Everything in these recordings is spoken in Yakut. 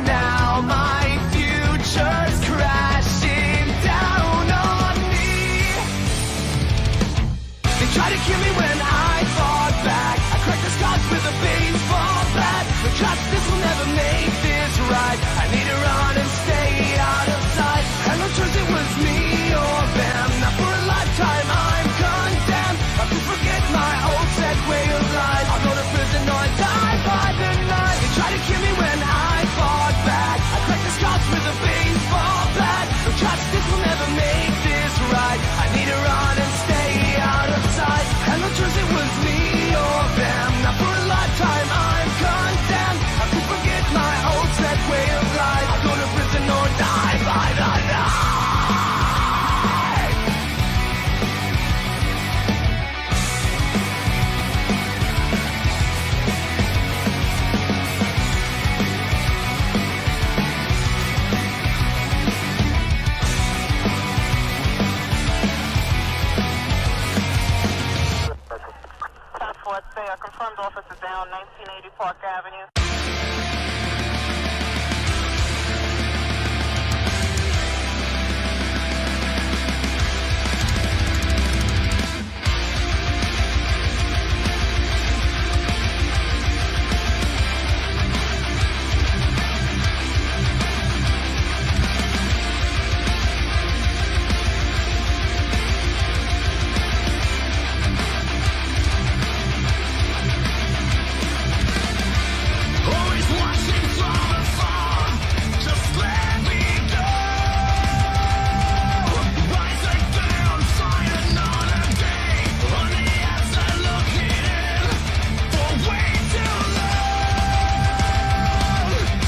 Now my future's crashing down on me. They tried to kill me when I fought back. I cracked the skulls with a baseball bat. But justice will never make this right. I need to run and stay out of sight. And no choice, it was me or them. Not for a lifetime, I'm condemned. I could forget my old set way of life. I'll go to prison or die by the knife. They tried to kill me when I fought back. I cracked the skulls with a baseball bat. No justice will never make this right. I need to run and stay out of sight. And no choice, it was me or them. Not for a lifetime, I'm condemned. I could forget my old set way of life. I'll go to prison or die by the knife. Always watching from afar. Just let me go. Rise again, fight another day. On the outside looking in for way too long.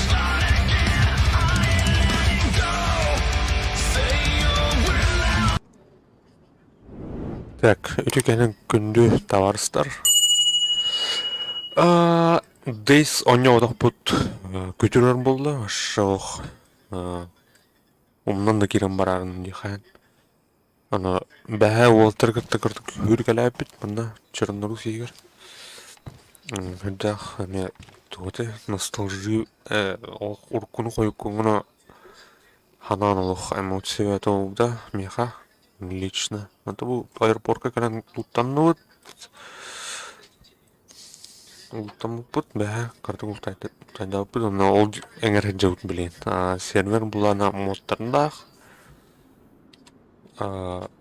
Start again, I ain't letting go. Say you will out. Так, үтүкэнин күндү табаарыстар. Аа, Days оонньооботохпут күтүрэр буолла, ох умнан да киирэн бараарын диэххэ. Аны бэһээ уолтар кытта кырдык күүркэлээппит манна Чернорус иһигэр. Үрдээх эмиэ туох этэй ностальжи ол уруккуну хойуккуну ханаан олох эмоция да миэхэ лично. Это бу аэропорка кэлэн туттанныбыт. Ултаммыппыт бэһэ кыратык ултайдаабыппыт уонна ол эҥэр сылдьабыт билигин. Сервер булаана муоттардаах.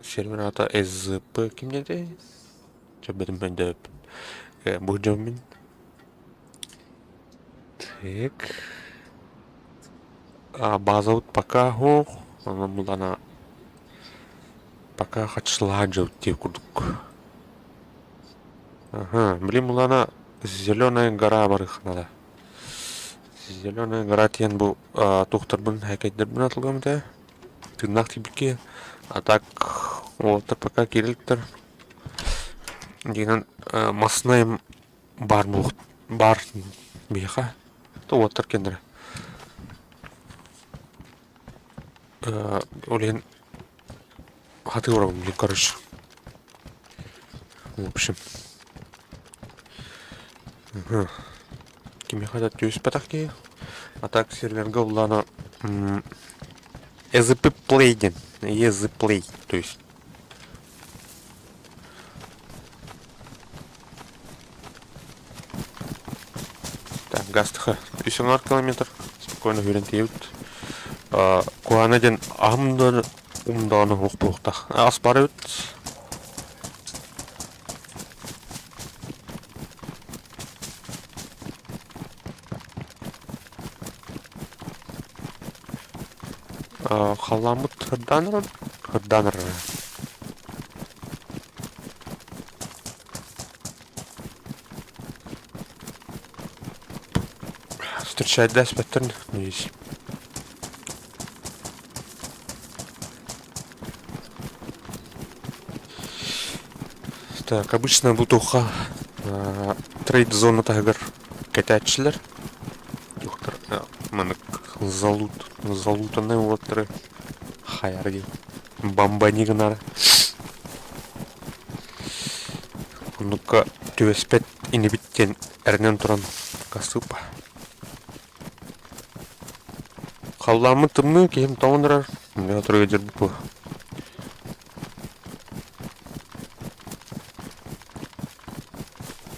Сервер аата СЗП ким диэтэй? Чэббэтим өйдөөбүппүн. Бу дьоммун. Так. Базабыт пока суох. Онон булаана пока хачылаан дьабыт диэх курдук. Аха, блин, булана Зеленая гора барыахха Зеленая гора диэн бу туохтарбын һээкэйдэрбин атылгам этэ. Тыыннаах тиийбиккэ. А так уолаттар пока киирэликтэр. Дигинэн массынай баар баар биһиэхэ. Уолаттар кэллэрэ. Ол иһин хатыы олоробун блин короче. В общем. Кимиэхэ да түспэтэх киһи. А так серверга улаана EZP Play диэн. EZ Play, то есть. Так, гастыха 300 километр. Спокойно хүрэн тиийэбит. Куһаана диэн аһым да умдаҕына суох буолуохтаах. Ас бар эбит. Халлааммыт сырдаан эрэр, сырдаан эрэр. Встречайдаспэттэр надеюсь. Так, обычно бутуха трейд-зона таһыгар кэтээччилэр. Туохтар маннык залут залутаннай уолаттары хайар диэн бомбани гынара. Оннукка түбэспэт инибит диэн эрэнэн туран хасыыппа. Халлааммыт тымныы, киһим тоҥон эрэр, мин отурга дьэрбит буо.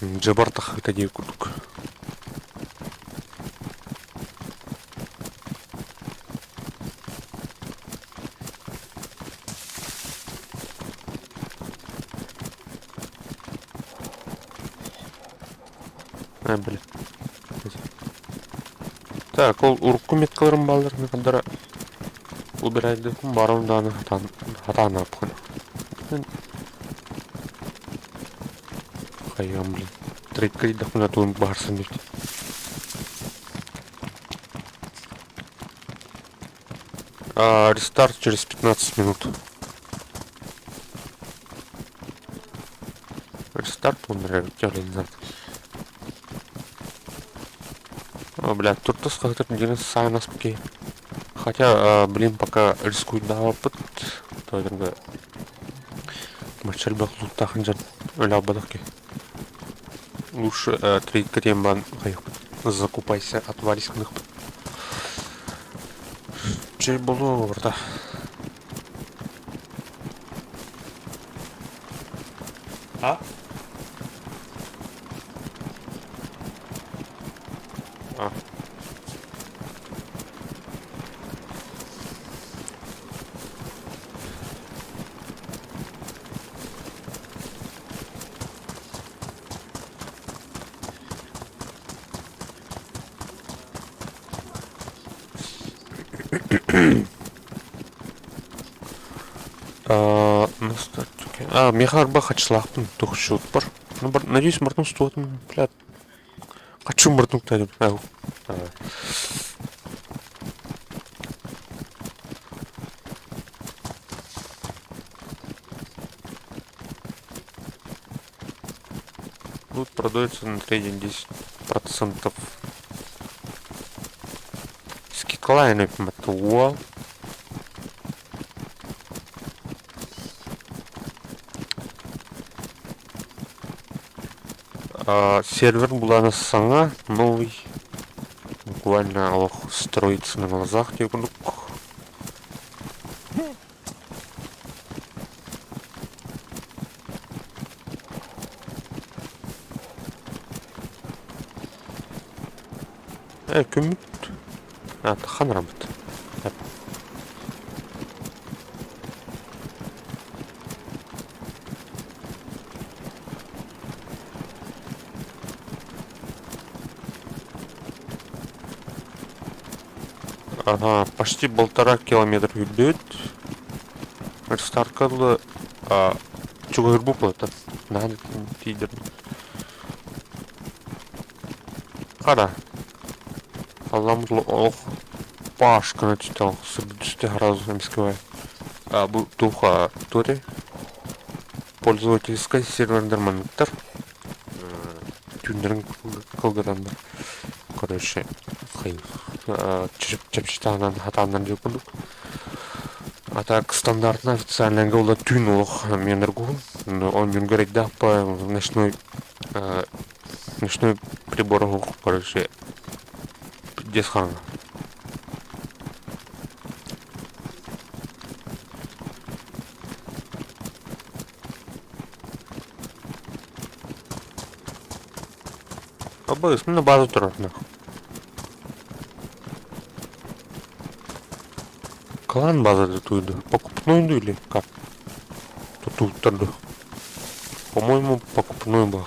Дьыбар тахыыта диир курдук. А, блин. Так, ол урукку меткаларым бааллар хандара убирайдыхпын барым дааны хатаан хатаан ааппын. Хайыам блин. Трейдка ыйдахпына тугун баһарсан дии. А, рестарт через 15 минут. Рестарт он реализат. О, блядь, тут то деген сайнас пки. Хотя, а, блин, пока рискует опыт, то это Маччал луттаахын дьон өлө ки. Лучше трейдка диэн баан закупайся, отвались гыныхпыт. Чэй болуо барда. А? А. А, ну, а, миэхэ арба хачылаахпын туох счетпар. Ну, бар, надеюсь, мартын устуотум, блядь. Хочу мартын Тут продается на трейдинг 10%. Скидкалаан матуа. А, сервер булана саҥа, новый. Буквально олох строится на глазах диэн курдук. Э, күммүт. А, хаан бараммыт. Ага, почти 1,5 километр үрдүбүт. Рестартка дылы чугаһырбыт буолта. Наһаа тиийдэрбит. Хара. Алламмыт олох пашканы түстэ сырдык түстэ сразу эмискэ А бу туох туох пользовательскай сервердэр манныктар. Түүннэрин кылгатаннар. Короче, чэпчэтаанан хатааннар диир курдук. А так стандартно официальный гола түүн олох менергуһун. Онньун көрөйдөөх по ночной ночной прибор короче пиздец хараҥа. Абыс, на базу турар Клан база туйду. Покупной или как? Тут По-моему, покупной был.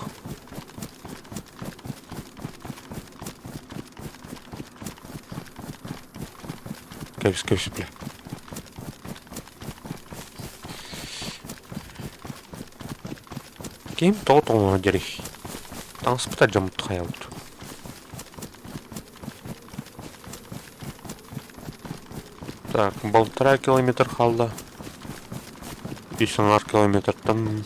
Кэбис, кэбис, бля. Ким тоҕо тоҥоро дьэрий? Таҥаспыт алдьаммыт хайабыт. Так, 1,5 километр хаалла. Үс аҥаар километртан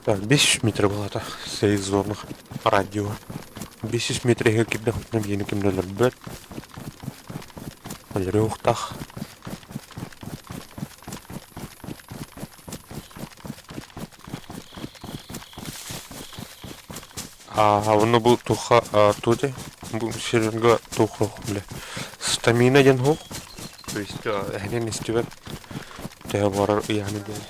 Так, 500 метр буолата сейф зона радио. 500 метр иһигэр киирдэхпинэ биһини ким да өлөрбөт. Өлөрүөхтаах. А онно бу туха туте бу серверга тух бля стамина диэн суох. То есть эһинэн истибэт төһө барар ыйааны диэн.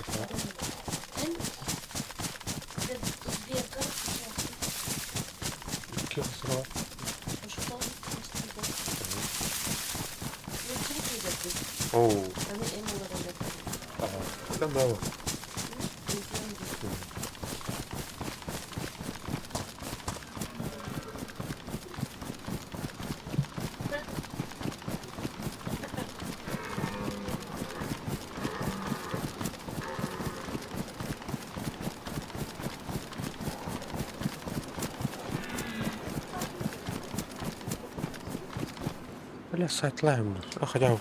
Оу. Ага. Бля, сайтлаем. А хотя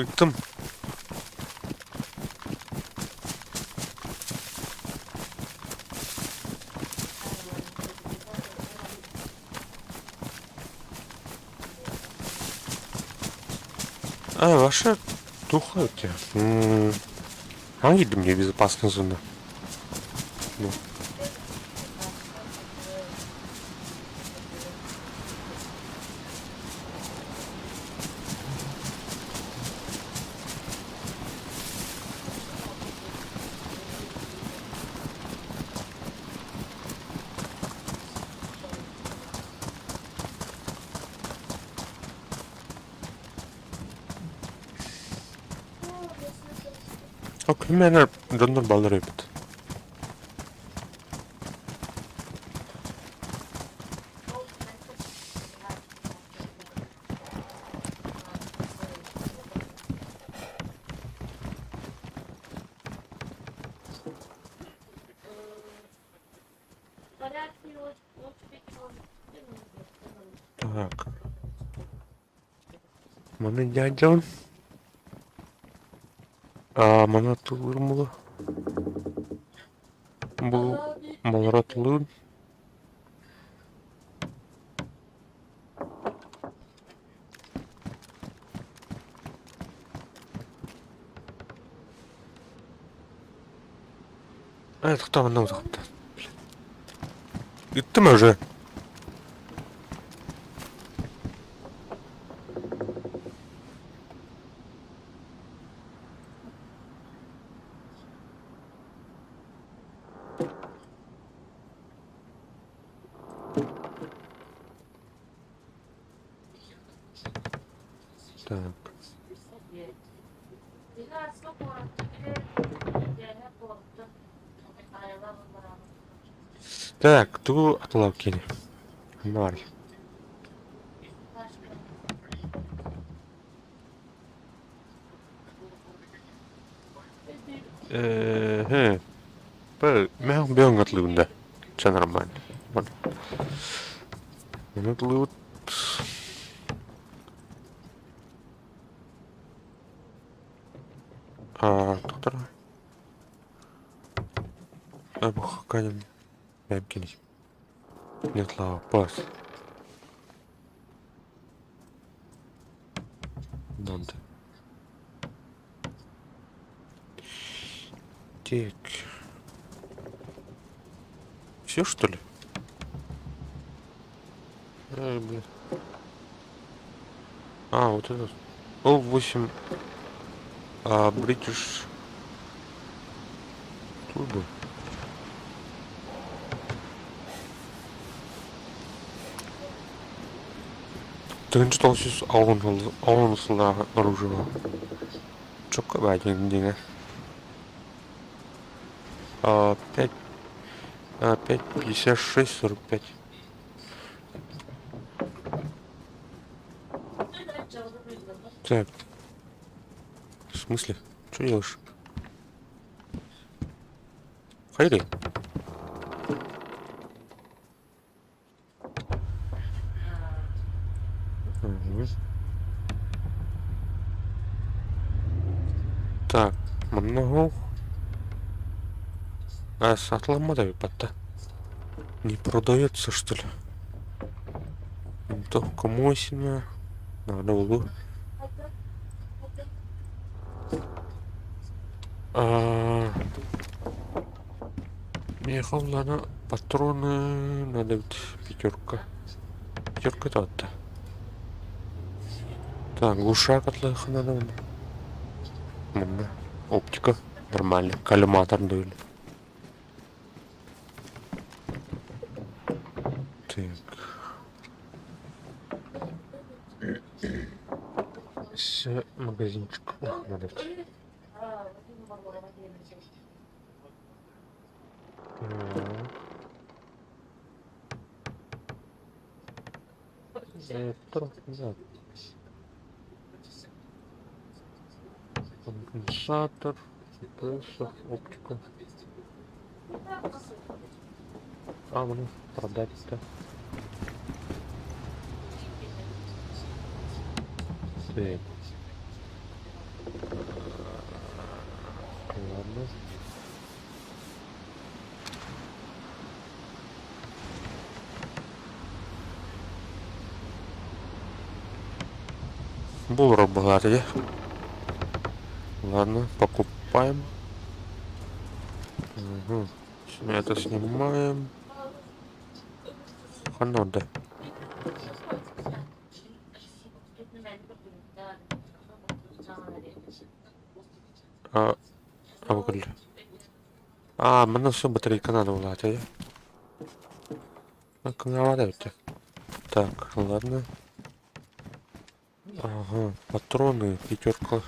Ыттым. А, ваша туха у тебя. А где мне безопасная зона? Ну. Окей, дьоннор баллар эбит. Так. Маны дядя. А, маны тылырмылы. Бу маларатылыын. Э, тохтоо манна утахта. Ыттым уже. Так. Так, тугу атылап кини? Бар. Э, Мэх бөҥ атлыгында. Чэ нормально. Атлыбыт. А, доктор. Бу бэм кини. Нет, пас. Надо. Так. Все что ли? Ай, блин. А, вот это. О, 8. А, British Turbo. 1960 сыллааҕы оружие чокко баайдыҥ диҥэ 5 5 56 45. Так. В смысле? Что делаешь? Хайдый? Мгм. Так, манна А, сатыламмат эбит Не продается, что ли? Винтовка Мосина. Надо было. А, Михайловна, патроны надо ведь пятерка. Пятерка это. Так, глушак надо. Манна. Оптика. Нормально. Коллиматор дули. Так. Все, магазинчик. О, надо. Так. Это, да. Конденсатор, GPS, оптика. А, ну, продать-то. Так. Ладно. Булро богатый. Ладно, покупаем. Угу. Это снимаем. Ханада. А, а, а, манна все батарейка надо было, а? Так, ладно. Ага, патроны, пятерка.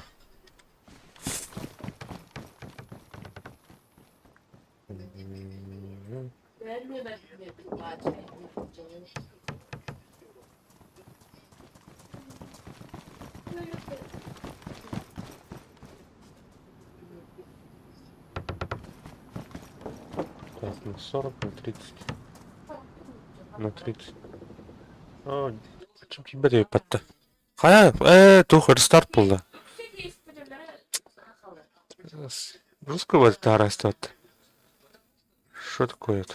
Так, на 40, на 30. На 30. А, чем тебе патта? Хайа, тух рестарт болды. Русского это растет. Что такое это?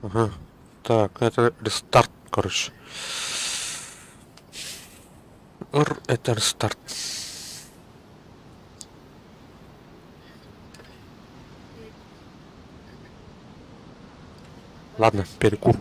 Ага. Так, это рестарт, короче. Р это рестарт. Ладно, перекур.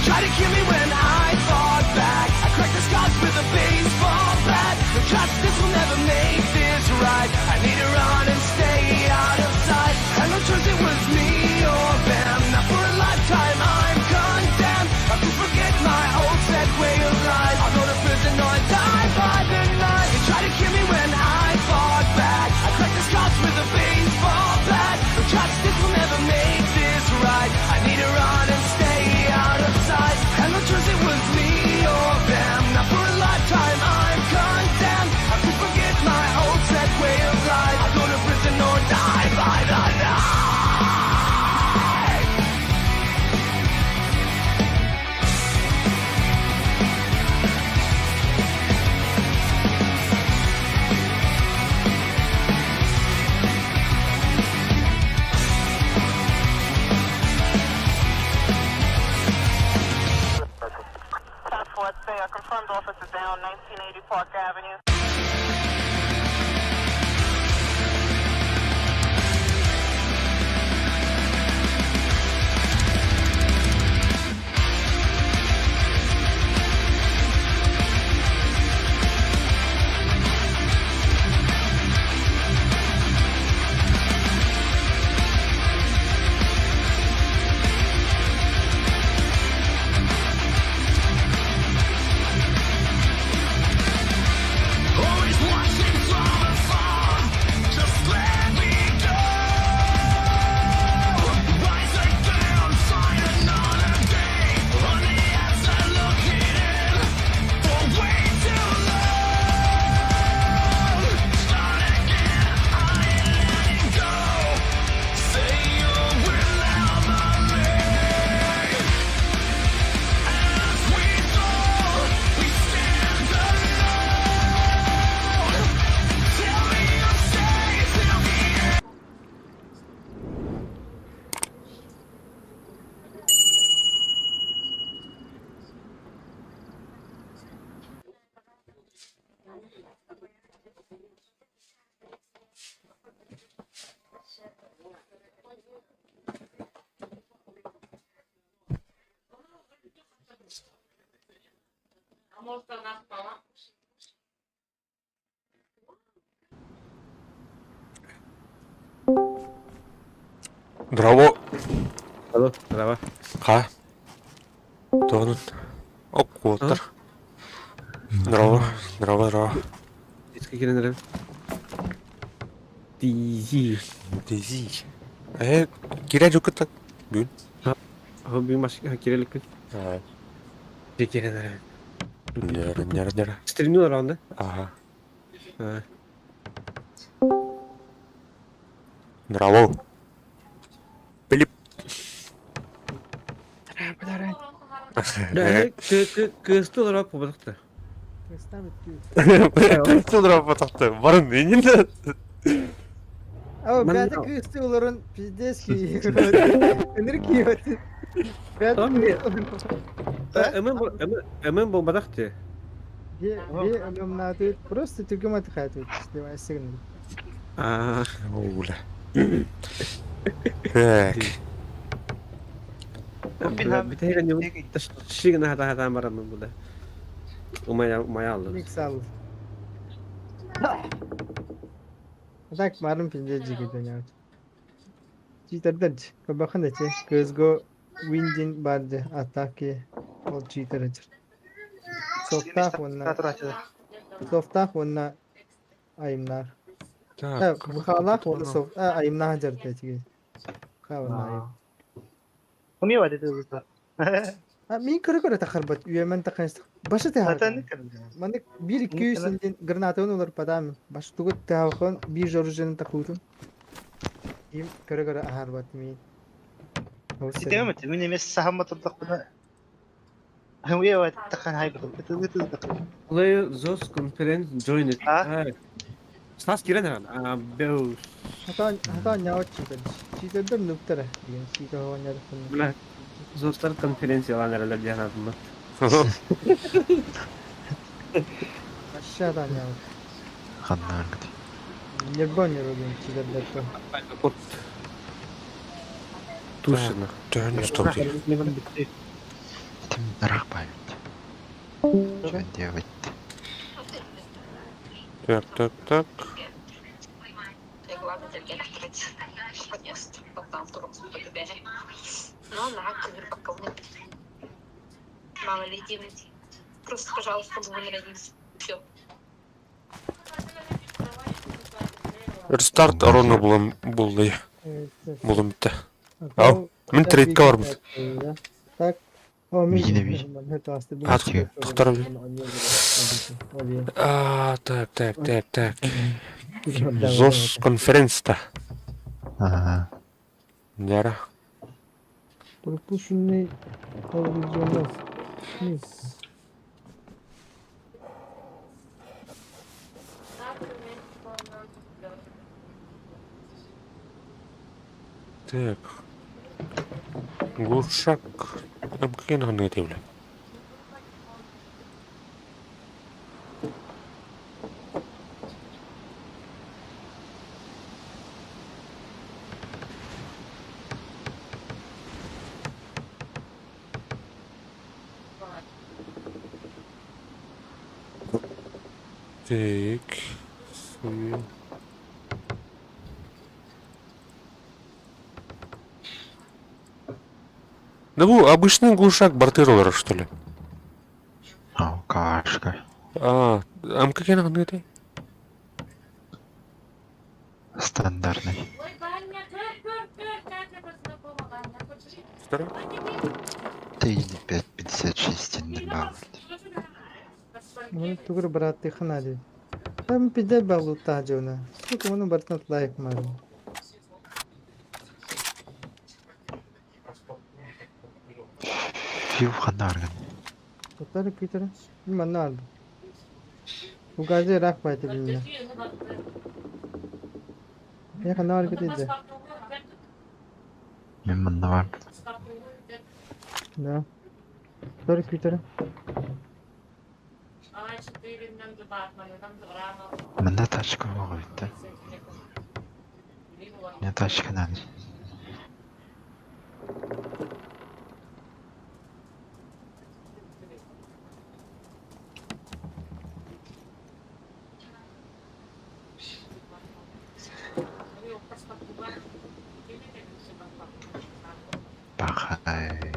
tried to kill me when I fought back. I cracked the skulls with a baseball bat. No justice will never make this right. I need to run and stay out of sight. And no choice, it was me or them. Not for a lifetime, I'm condemned. I could forget my old set way of life. I'll go to prison or die by the knife. They tried to kill me when I fought back. I cracked the skulls with a baseball bat. No justice will never make this right. I need to run and stay out of sight. And no choice, it was me or them. Not for a lifetime, I'm condemned. I could forget my old set way of life. I'll go to prison or die by the knife. Always watching from afar. Just let me go. Rise again, fight another day. On the outside looking in for way too long. Start again, I ain't letting go. Say you remember me. As we fall, we stand alone. Tell me you stay till the end. Браво! Алло, здорово. Ха? Тоҕунун оккуоттар. Здорово, здорово, здорово. Детский киирэн Дизи. Дизи. Э, кирэ дьуккута бүгүн. Бүгүн маш киирэликпин. Киирэн Ньара, ньара, ньара. Стримнулар онда. Ага. Браво. Пилип. Кыысты олорор буолбатахта. Кыысты олорор буолбатахта. Барын инин. О, бэйэтэ кыысты олорон пиздец Ынырык киһи Бэйэтэ Эмэн буолбатах ти. Би ымнаатыт просто түргем атыхаатыт девайсыгын. Аа. Оула. Так. Бүтэһигин хата-хатаан бараммын була. Умайа умайа аллым. Микс ал. Так марын пиздец жигитен Читердер Бахан эти CSGO Windin барды атаки ол читер этир. Софтах уонна софтах уонна айымнар. Так. Бухалах уонна софт айымнаах дьарыта этиги. Уонна айым. Мин көрө-көрө тахарбат үөмэн тахан башы тэһар. Маннык биир икки үс диэн гранатабын уларпатаам баш тугу тэһахан биир жоруженын тахуутун. Им көрө-көрө аһарбат мин. Play ZOS conference join it. Стас киирэн эрэн. Бэу. Хатаан хатаан ньаҕыт чиитэр. Чиитердэр нуктара диэн чиитэ оҕонньор Бля, ЗОСтар конференциялаан эрэллэр диэн аатыммыт. Вообще хатаан ньаҕыт. Ханнаангыт. Ньырба ньырба диэн чиитердэр то. Тушина. Төһөн стоп дии. Киирбитим ыраах баайбыт. Дьон диэбит. Так, так, так. Рестарт орону булан буллай. Булум битте. Ау, мин трейдка барбыт. Так. Миигин эбии. А, тохтор А, так, так, так, так. ЗОС конференция. Ага. Нера. Пропущенный вниз. Так. Глушак. МК ханныга тиийбилэ. Так. Да бу обычный глушак бартыр олорор что ли? Ау, кашка. А, МКК ханныга Стандартный. Второй? 3,556 добавить. Ну, тугур брат ханади. Там пиздец был таджуна. Сколько он бартнат лайк мар. Фил ханарган. Тотар Питер. Манар. Угази рах пайты билне. Я ханар китиде. Мен манна бар. Да. Тотар Питер. Манна тачка оҕо Не тачка надо. Пахай.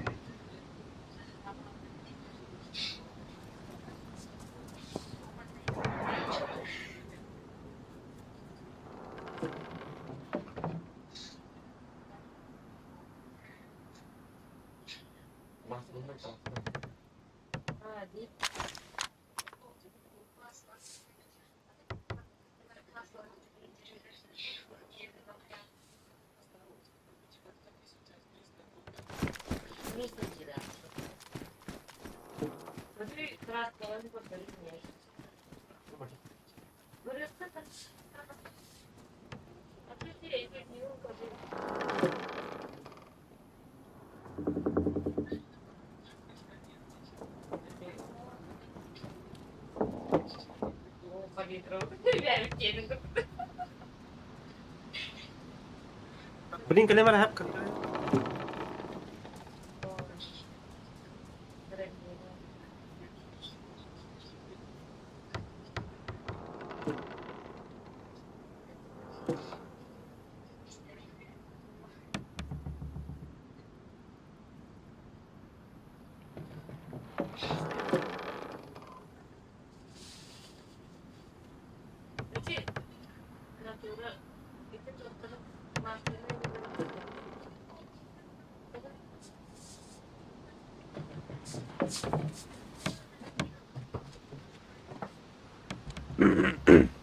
Блин, кэлэн баран хап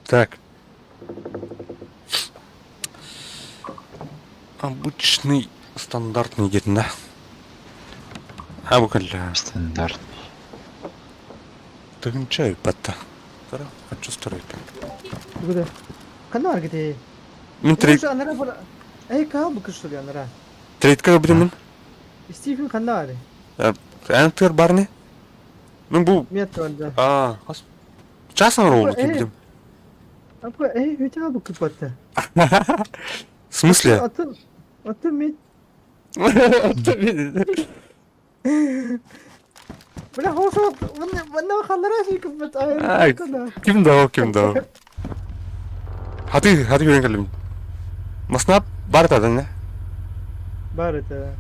Так. Обычный стандартный где-то, да? А, бу кэллэ. Стандартный. Тыгынча ыппатта. Хочу строить. Куда? Ханар кити. Мин трейд... Анара бар. Эй, кал бу что ли анара? Трейдка будем мин? Стивен ханар. Эн тыр барни? Мин бу... Мет да. А, хас... Часом ролл будем. Апа, эй, үтә бу кыпатта. В смысле? Атын, атын мет. Бля, хоосо, манна халлара сүйкүппүт Ай, ким да ол, ким да ол. Хаты, хаты көрөн кэллим. Маснап бар тадан не? Бар это.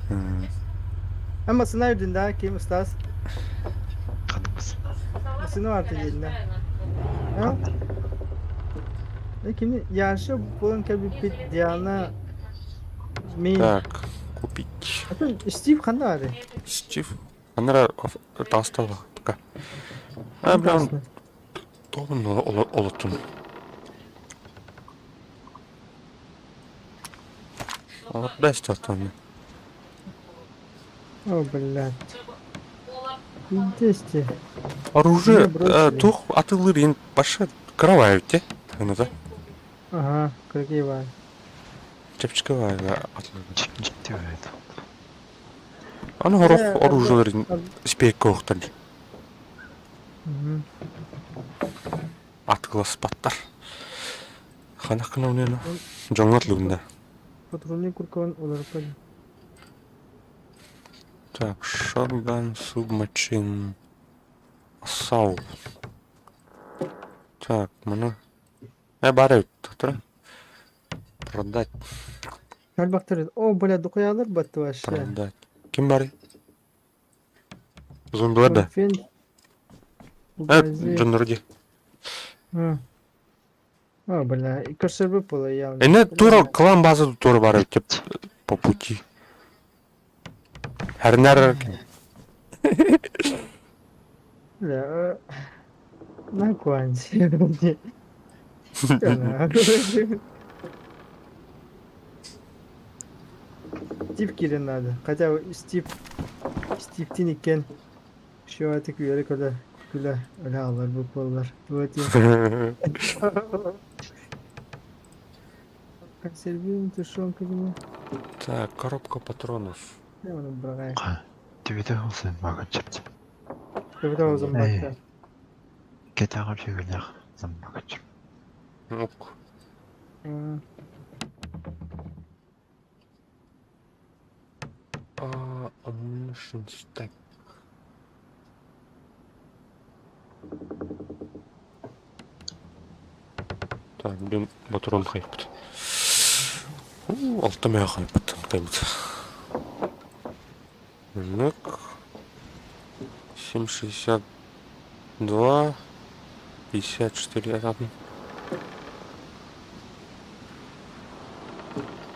Ама сына үрдүн да, ким Стас? Ханымыз. Сына бар диэн да. Кини Яша буолан кэлбиппит Диана Мин. Так, купить. Стив ханна бары? Стив. Анара таастала пока. А, бля, он тоғын олоттун. Бэс тохтон. О, блядь. Пиздесте. Оружие, тух атылыр ин баша кровавит те. да? Ага, какие бар. Чепчика атылыр. Чип чип деп Аны хорох оружиелер спекке охтан. Атыласпаттар. Ханах кына унена. Жоңот лугунда. Патрульный куркан олар Так, shotgun, submachine, assault. Так, маны... Э, бары тұр. Продать, Бактыр. О, бля, духуялар батты вообще. продать. Ким бары? Зомбилар да. Фен. Э, Джон Руди. О, бля, көрсөр было явно. Эне тура клан база тура бары тип по пути. Хәрнәр Бля, на куанти. Стив кирен надо. Хотя Стив Стив тиникен. Şu artık üyere kadar güle öyle alır bu kollar. Bu Консервируем тушенку. Так, коробка патронов. Я onu bırakayım. Түбүтэ olsun магачып. Түбүтэ olsun bakta. Кетагар жүгүнэх заммагачып. Ок. А, ammunition stack. Так, блин, патрон хайпт. Алтымая хайпт, хайпт. Так. 7,62. 54 ладно.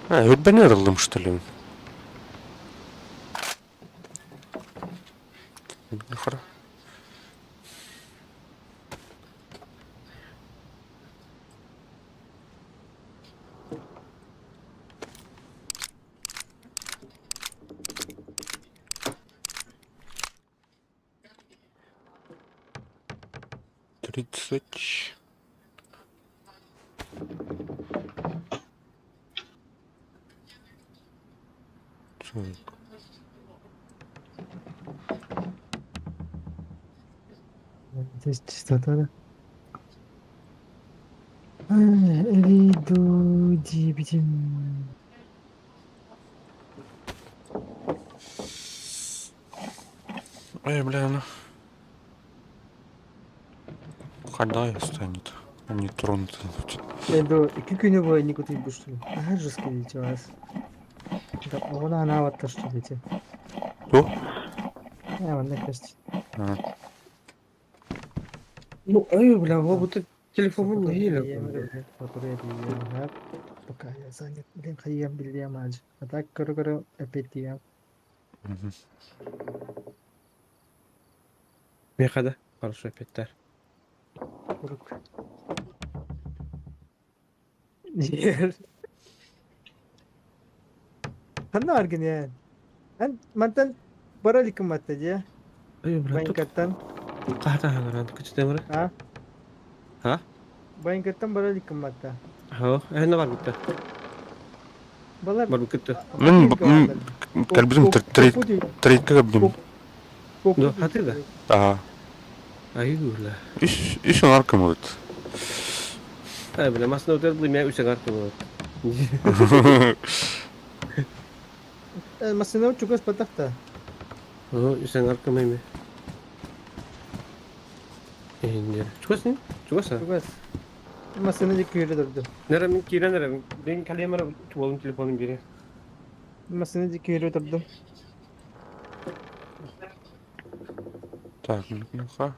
А, үрбенер ылдым, что ли? Хорошо. 30. Так. Здесь чистота, да? Виду дибидим. Эй, бля, ну. Когда станет? Они тронуты. Эду, iki günü boyu nikotin buçtu. Her risk edeceğiz. Да, она она вот то что дети. Кто? Я на кости. Ну, ай, бля, вот будто телефон не еле. Пока я занят. Блин, хайям билиям аж. А так, короче, опять я. Мехада. Хорошо, опять тар. Ер. Ханна аргын ян. Ан мантан бараликым матта дия. Ай, бля, тут Байынкаттан. ката ханаран күчтемре. А? А? Байынкаттан бараликым матта. Хо, әнә бар битте. Балар. Бар битте. Мен кәлбизм трейдка бдим. Да, хаты да. Ага. Ай, бля. Иш иш аркам вот. Ай, бля, масна өтер мен үсәң аркам вот. Масына чугас патахта. О, үсәң аркам эме. Иһин диэн. Чугас не? Чугас а? Чугас. Массыына диэки күүрэ турдум. Нера мин киирэн эрэбин. Мен кэлиэм эрэ уолум телефонун биэрэ. Массыына диэки күүрэ турдум. Так, ну-ка.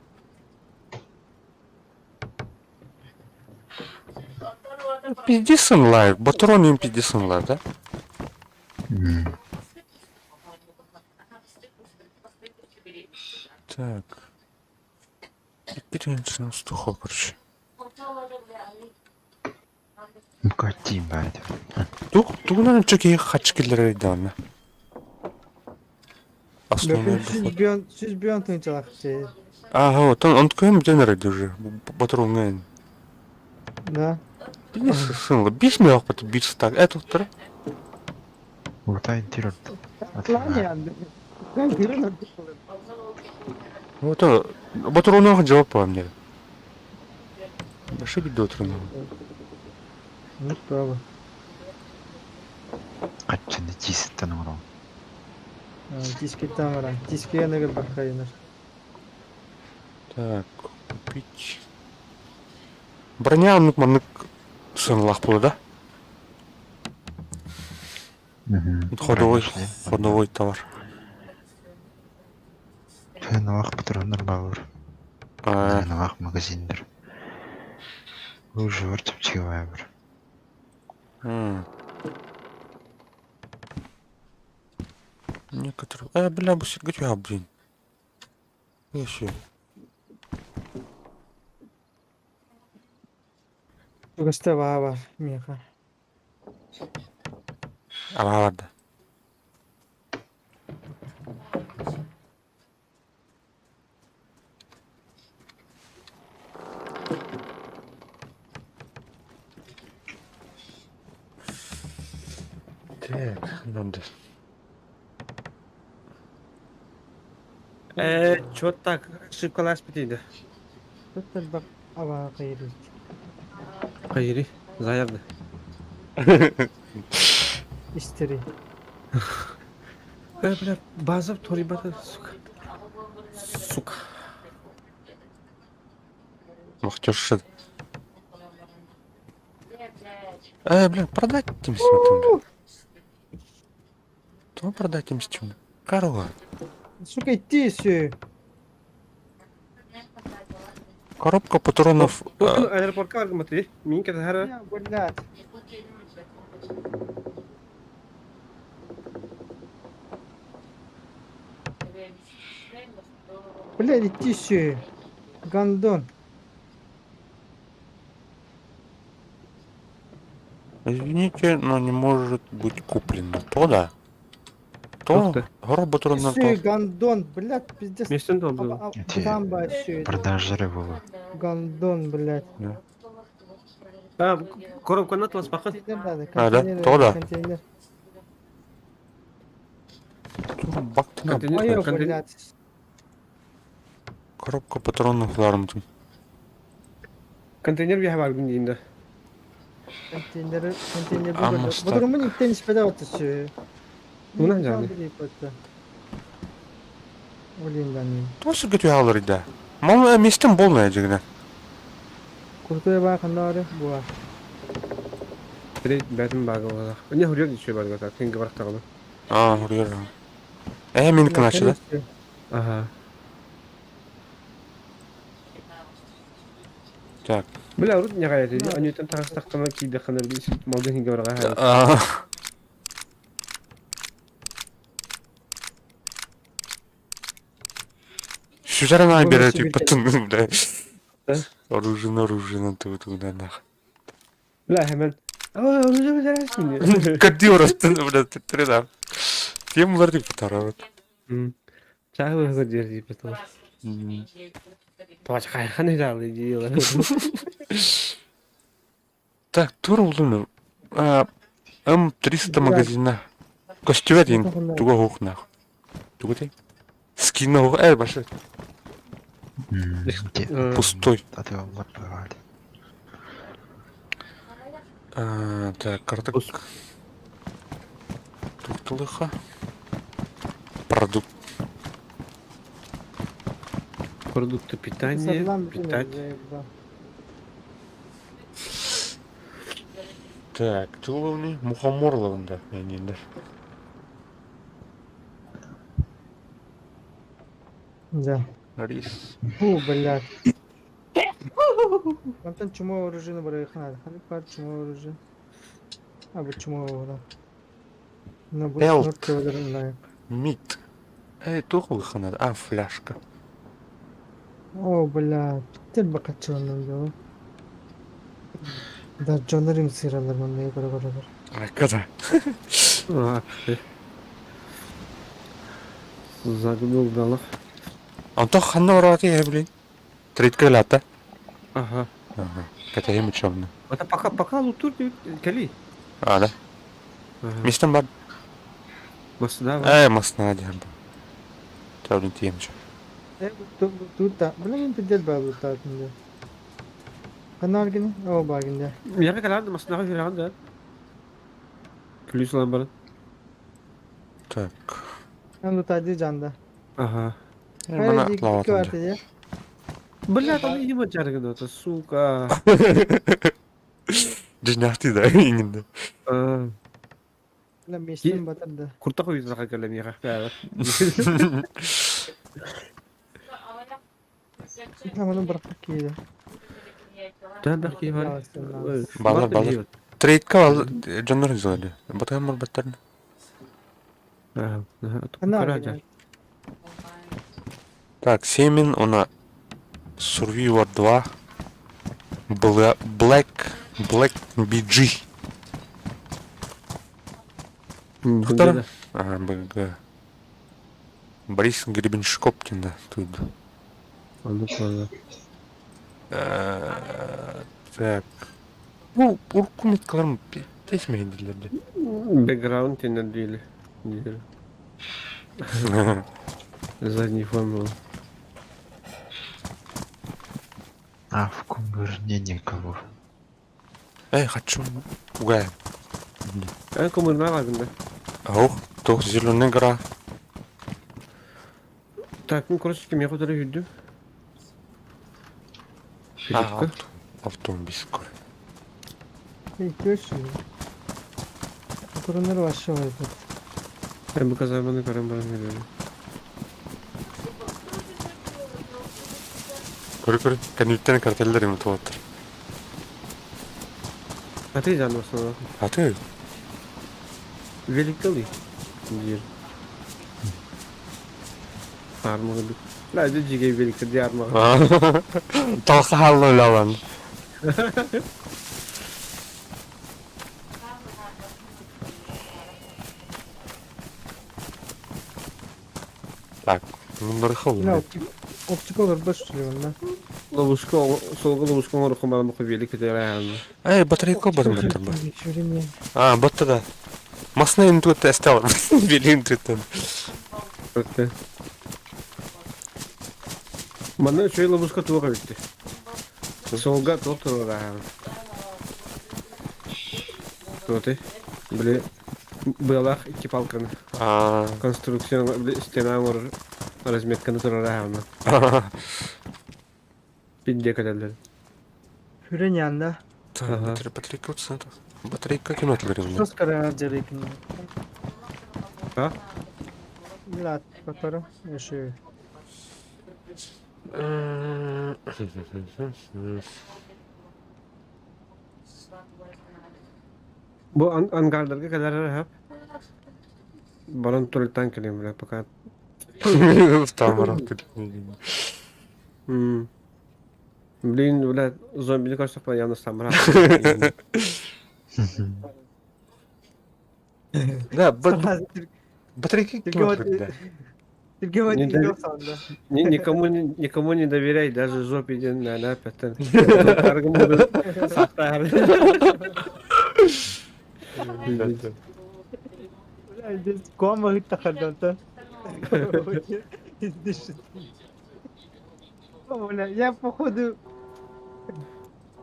Пиздисын лайк, батарон им пиздисын лайк, да? Так. Икки устуха, короче. Мукатим баар Туг тугунан чөкей хач киллэрэр даҕаны. Основной доход. Сүз бүөн тыынчалах чэй. Ага, вот он, он такой бүтэн эрэ уже. Батаруҥҥа Да. Сынла бис миэхпит биир стак. Это туттара. Уртайн тирор. Вот батаруҥҥа жауап по мне. Башы бидде отырын. Ну, право. Каччыны тииситтэн оҥорон. Тискеттен баран. Тискеге нагыр бахайынар. Так, купить. Броня оннук маннык сыаналаах буолла да? Ходовой, ходовой товар. Сыаналаах патроннар бааллар. Сыаналаах магазиннар. Уже чэпчэки баар. Некоторые... Э, бля, бу сиргэ түһэ блин. Еще. Чугаста баа бар миэхэ. Абаа барда. Так, надо. Э, чё так, ошибкаласпыт дейді. Тут элбэх абаа хайырыт. Хайыри, заярды. Истери. Э, бля, база торибата, сука. Сука. Вахтерша. Э, бля, продать тем там, бля. То продать им с чем? Корова. Сука, идти все. Коробка патронов. Тут аэропортка баргымат Мин кэтэ Блядь. Блядь, идти все. Гандон. Извините, но не может быть куплено. То да. То горо патронов Все, то. гандон, блядь, пиздец. Местен дом был. Там вообще. Продажи было. Гандон, блядь. А, коробка натлас бакын. А, да? То да. Контейнер. Бактына. Контейнер. Блядь. Коробка патронов лармтым. Контейнер бияһа баргын дейін Контейнер, контейнер. Амма Bu durumun ilkten işbede atışı. Bundan canı. Олин То сиргэ түһэ да. Мам местем болная дьигинэ. Куртуя баа ханнаары буа. Бәтін бағы олақ. Не хурьер еще бар гата, кенге барақтағыны. А, хурьер. Э, мен кыначы да? Ага. Так. Бля, урут не гаяты. Они там тагыстактана кийде хана малдын хинге барга. Сүзәрен берет типа бля. Оружие, оружие, ту ту да нах. Бля, hemen. Оружие Кадир, бля, ты да. Тем лар типа тарат. Чагы жер типа то. Пачка ханы далы дела. Так, тур улуну. М300 магазина. Костюмет ин туга хухнах. Тугу ты? Скина э, башы. Пустой. Так, карта. Тукталыха. Продукт. Продукты питания, питать. Так, тугу мухоморловында мендер. Да. Рис. Фу, блядь. Мантан чмо оружие барыахха наада. Ханнык баар чмо оружие? А бу чмо оҕура. Но бу Пелт. снорк төбөлөрүн лайк. Мит. Эй, туох ылыахха наада? А, фляжка. О, блядь. Тел бакаччыланным дьолу. Да дьоннор ымсыыраллар манна көрө-көрөлөр. Айка да. А, Загнул далах. Онтон ханна барааты иһэ билин? Тридка ылаата. Ага. Ага. Кэтэһим учебно. Это пока пока лутур кали. А, да. Ага. Местом бар. Масда бар. Э, масна диэн. Төрүн тиэмчэ. Э, тут да. Блин, пиздец баар бултаатын дии. Ханна баргын? Оо, бааргын дии. Миэхэ кэлэҕин да маснаҕа кэлэҕин да. Күлүүс ылан баран. Так. Эн лутаадыы жанда. Ага. Мана лаватын дии. Бля, там видимо дьарыгын это, сука. Дьиҥнээхтии да иҥиннэ. А, Бля, миэстэн батар да. Куртах уйдраха кэлэ миэхэ. Аманы бырахпыт киһи. Тәбәх киһи бар. Балар, балар. Трейдка ал дьоннор изоле. Батыган барбаттарны. Ана Так, Семин, она Survivor 2 Black Black BG. Второй? Ага, БГ. Борис Гребеншкоптин, да, тут. Так. Бу урукку меткаларым тесмейин дииллэр Бэкграунд тенер диили. Диир. Задний фон был. А в кумырне никого. Эй, хочу. Угай. Эн кумырна лагында. Ох, туох зеленый гора. Так, ну короче, кимиэхэ утары сүүрдүм. А, Филиппка. автомобиль скоро. Эй, көрсүн. Курунар вообще байбыт. Эн бу казарманы көрөн баран көрөбүн. Көрө көрө кэнниттэн картеллер им туоттар. А ты заново снова. А ты? Великолый. Диир. Армагы. Ла, дьигэ великте ди армагы. Талха халлы лалан. Так, ну Бля, оптика олорбот что ли онно? Ловушка, солга ловушка оҥороххо баран бу велик этэ Эй, батарейка бар баттар бар. Вечеринне. А, батта да. Масна интуит эстел. Били интуит. Манна үчүгэй ловушка туох эбитти. Солга туох туруора Туоты. Били быалаах икки палканы. А. Конструкция били стена оҥорор разметканы туруора Пиндиэ кэтэллэр. Хүрэн янда. Ага. Батарейка вот Батарейка кино Сос кара дьарыйкын. А? Милат, которо. Еще. Бу ангардарга кэлэр эрэ Баран туртан кэлиэм бля пока. Там Блин, бля, зомбини көрсөхпүнэ явно самара. Да, батарейка кино Никому, никому не доверяй, даже жопе диэн мээнэ эппэттэн. Кома тахарданта. Бля, я походу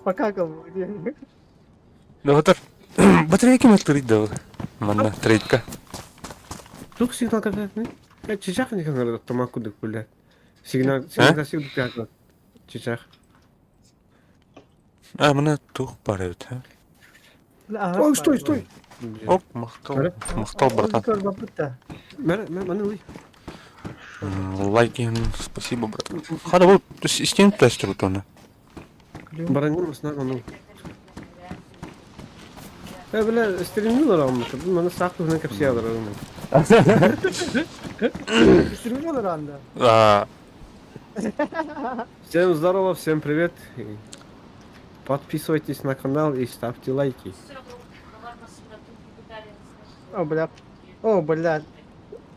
покакал. Ну вот батарейка матырый да. Манна трейдка. Тух сигнал кәтәтни? Чичах не канал тамак кудык бля. Сигнал, сигнал сигнал Чычах. А, мына туох бар эбит, а? Ой, стой, стой! Оп, махтал, махтал, братан. Маны ылый. Лайки, спасибо, братан. Хада вот стену тестер оны. Баранин сна ону. Э, бля, стримни олороммут. Бу маны саах туһунан кэпсии олороммут. Стримни олорон да? Всем здорово, всем привет. Подписывайтесь на канал и ставьте лайки. О, бля. О, бля.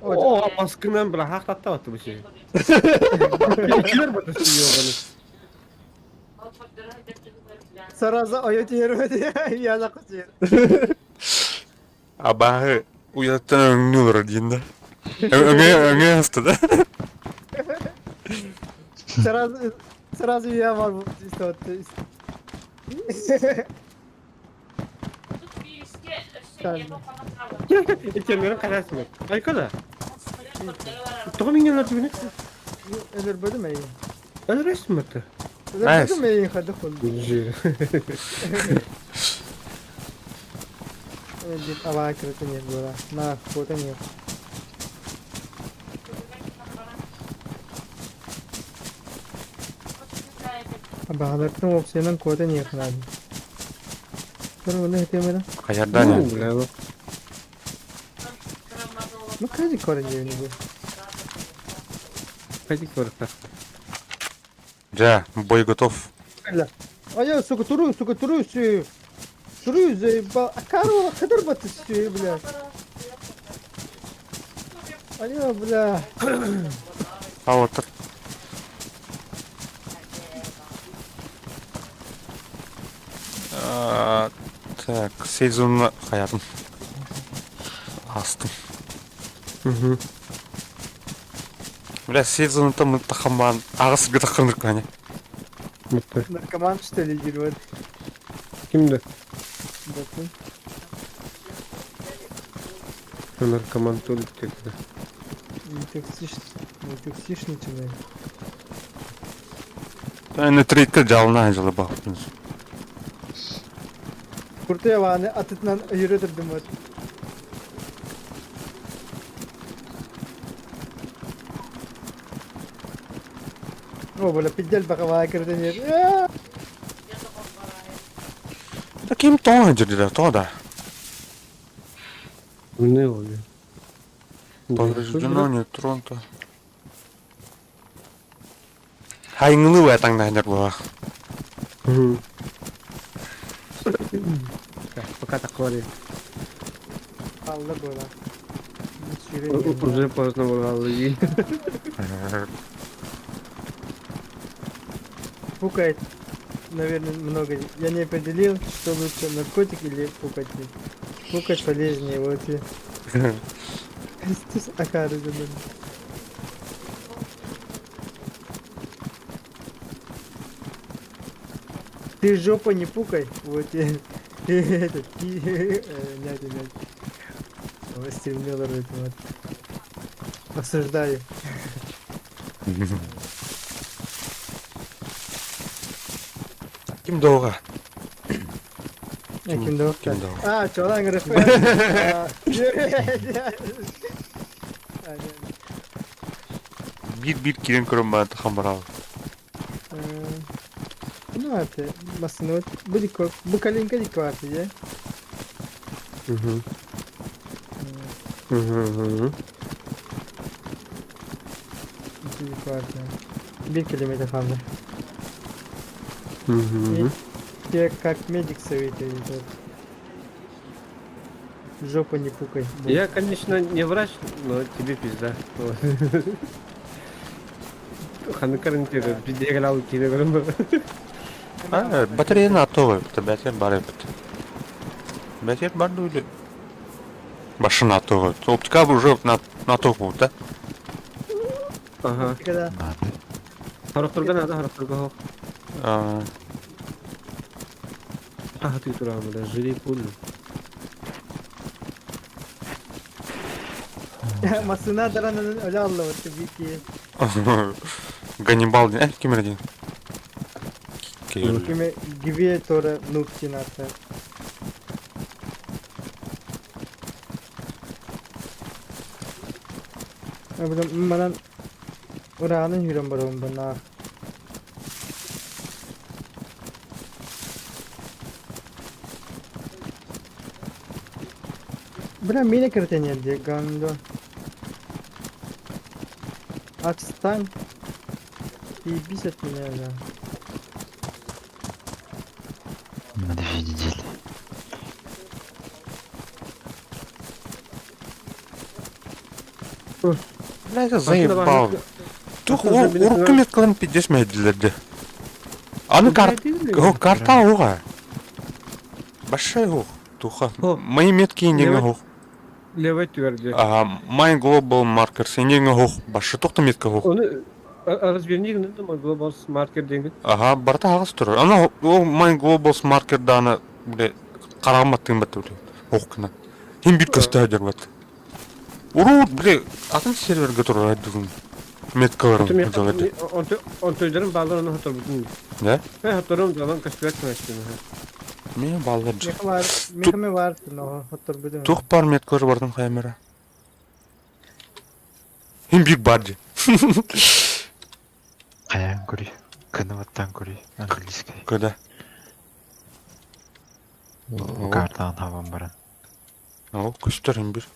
О, маскынан, бля, хахтаттабатты бу сири. Килер бата ёбаный. Сразу ойо тиэрбэт, я закусил. Абааһы уйаттан өҥнүү олорор диэн да. Өҥө өҥө аста да. Сразу, сразу я могу Иккиэннэрин хайаасыммыт. Айка да. Тоҕо миҥнэн өлөрдүгүнүй? Өлөрбөтүм эйин. Өлөрөсүммүт. Өлөрбөтүм эйин хады хол. Дип аваа кырытын буола. На фото нет. Абаҕалартан уопсайынан куотан иһиэх наада. Көр уонна этиэмэ да. Хайарданя. Ну кажи корень диэни бу. Ходи коротко. Дьэ, бой готов. Бля. А я, сука, турую, сука, турую, сю. Турую, заебал. А корова, хадыр баты сю, бля. А я, бля. Ауатыр. Так, сезонны хаятым. Астым. Угу. Бля, сезонны мы тахаман ағыс сиргэ тахханыр кане. Наркоман, что ли, дерьмо? Ким да? Батын. Наркоман тут где-то. Не токсичный, не токсичный человек. Не тритка жалына жылы бақпын. Куртуеваны атытынан өйрөтүрдүм вот. О, бля, пиздел бака кирден Да ким тоң жүрді то да. Не обе. Повреждено не тронуто. Хайыңлы атаңда буолах. Пока такое. Алла буола. Уже поздно было. Пукает, наверное, много. Я не определил, что лучше, наркотик или пукать. Пукать полезнее, вот и. Акары забыли. Ты жопу не пукай, вот и этот, нет, нет. Стремнел вот. Осуждаю. Ким долга? Ким долга? Ким долга? А, чолан говорит. Бир-бир кирен көрөн баан тахан барал. Ну, это, басын, бу бу калинка дик бар, я. Угу. Угу. Бир километр фаза. Угу. Тебе как медик советую. Жопу не пукай. Я, конечно, не врач, но тебе пизда. Ханыкарын тебе пиздегал кире А, батарея атовый, бәтер бар эбит. Бәтер бар или Башына атовый. Оптика уже на на току, да? Ага. Когда Надо. Харахтурга надо, харахтурга. А, Ага, ты тура, бля, жри пулю. Масына даранын öyle Allah вот бики. Ганнибал диэн, э, ким эрэ диэн. Киһи Кими Гве Тора Нуктината. Манан Ураанын үүрэн барабын бунаа. Бля, мина киртэнер дии, гандон. Отстань. Ебись от меня, да. На 2 недели. Бля, это заебал. Тух урукку меткаларын пиздец мэһэйдилэр Аны кар... карта уға. Большая ух. Туха. Мои метки индиҥэ ух. Левый тверди. Ага, My Global Markers индиҥэ ух. Башы тохта метка ух. Оны разверни гынды My Global Marker деген. Ага, барта ағас турар. Ана ол My Global Marker даны, бля, қарағым баттыгын батты, бля. Ох кына. Хим бир көстө бат. Урут, бля, атын серверге турар айдыгын. Меткаларын жалады. Онтойдарын баллар оны хоторбутун. Да? Э, хоторум жалан көстүбэт кынастын. Мен баллар. Мехалар, мехаме бар, но хотор будем. Тух бар меткалар бардым хаймера. Хим бир бар. Хайаан көрүй. Кыныбаттан көрүй. Английский. Когда? Картаан хабан баран. О, көстөр хим бир.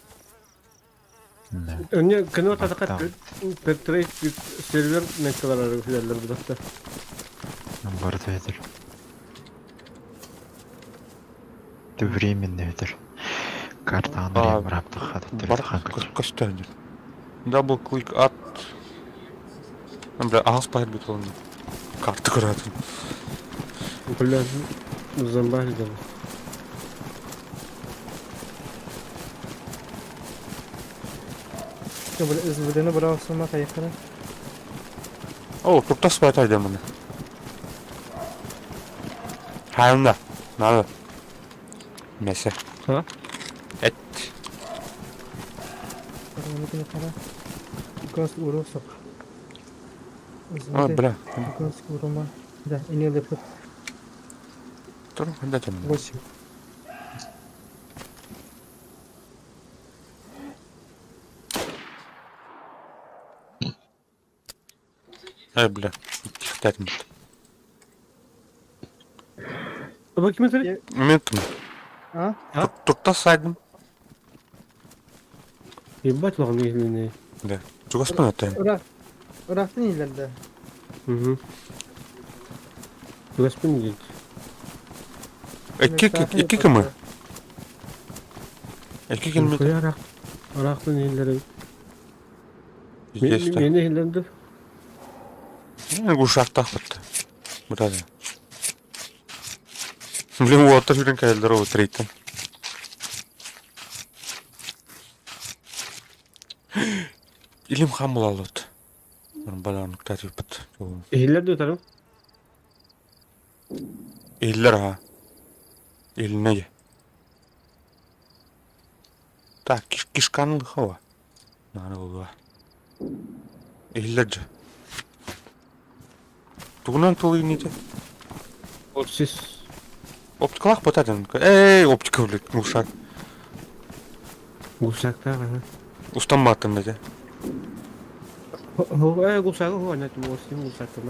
Да. Önce кыныбат атака Пертрейд сервер меткалар арыгылар будакта. Барда өтөр. Ты временный өтөр. Картаан А, раптыха Бар көстөр. Double click at. Бля, ағас пайыр бит олын. Карта көрәтін. Бля, зомбарь да. СВД-ны быраҕа охсума хайыхтара. О, туртас байт айда мына. Хайында. Надо. Мәсә. А? Эт. Қара. Газ урусок. А, бля. Газ урума. Да, и лепут. Тур, ханда тем. 8. Ай, бля. Тихтәрин. Аба ким өтөр? Мен кім? А? А? Туртас сайдым. Ебать лаган келгени. Да. Чугаспын атайын. Ура. Урахтын илерде. Угу. Госпын дейт. Эки эки кімі? Эки кімі? Арак. Арактын элдери. Здесь. Мени элдерди. Гушактах бітті. Бұтады. Блин, уоттар жүрген кәйлдер ол трейтен. Илим хан булалыт. Баланы ктати бит. Элдерди өтөрүм. Иллер ha. Илнеге. Так, кишканыл хава. Нары булла. Иллер же. Тугунан тулы нете. Орсис. Оптикалах батадын. Эй, оптика, блядь, глушак. Гусакта ага. Устан баттым деді. Хо, э, гусак хо, нет, орсис гусакта.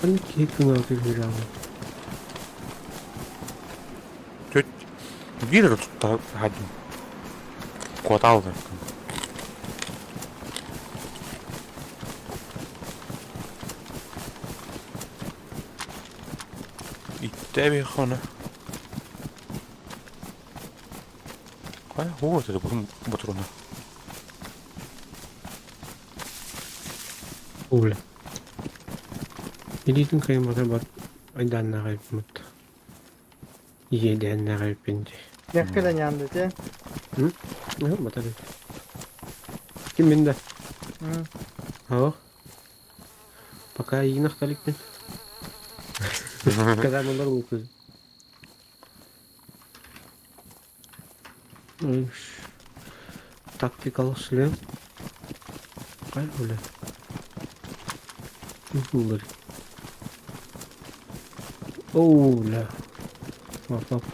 Кан кекин алты хүрәм. Төт. Бир тутта хадим. Коталды. Иттеби хона. Кай хоо это бутруна. Уля. Илитин кайын бар айданна кайыпмыт. Иеденна кайыппинди. Мехкелен янды те. Батар. Ким менде? Ау. Пока игнахталикпин. Когда мындар бул көз. Tactical шлем. Кай бля. Улар. Оу, бля. Лап-лап.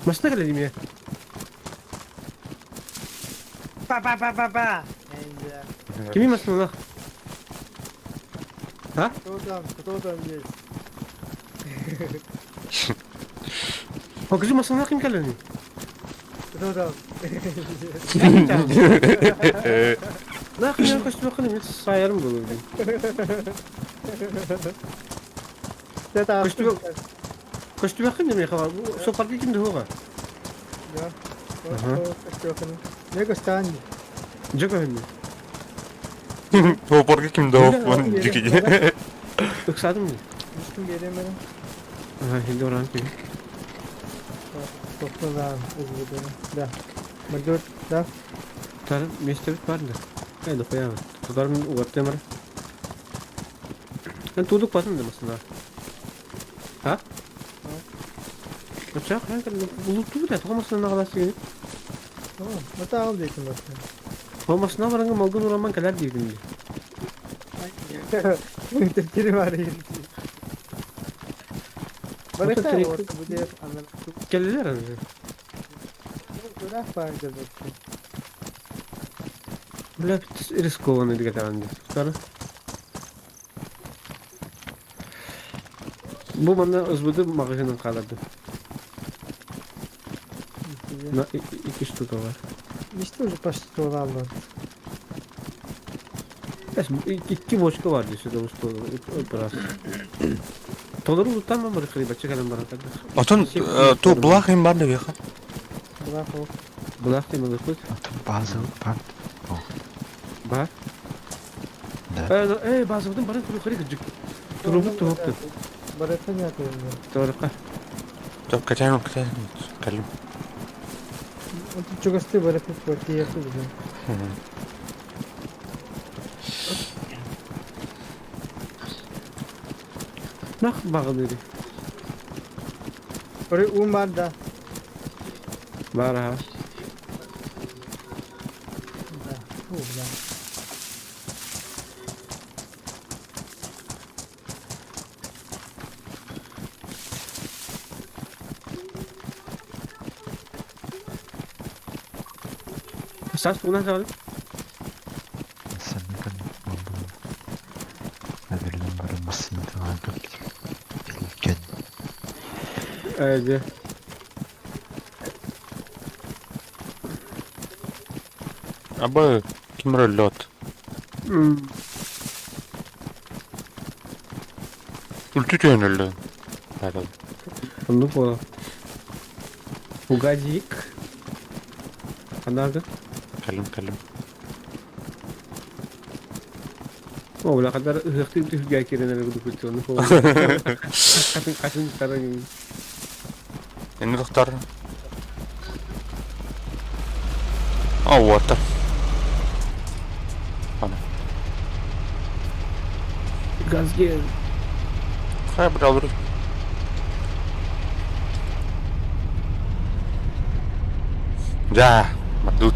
Машина кэлэ дии Па-па-па-па-па! Кими машина? А? Кто там? Кто там есть? Покажи машина ким кэлэний? Кто там? Нахуй көстүбэккин эмиэ саайарым буолуо дии. Көстүбэккин эмиэ сопарга ким да суоҕа. Да. Не көстөөн дии. Дьэ көһүннү. Сопарга ким да суох дьикини. Ыксаатым дии. Үстүн биэриэм эрэ. Ага, hindi оран киһи. Тохтолаан ылбытым. Да. Мордор, да. Тары миэстэбит баар да. Э, дохуя. Тутарым угаттыам эрэ. Эн туудук батын да масына. А? Оччоох улуттубут ээ, тоҕо масына наҕалаасыгын? Мата ал диэтим басына. Тоҕо масына бараҥҥа малгын ураман кэлэр диигин дии. Тири бар Барыта Кэллилэр аны. Бля, рискованный дигэтэҕин дии. Тары. Бу манна СБД маҕаһыынын хаалардым. На икки штука бар. Işte уже почти туолаллар. Икки бочка бар дии сюда раз. Толору улуттан бары хлебачы кэлэн баран Отон ту булах им бар да беха. Булах ол. Булах тем ылыппыт. Отон база бар. Бар. Да. Э, базабытын барын туру кырык Турубут туһукту. Барыта не атыйын. Торукка. Топ качаем, качаем. Калим. Чугасты барыта квартира билен. Нах багыныри. Ори ум бар да. Бар аха. Да. Фу, бля. Сас тугунан саҕалый? Саныкын буоллум. Эбэринэн баран массыынатыгар илгэн. Ээ дьэ. Абы ким лед. Үлтү түһэн өллө. Оннук буолар. Угадик. Ханнаарды? Кэлим, кэлим. О, бля, хандар ыһыахтыы түһүлгэ киирэн эрэ курдук оннук Хатын хатын таран. Эни тохтар. А, вот. Ана. Газге. Хай брал. Да, мадут.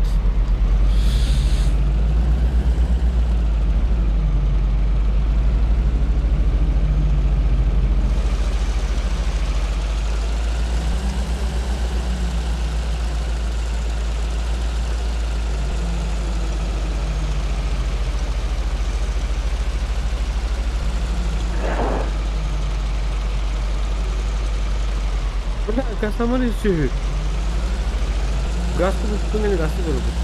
Бля, Кастамары сүһү. Газ туттун газы көрөбүт.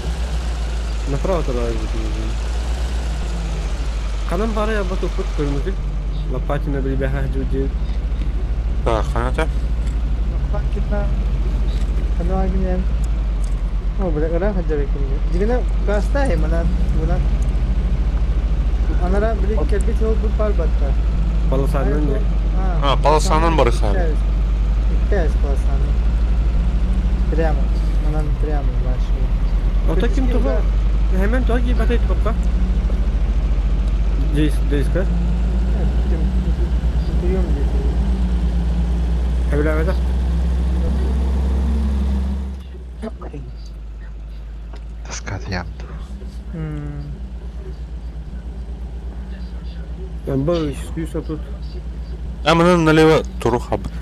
Направо туда Ханан бары ябы туппут көрмүтүк. Лопатина билбэхэ дьудьу. Так, ханата. Лопатина. Ханаагинен. О, бля, ыраах сылдьар эбиккин. Дьигинэ гаастаа манан мунан. Анара били кэлбит ол бу барбатта. Полосанан не. А, полосанан барыхаабыт. Иккээс полосанан. Прямо. Манан прямо дальше. Ото ким тугу Hemen туга киирбэтэй туппа. Дейс, дейска. Утуйум диэтэ. Хэбилээбэтэх. Таскат ям. Бу 130. А манан налево туру хабыт.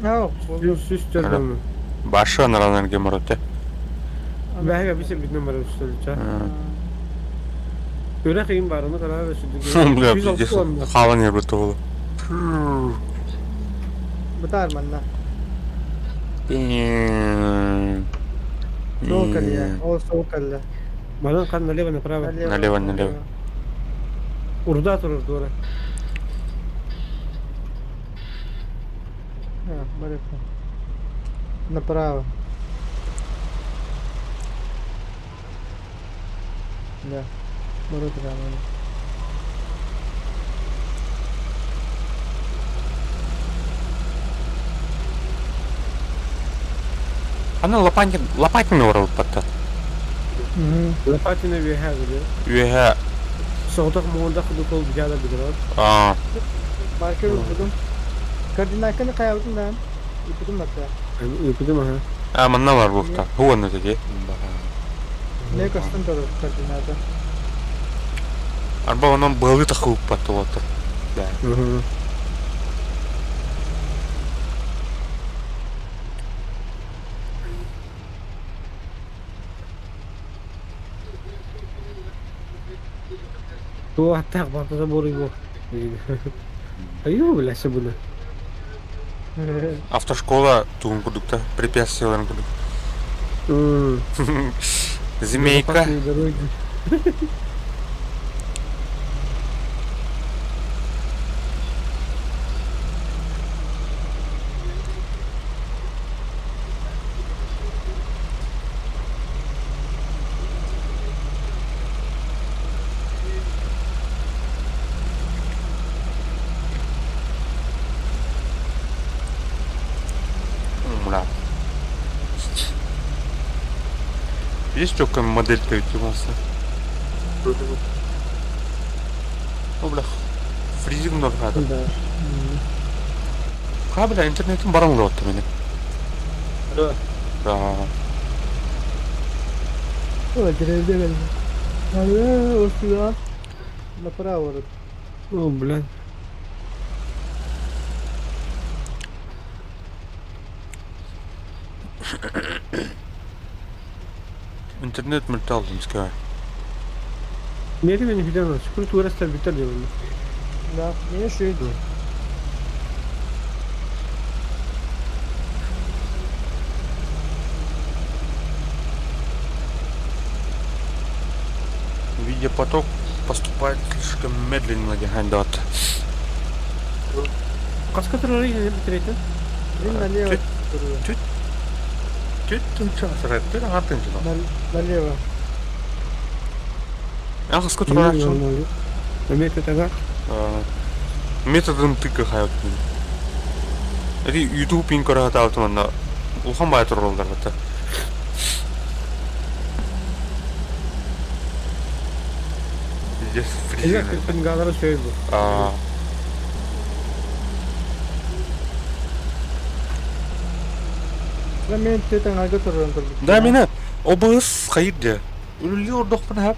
Ау, 104 Башы наранан геморроте. Бэһэгэ бисин бүтүн бары үстөлүчэ. Үрэх иин барыны караа Бля, сүдү. пиздец. Хаалан ербит оҕолу. Бытаар манна. Сол кэллэ. Ол сол кэллэ. Манан хан налево направо. Налево, налево. Урда турur дура. А, барыха. Направо. Да. Бары прямо. Аны лопатин лопатин оролпатта. Лопатина үөһэ биле. Үөһэ Соҕотох муҥурдах курдук ол бигада билер. аа Маркер укудум. Координаканы хайабытын да. Ипутум барта. Үкүдүм аха. А манна бар буухта. Хуанна теди. Не көстөн турар координата. Арба онон быалы тахыуппат уотар. Да. Туохтаах бартата буруйбу. Айуу билэсэ буну. Автошкола тугун курдукта. Препятствияларын курдук. Змейка. Бля. Есть только модель у О, бля. Фризинг надо. Да. Ха, бля, интернетим баран улатты мени. Да. Да. Ой, деревья. А, вот сюда. Направо. О, бля. Интернет мөлтө алдым ска. Нери мени билен шүкүр туурастар бүтөр деп. Да, не шить. Видеопоток поступает слишком медленно дегандат. Каска турар ине бүтүрөйтө. Блин, налево. Түт тынча сарат, түт аңар тынча. Налево. Ах, сколько турар. Эме көтөга. Методын тыка хайот. Эти YouTube ин көрө таалтыманда улхан бай турулдар бата. Здесь Эге фризинг. күнгалары сөй бу. А, Да, мен төтен аңарга турарым турбут. Да, меня ОБС хайыр де. Үлүлі ордоқпын хап.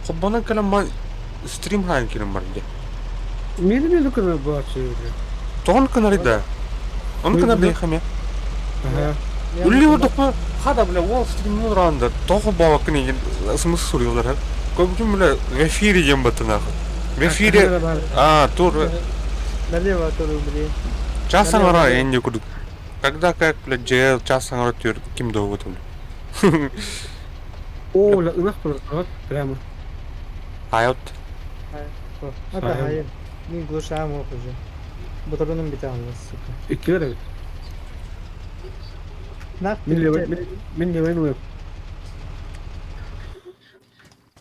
Қоббанан калам ма стрим хайын келем бар де. Мени мени күнө баачы. Тоғын кынары да. Оны кынар да хаме. Аха. Үлүлі ордоқпын хада бля ол стримнің ранда. Тоғы баба кыны смысл сурыйлар хап. Көбүтүн бля в эфире дем батын ахы. В эфире а тур Налево туру, блин. час аңара энди кудук. Когда как бля JL час аңара төр ким да вот бля. О, ла ынах турар прямо. Айот. Ата хайыр. Мин глушаем уже. Батаронum бите алды, сука. Иккилер. Нах, Мин левый, мин левый ну.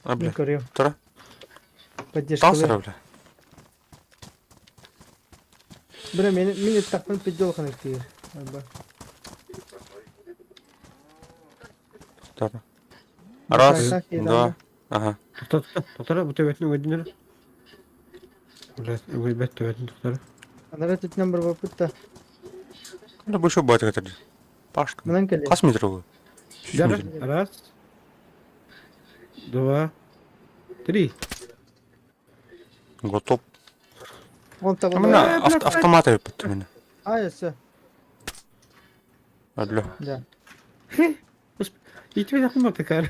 А бля. Көрүм. Тура. Поддержка. Тасыра бля. Бля, мин мин ыттахпын пиддол ханактыыр. Тоқтар. Раз, два, ага. Тоқтар, тоқтар, бу төбөтүн өҥөйдүнэр. Блядь, өҥөйбөт төбөтүн тоқтар. Анара түтүнэн барбаппыт да. Кында бу еще батыр этер. Пашка. Манан кэлиэ. Хас метр ол? Раз, два, три. Готов. Он того. Мына автомат өппүт мені. А, все. Алло. Да. Итбет акын такар.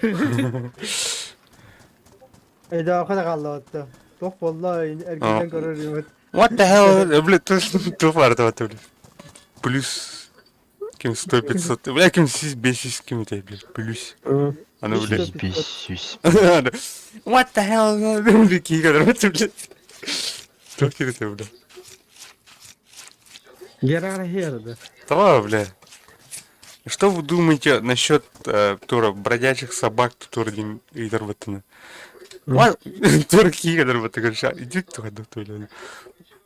Эйда хана қалды. Тоқ болла эргинен көрөр юмут. What the hell? Бля, тух бар это, бля. Плюс ким 100 500. Бля, ким 500 ким это, бля, плюс. Аны, бля. Бесюсь. What the hell? Бля, киге бля. Тух кирсе, бля. Герара херда. Да, бля. Что вы думаете насчет тура бродячих собак тур один ыйтарбаттына? Тур киге дарбатты короче. Иди туха тур.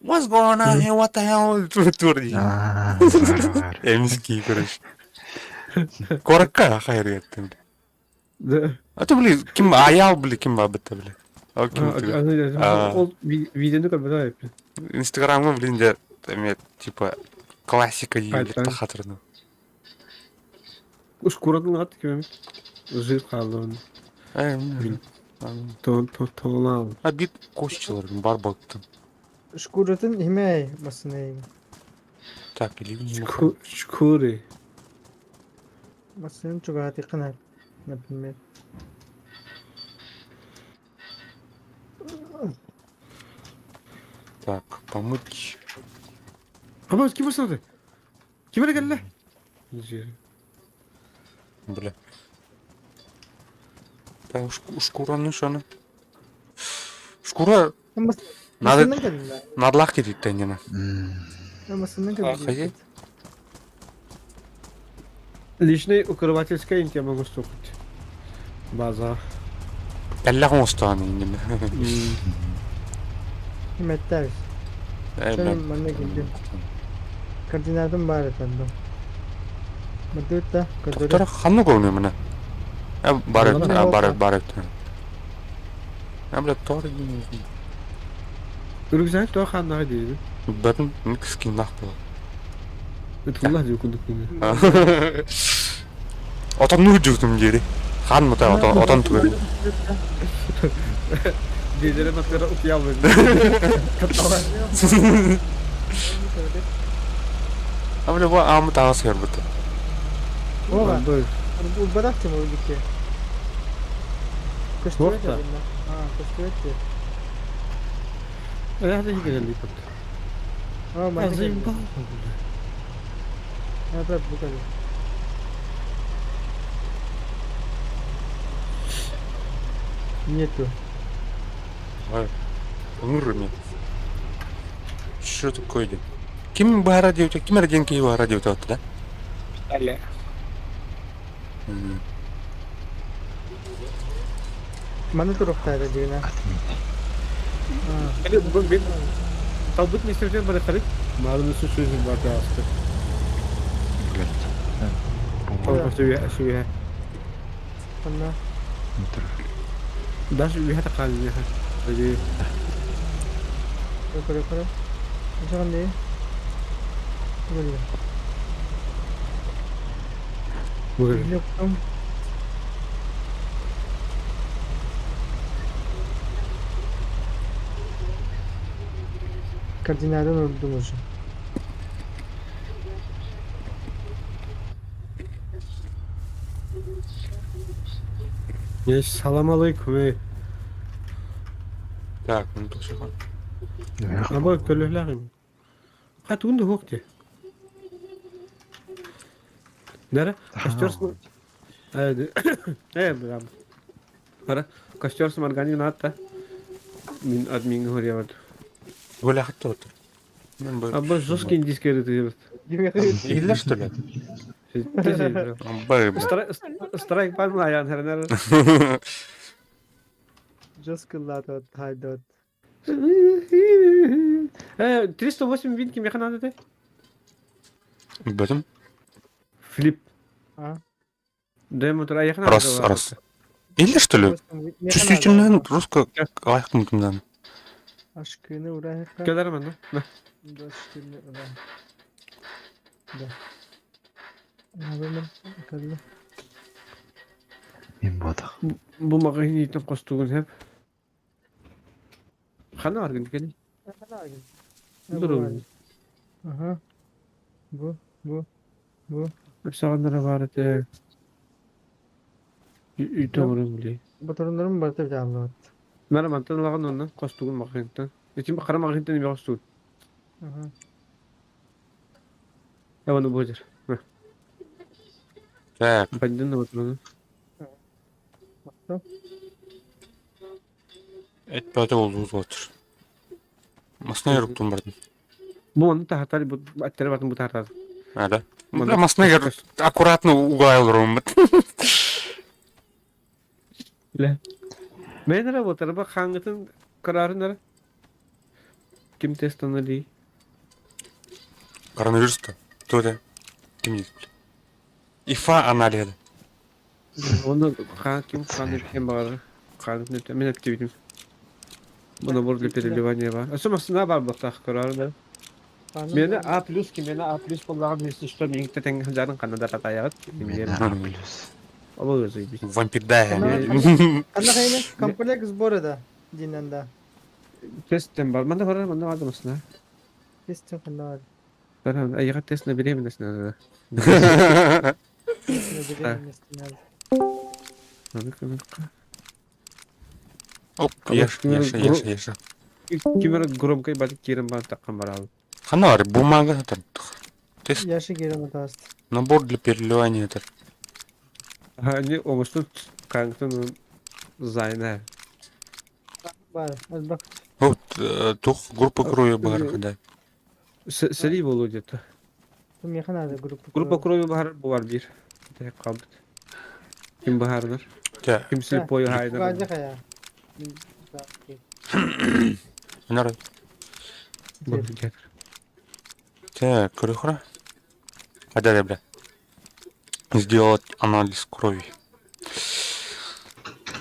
What's going on here? What the hell? Тур тур дии. Аа, бар, бар. Эмский, короче. Коракка хайр еттим. Да. А то, бля, ким аял, бля, ким бабыта, бля. Ал ким А. Ол видеоны көрбөтө эппин. Инстаграмга, блин, де, эме, типа, классика дии, бля, Айтан. тахатырны. Ушкуратын ат кимем. Жир қалды. Э, м, Тон тон тонал. А бит косчылар, бар бактын. Шкуратын химей масынай. Так, или не Шкуры. Масын чугати кына, например. Так, помыть. Аба ким басады? Ким эле келди? Бля. Так, шкураны шаны. Шкура Надо- Масыннан келди. надлах кетет тәнені. Масыннан А, келди. хозяин? Личный укрывательская я могу стукать. База. Әллә оңыстаған инде. Химеттер. Э, Шаны бля. манна келди. Координатым бар этенде. Мадутта, Доктор ханны көрмей міне. Ә, бар өтті, ә, бар, бар өтті. Ә, бля, тор Рюкзак то ханна дейdi. Бәрін кіскен нақ болады. Өтулла деп күндік күні. Отан ну жүрдім жері. Хан мұта, отан, отан түгел. Дедері матері ұтия алмайды. А, бля, бұл амы тағы сығыр бұты. Ова, Урбадах тем улике. Көстүрөт. Туохта? А, көстүрөт. Аяқта келді кеп. А, манна Азым келди. ба. А, брат, бу келди. Нету. Өңір мен. Что такое деп? Ким бара деп, ким әрден кей бара деп отты, да? Әлі. М. Маны туруктары дегенә. Отменяй. Әлі бүгін мен талбыт мектептен бара қарай. Марын үсі сөзім бар да асты. Блядь. Талбыт сүйе сүйе. Анна. Метр. Даже үйе таққан үйе. Әлі Көрө көрө. Жаган не? Көрө. бүгін. Лөктөм. Координатын урдум уже. Не, салам алейкум. ey. Так, ну то все. Аба көлөләгем. Катуынды хоқте. Нәре? Костер с... Э, бля. Бара, костер с марганин атта. Мин админ говорят. Гуля хатты отыр. Мен б... Аба жесткий индийский рыты. Иллер, что ли? Б, Страйк пальма аян хернер. Жестко латот, хайдот. 308 вин кимиэхэ наада этэй? Бөтүм. Филипп. А? Дэм утра айахна надо Раз, раз. Или что ли? Чувствительно русско лайкнутым. Ашкыны урайха. Кэлэр манна. На. 24 да. Да. Надо кэллэ. Мин буотах. Бу маҕаһыын хостугун хэп. Хана аргын кэлин. Дурун. Ага. Бу, бу, бу. Саҕаннара баар этэ. Үтөҥөрүн билей. Батырыннарым барыта битааллыбат. Мара мантан ылаҕын онно хостугун маҕаһыынтан. Итин хара маҕаһыынтан эмиэ хостугун. Ага. Эваны бозер. Так, Бандин вот. эт бөтө болду отыр. Масына yoruktum бардым. Бу оны тахатар бу аттары батын бу тахатар. А, да? Бля, масына аккуратно угай олорум. Ле. Мен работар ба хаңытын карарын Ким тест ди? Коронавирус-то. Кто это? Ким не ИФА анализы. Оны хан ким хан ким бар. Хан не мен активитим. Бу набор для переливания бар. Асо масына бар бактах карарын. Мени А плюс ким мени А плюс боллаган если что мен тетен жарын канада татаягат. Мен А плюс. Оба өзү бит. Вампир да. Ханна хайны комплект сбора да. Динен да. Тесттен бар. Манда бар, манда бар масына. Тест ханна бар. Бар, айга тест на беременность надо. На беременность надо. Оп, еш, еш, еш, еш. Кимер громкой батып кирен бар таккан бар ал. Хана бар, бумага там. Тест Яшы керем атаст. набор для переливания это. Они оңостун каңтын зайна. Бар, азбак. Вот, тух группа крови бар, да. Сели болу где-то. Меха надо группа. Группа крови бар бар бир. Так калбыт. Ким бахарнар? Тя, Ким слепой хайнар. Бажа хая. нар. Так, крыхра. А да, бля. Сделать анализ крови.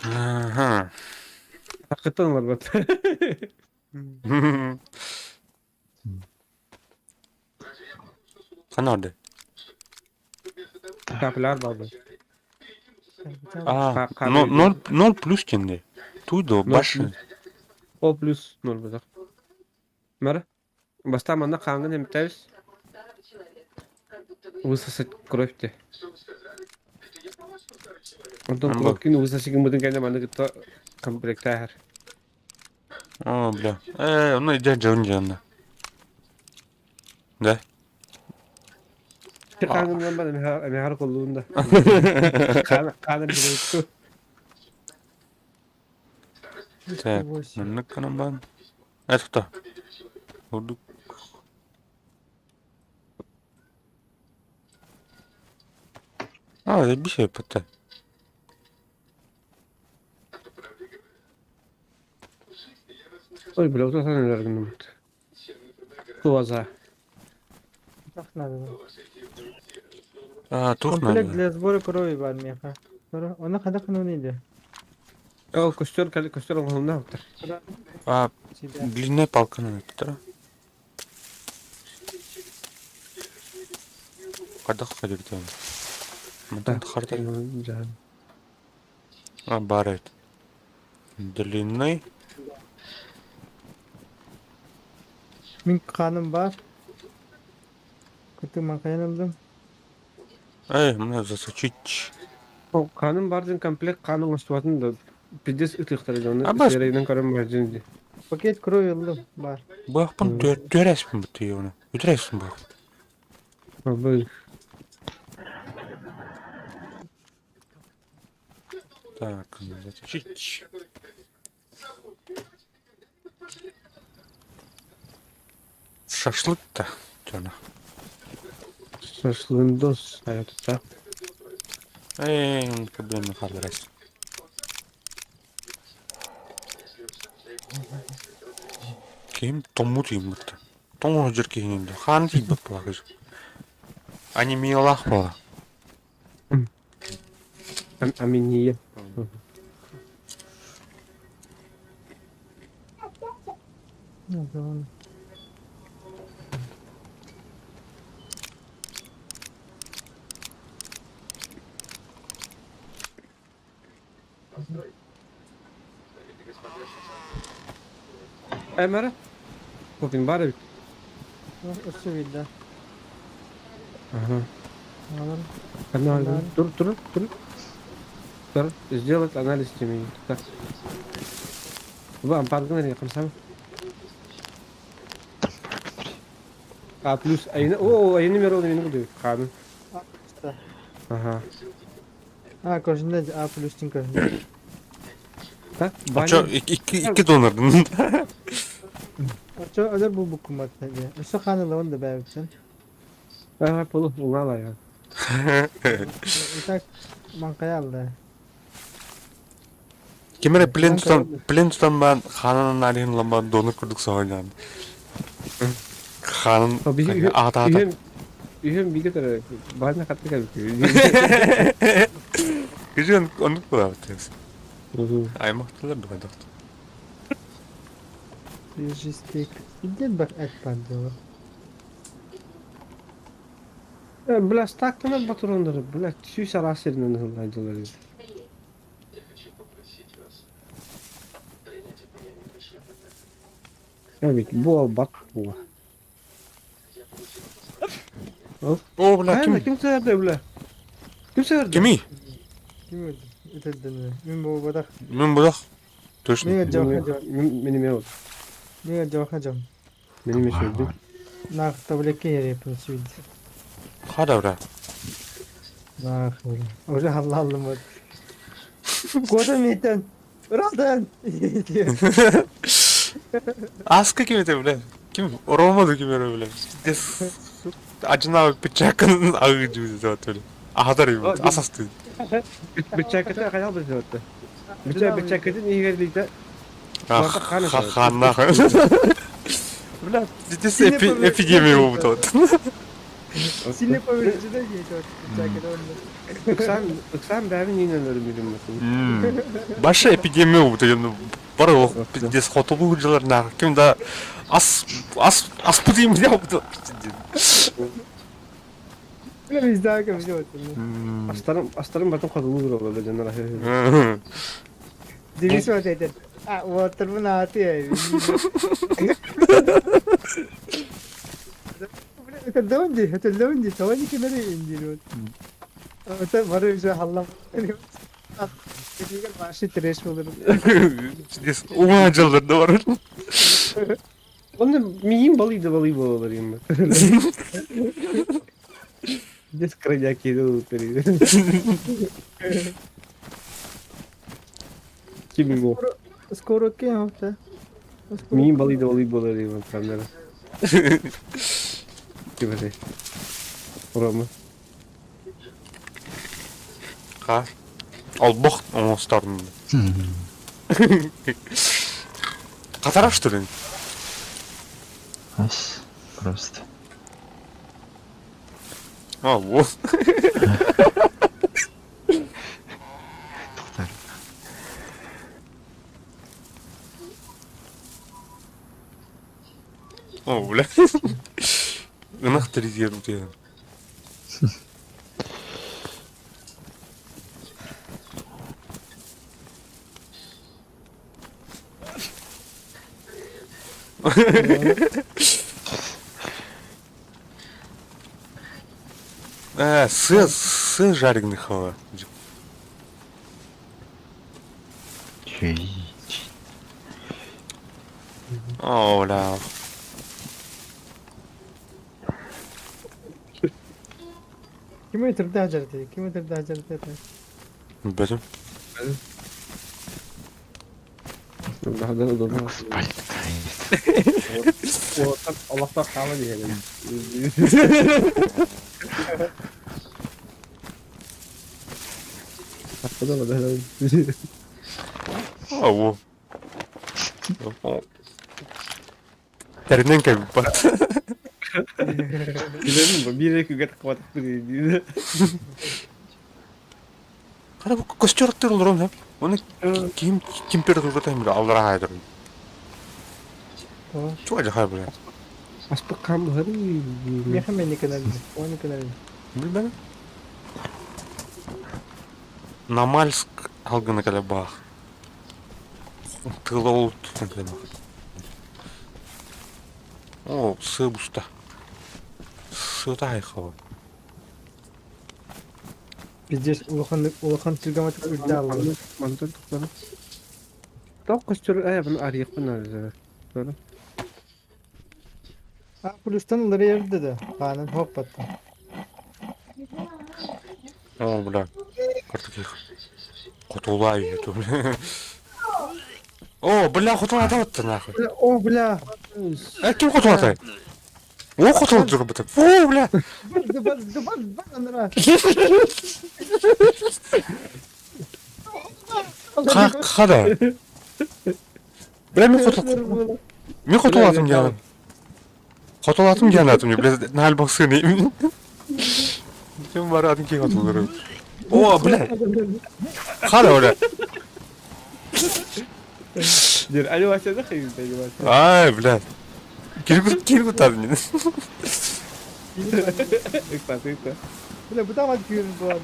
Ага. Акытын бар бат. Ханарды. Капляр бар. А, ноль, ноль плюс кенде. Туйдо, башын. О плюс ноль базар. Мара? Баста мана қаңын емтәбіз. Высосать кровь те. Онтон Амба. кровь кин высосать мудын кәне мана гытта комплект әһәр. О, бля. Ну иди джон джон. Да? Қаңын бар әмәһәр колуында. Қаны билет. Так, наныканамбан. Это кто? Удук. А, забей ПТ. Ой, бля, вот это наверное. Глаза. Так надо. А, тух Комплект надо. для сбора крови бар меха. Она хада хануниде. О, костер, костер оңғылында оптыр. А, Себя. длинная палка надо, да? Когда ходили там? Мантан харта. А, барет. Длинный. Мин каным бар. Көтү макайнымдым. Эй, мне засочить. О, қаным бардын комплект қаның остуатын да пиздец ытыктар оны. Абас. Серейден көрөм бар Пакет крови алдым бар. Бахпын төрәсмін бітті оны. Өтірәсің бах. Бұл Так, засочить. Шашлык-то. Тёна. шашлындос аятта. Эй, проблемы хардрас. Ким тому тим бітті. Тоҥ сылдьар киһини дуу, хаана тиийбэт буолла Анемиялаах буолла. Аминия. Эмэрэ? Копин бар эбит. Өссө биирдэ. Ага. Аҕалар. Анализ. Тур, тур, тур. Тур. Сделать анализ тимии. Так. Бу ампаргын эрэ хамсам. А плюс айны о айны мер ол мени буду хааны. Ага. А, көрсүндэ А плюс тин көрүндэ. Так, Очо икки икки донордун. Очо өлөр булбуккун бат диye. Өссө хаан ылабын да бэйэбиттэн. Аа, полу угаала я. Итак, маҥхайа алла. Ким эрэ плен тутан плен тутан баран хаанын аналиһын ылан баран донор курдук соһуйнаан. Хаанын аата-аата. Үһүм бигэ төрө баанна хатты кэлбит. Күжүн оннук буолабыт. Аймахтылар духа Свежий стейк. Иди бак эт падала. Бля, стактанар батурондары, бля, сүүс араас сиринэн ыһыллаадылар. Эбит буолбат буо. О, бля, ким? Ким сыһарды, бля? Ким сыһарды? Кимий? Ким өлдү? Ытырдын. Мин буолбатах. Мин будах. Точно. Мин дьоха дьон. Мин эмиэ Мин дьоха дьон. Мин эмиэ сүрдүм. Нах таблетка ереппин сүйді. Хада бра. Нах уже аллаллым вот. Кода митен. Ырадан. Аска ким это, бля? Ким? Рома ким эрэ, бля? Дес Ажына пичакын агы жүүзү деп Ахатар асасты. Бычакыты хайал бычакыты. Быча бычакытын иһигерлиите. Ханна. Бля, здесь эпидемия болуп Сильно повреждена бычакыты. Ыксаан ыксаан бэбин иинен өлүмүрүм. Баша эпидемия болуп бар ол пиздец хотулуу жылар ким да ас ас аспы дейм Астарым астарым батым хотулуу тураллар дьоннор Денис вот этот. А, вот ааты. Это лонди, это лонди, тони кемери индир. Это бары уже халлам. Башы трэш болur. Пиздец, ума жылдар да бар. Онно миин балыйда балый буолалар юм. Дес крайняк еду Ким его? Скоро кем да? Миин балыйда балый буолар юм камера. Ким это? Рома. Ха. Албох оңостарын. Катара что ли? Ас, просто. А, вот. Тоқтар. О, бля. Ынах терезер утуйан. Э, сыр, сыр жареный хава. Чүй. О, бля. Ким өтүрдө ажарды? Ким өтүрдө ажарды? Бөтүм. Allah'tan kahve diyelim. А, во. Тэринэн кэлбит. Билэбин бу биир күгэ таххыбатахпыт дии. Хара бу костер аттыр олорон һэ. Оны ким температурата хим аллара хайдыр. Чуга жахай бля. Аспыт хам быһар. Меха мен никанал. Оны канал. Билбен. Намальск алгына кэлэ баах. Тыла ол тутан кэлэ баах. О, сыы буста. Сыта хайхава. Пиздец, улахан улахан түргэмэтик үрдэ аллар. Мантан туктана. Тоқ көстөр э bunu арыйыкпын ары. Sonra. А плюстан ылары ерді да. Хаанын хоппатта. О, бля. Картаких. Хотулай это, бля. О, бля, хотулай нахуй. О, бля. Э, ким хотулатай? О, хотулай жүрбүтэ. О, бля. Бар, бар, бар, анара. Хада. Бля, мен хотул. Мен хотулатым дианам. Хотулатым дианатым, бля, на альбом сыны. Ким бар атын ким хотулар. О, бля. Хада, бля. Дир, алло, Вася, да хай, Вася. Ай, бля. Киргут, киргут админ. Ыкта, ыкта. Бля, бу там откюрин була.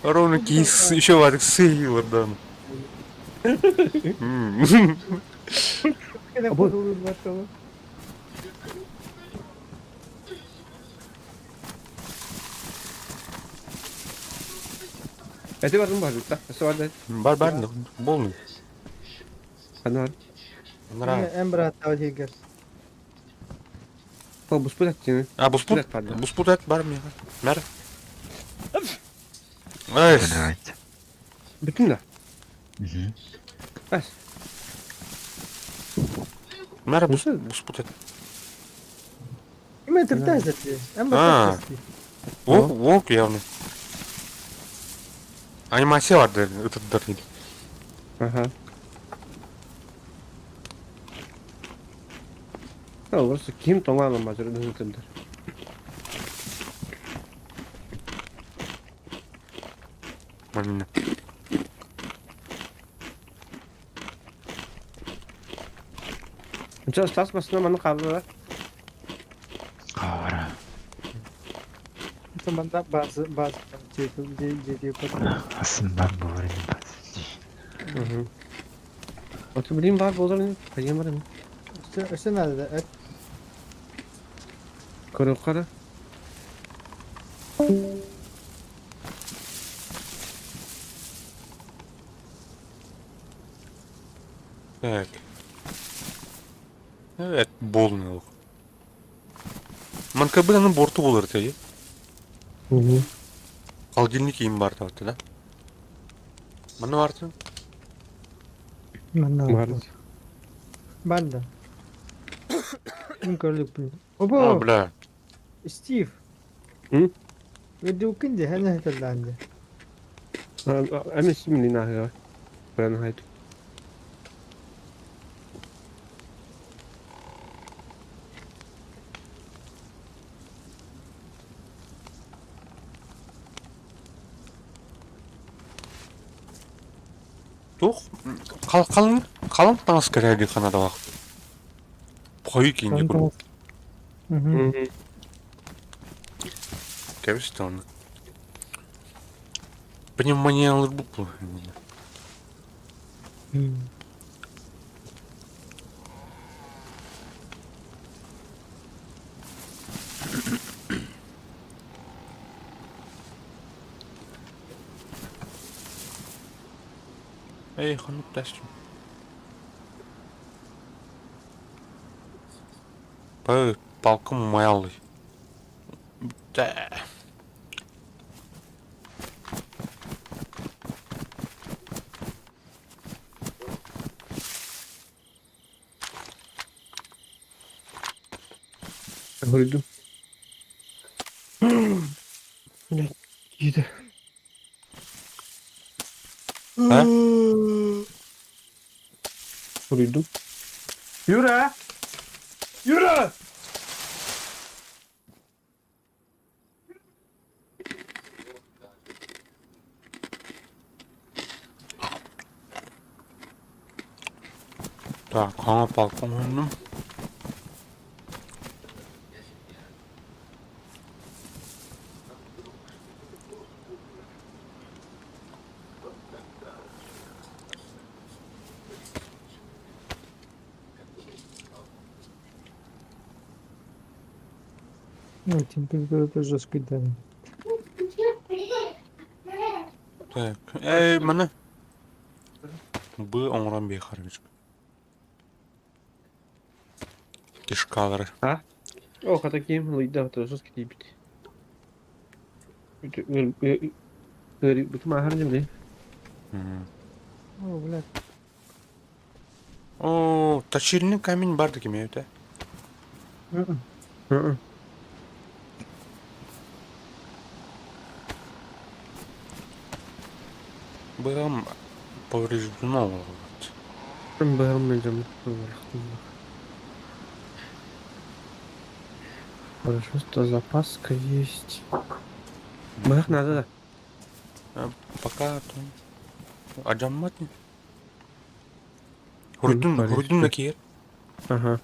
Ровно кис, еще варик сыйлар дан. Эти бардым бар, ыкта. Осы бар да. Бар бар, болный. Ана. Нравится. Эм брат, тау дигер. Ол буспут аттины. А, буспут? Бар. Буспут эт бар меха. Мэр. Эй, Давайте. Бүтүн да. Мгм. Бас. мэр буспут эт. Ким түртәзәти? Эм А. брат. Волк, волк явно. Анимация бар да, этот дар. Ага. Ол просто ким тоңалым базыр үтүндөр. Манна. Нча стас басына маны калды. Аура. Манда базы базы жети жети Асын бар болар не баз. Мгм. Ото билим бар болар, кайын бар. Өсө надо эт. Көрөк кара. Так. Evet, болный лук. Манкабынаның борту болар те. Мгм. Холодильник им бар да, да? Маны барты? Манда. Бар. Банда. Мин көрдүк бу. О, Обо, бля. Стив. М? Өдүкүн де хәне хәтерләнде. Эми симни нахыга. Бран хайт. Тух, қалың, қалың таңыз кәрәді қанада бақ. Қойы кейінде көру. Мгм. Кәбісті оны. Пневмония алыр бұқ. Эй, ханук тәстім. Пай, палкым маялый. Да. Көрдүм. Блядь, киди. А? Юра! Юра! Так, хаҥа палка оҥоһуннум. Ну, температура жесткий да. Так, эй, маны бу оҥорон биэхэр Кишкалары. А? О, хата ким лыйда жесткий тиийбит. Ыарыйбытым ааһар дьэ О, блядь. О, точильный камень бар да ким это? Быһам повреждено вот. Быһам мен дьон Хорошо, что запаска есть. Быһах надо да. Пока то Ажаммат не. Хурдун, хурдун накиер. Ага.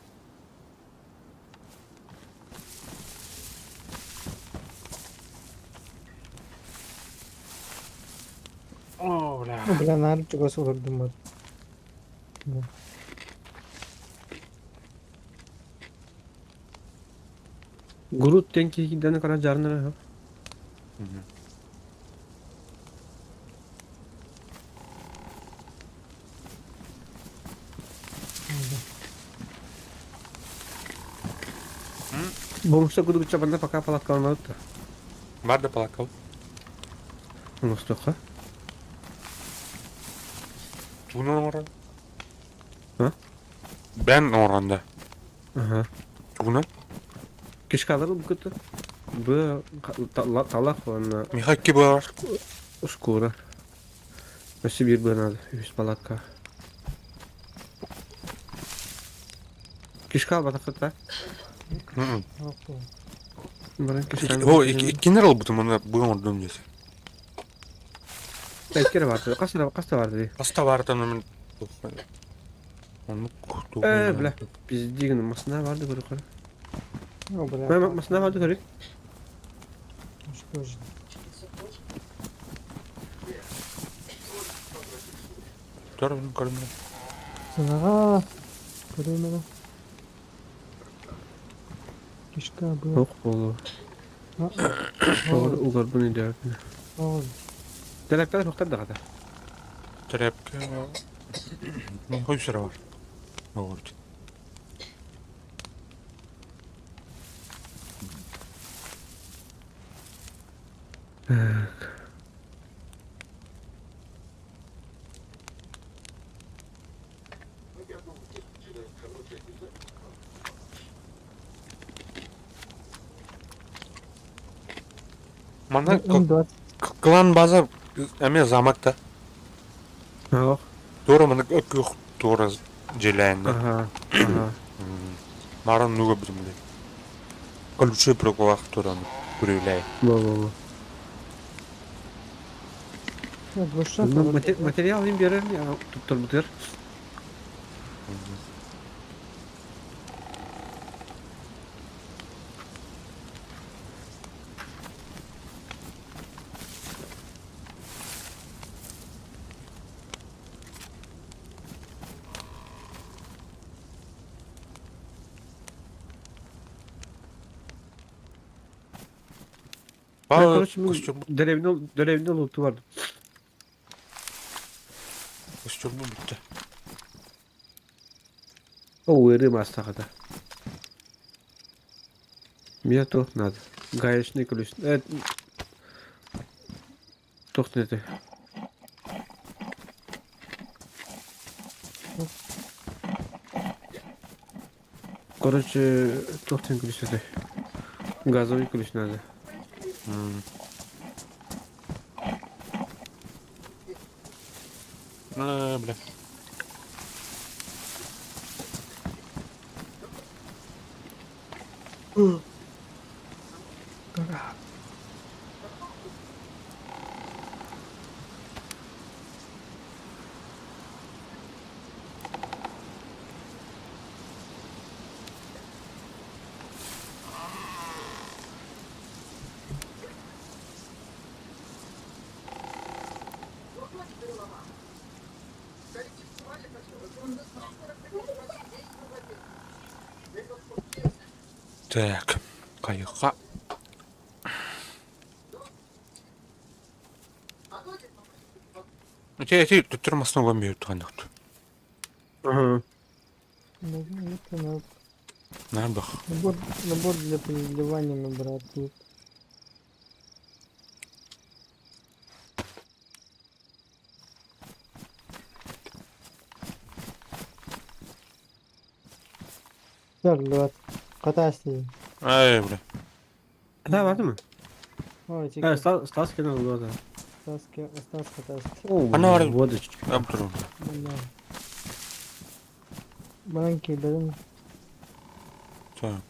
О, бля. Бля, наар чугас олордум. Грут диэн киһи кара дьарнара. Бомжта кудук чабанда пока палаткаланат. Бар да палаткал. Оҥостуохха. Тугунан оҥорон? А? Бэн оҥорон да. Ага. Тугунан? Кишкалары букыты. Б талах уонна Миха икки бар. шкура. Өссө биир быа надо. Үс палатка. Кишка албатахыта. Баран кишканы. О, иккинер албытым, оны бу оҥордум десе. Иккere барды. Каста каста барды. Хаста баартан мен Оннук Э, бля. Пиздигин масына барды көрү. О, бля. Масына барды көрү. Что же? Көрүм көрүм. Сынаға. Көрөмөнө. Кишка бу. Ох болу. Угар буны дәп. Тәрәпкә тоқтар да қата. Тәрәпкә. Хой сыра бар. Вот. Так. Манна клан база эме замокта. Ох. Туора маны күөх туора дьиэлээннэр. Ага. Ага. Марын нуга битимли. Ключи прокулах туран күрүлэй. Во-во-во. Материал им берер, туттар бутыр. Короче, деревня деревня луту бар. Костюм бүттэ. О, уыры мастахата. Мне тох надо. Гаечный ключ. Тох не ты. Короче, тохтен ключ это. Газовый ключ надо. Бля. Так, хайыха. Эти эти төттөрү массыына уган биэрбит ханнык. Ага. Наабах. Набор, набор для переливания, брат, тут. Брат, катайся. Ай, бля. Да, бар mı? Ой, Ha, Стас, Стас кенен булды да. Стас, Стас катайся. О, Ана бар. Водочка. Абдуру. Маленький, блин. Так.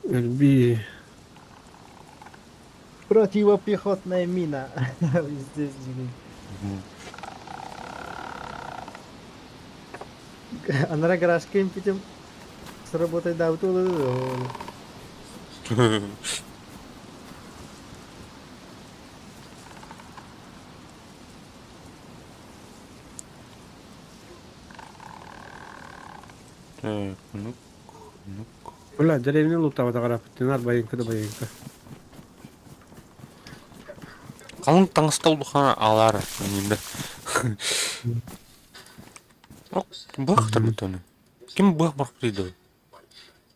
Люби. Противопехотная мина. Здесь, блин. Анара гаражка им питем сработать да вот. Так, ну ну Бля, деревня лутава да карап. Тенар байынка да байынка. Қалың таңыстал бұхана алар. Енді. Ок, бұқ тұрмын. Ким бұқ бақ дейді?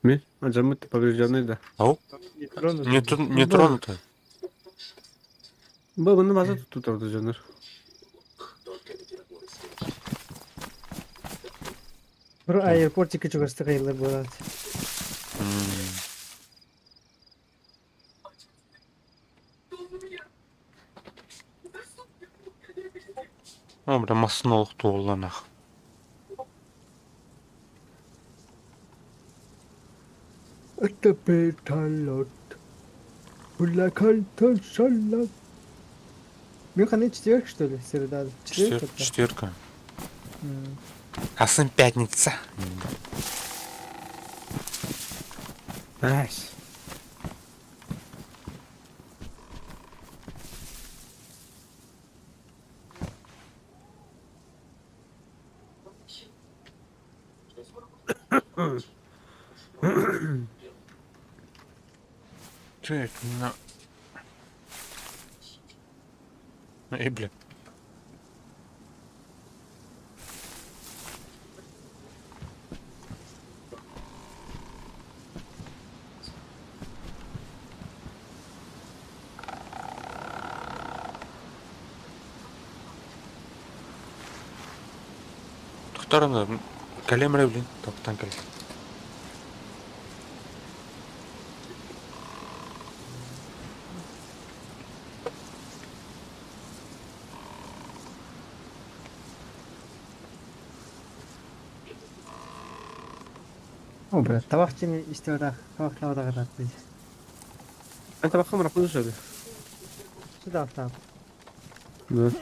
Ми? А жамыт поврежденный да. Ау? Не, не тронуто. Бу bunu база tuttu жаныр. Бро аэропортика чугасты кайылар болады. О, бля, массына олық туыланақ. Это вертолет. Мен қандай четверг, что ли, среда? Четверг? Четверка. Асын пятница. Найс. Так, на... Эй, бля. Тоқтар кәлем блин, тоқтан кәлем. О, бля, табақ жеме істеп атақ, табақ табақ атақ дейді. Мен табаққа мырақ söyledi. Şu табақ табақ. Да.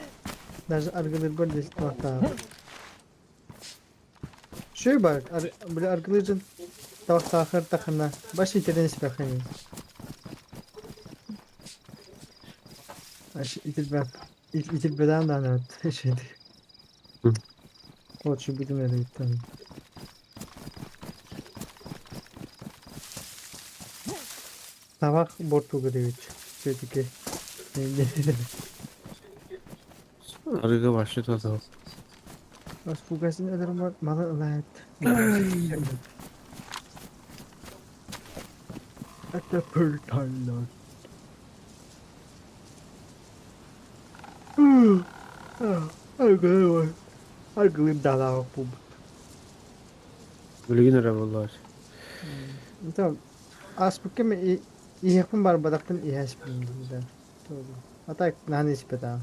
Даже аргылыр гол здесь табақ табақ. Şu бар, бля, аргылыржын табақ табақыр тақына. Баш итерен испяхани. Аш итилбе итилбеден да анат şeydi. Вот şu bütün yere gittim. Табақ борту көребит. Все-таки. Арыга вообще то Бас фугасын ödürüm малы ылайт. Это пульталлар. Аргылы Аргылы далаға пуб. Билгин эре болlar. Tamam. Аспыккем иһэхпин бар бадахпын иһэспин да. А так наны испета.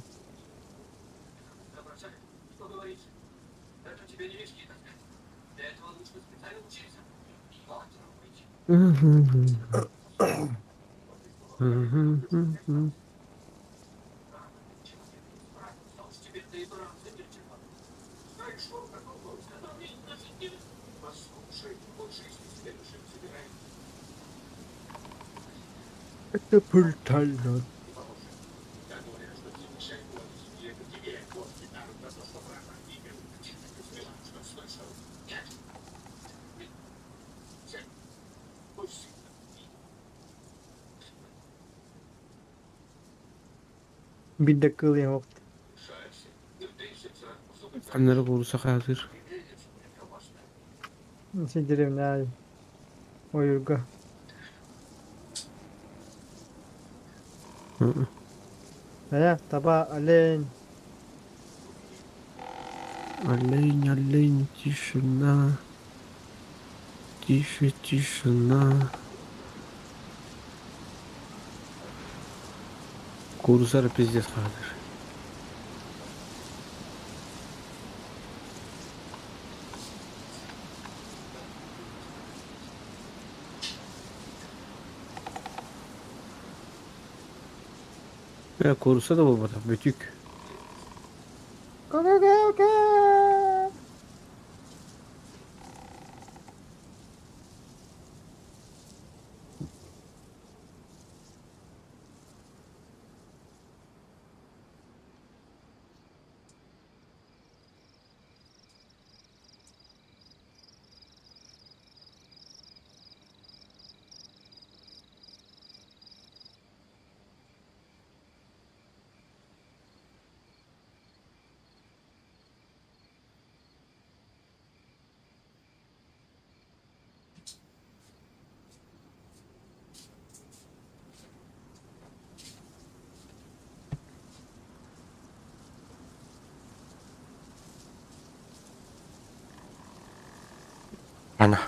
Это брутально. Биир да кыыл иһэ Ханнары куурусса хаатыр. Сидеревне аайы ойуурга Хайа, таба, олень. Олень, олень, тишина. Тише, тишина. Куурусса эрэ пиздец хаатыр. Ээ, куурусса да буолбатах, бүтүк. Ана.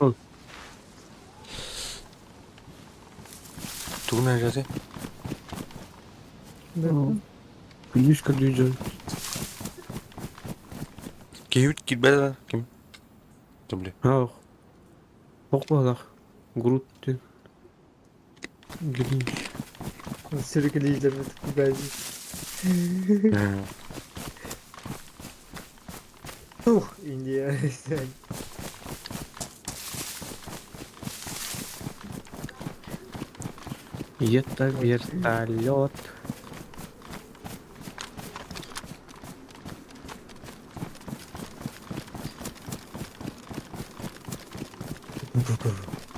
Ол. Тугунан дьэ Күнүс көрдүү дьон. Киһибит киирбэтэ ким? Тубли. Аах. Ох баалаах. Грут диэн. Гринч. Sürükleyicilerimiz güzel. Тух, Индия. Это вертолет.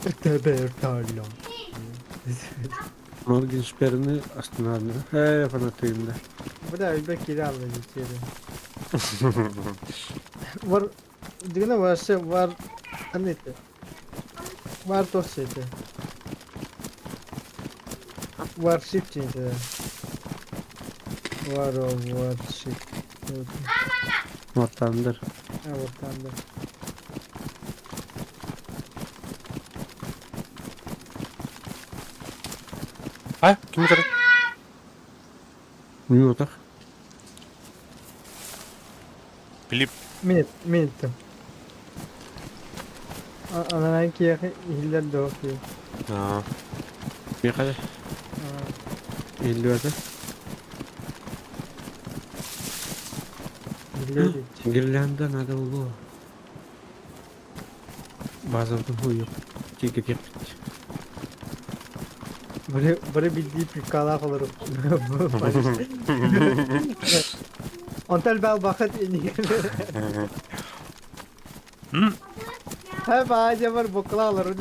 Это вертолет. Моргенштерны останавливаю. Э, фанатында. Бля, элбэх киһи аалла дии Var дигэнэ вообще var ханна этэ? Var туох этэ? Warship диэн этэ. War of Warship. War Thunder. Ha, War Thunder. А, ким көрөр? Минутах. Филипп. Мин мин эттим. Анараа киһиэхэ иһиллэр дуо киһи? Аа. Миэхэ иһиллибэтэ. Иһиллэр диэччи. Гирлянда надо было. Базовый хуйок. Тиги тиэппит. Бары бары билдии пиккалаах олору. Онтон элбэх бахыт иннигэр. Һэ баадьабар букла олору.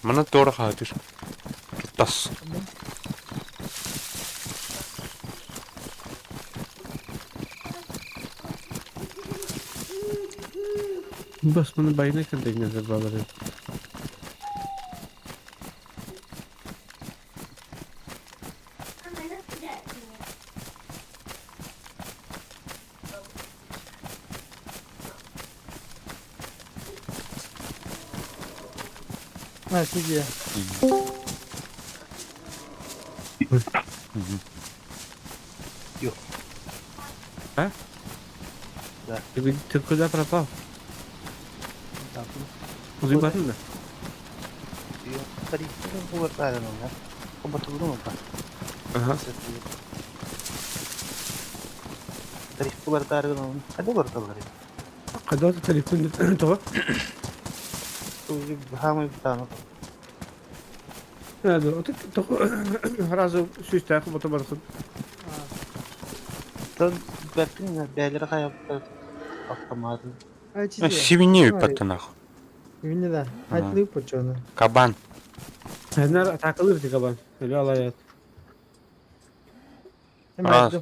Манна туора хаатыр. Туттас. Бас маны байына контейнерде балар edi. А, сидя. А? Да. Ты, ты куда пропал? Узуйбатын да? Аха. Когда тарифын тоҕо? Сразу сүүстээх бото барсын. Свинью паттанах. Свиньи да. Айтлыы почону. Кабан. Хэннэр атаакалыыр ти кабан. Өлө алайат. Раз.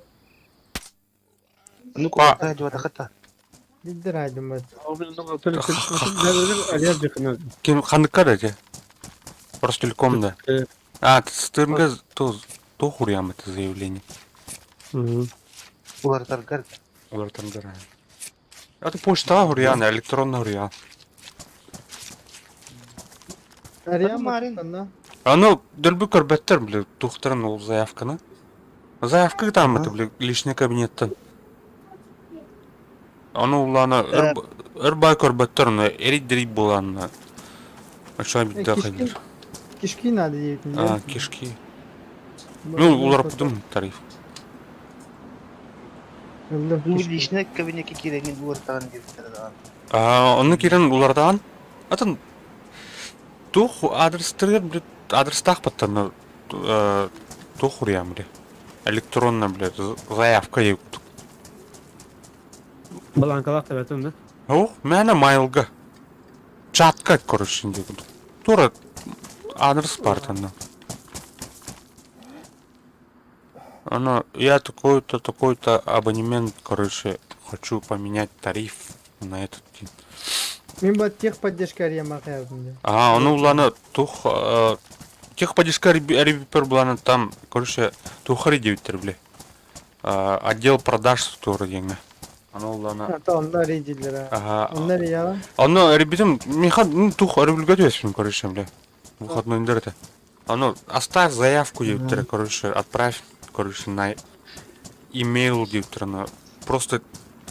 Ким ханыккар эти? Ростелеком да. А, Стырнга то то хуриам это заявление. Уларытаргар. Уларытаргар. Это почта хуриан, электронная хуриан. Ариан Аны дөлбү көрбөттөр, бile, тухтарын ол заявканы. Заявка там это, бile, личный кабинеттен. Аны уланы өр бай көрбөттөр, оны эриддери буланны. Ача битте хайдыр. Кишки надо диэбитин А, кишки. Ну, уларыптым тариф. Бу личный кабинекке киирэн уларытаҕын диэбиттэрэ даҕаны. А, онно киирэн уларытаҕын. Атын туох адрестарыгар блядь, адрестаах баттарна туох уруйаам бile. Электронно, блядь, заявка курдук. Баланкалаах табатын да? Ох, мээнэ майлга. Чатка, короче, инде курдук. Тура адрес баар Оно, я такой-то, такой-то абонемент, короче, хочу поменять тариф на этот день. Мин бу техподдержка арыйамаахайабын дии. А, ону уланы тух техподдержка эрибипер буланы там, короче, тухари диэбиттэр бile. Отдел продаж тура диэҥҥэ. Ону уланы Ата онно арый дииллэр Ага. Онно арыйаҕын? Ону эрибитим миха ну тух өрөбүлгэ түбэспин короче бile. Выходной этэ. Ону оставь заявку диэбиттэрэ, короче, отправь, короче, на имейл диэбиттэрэ, ону просто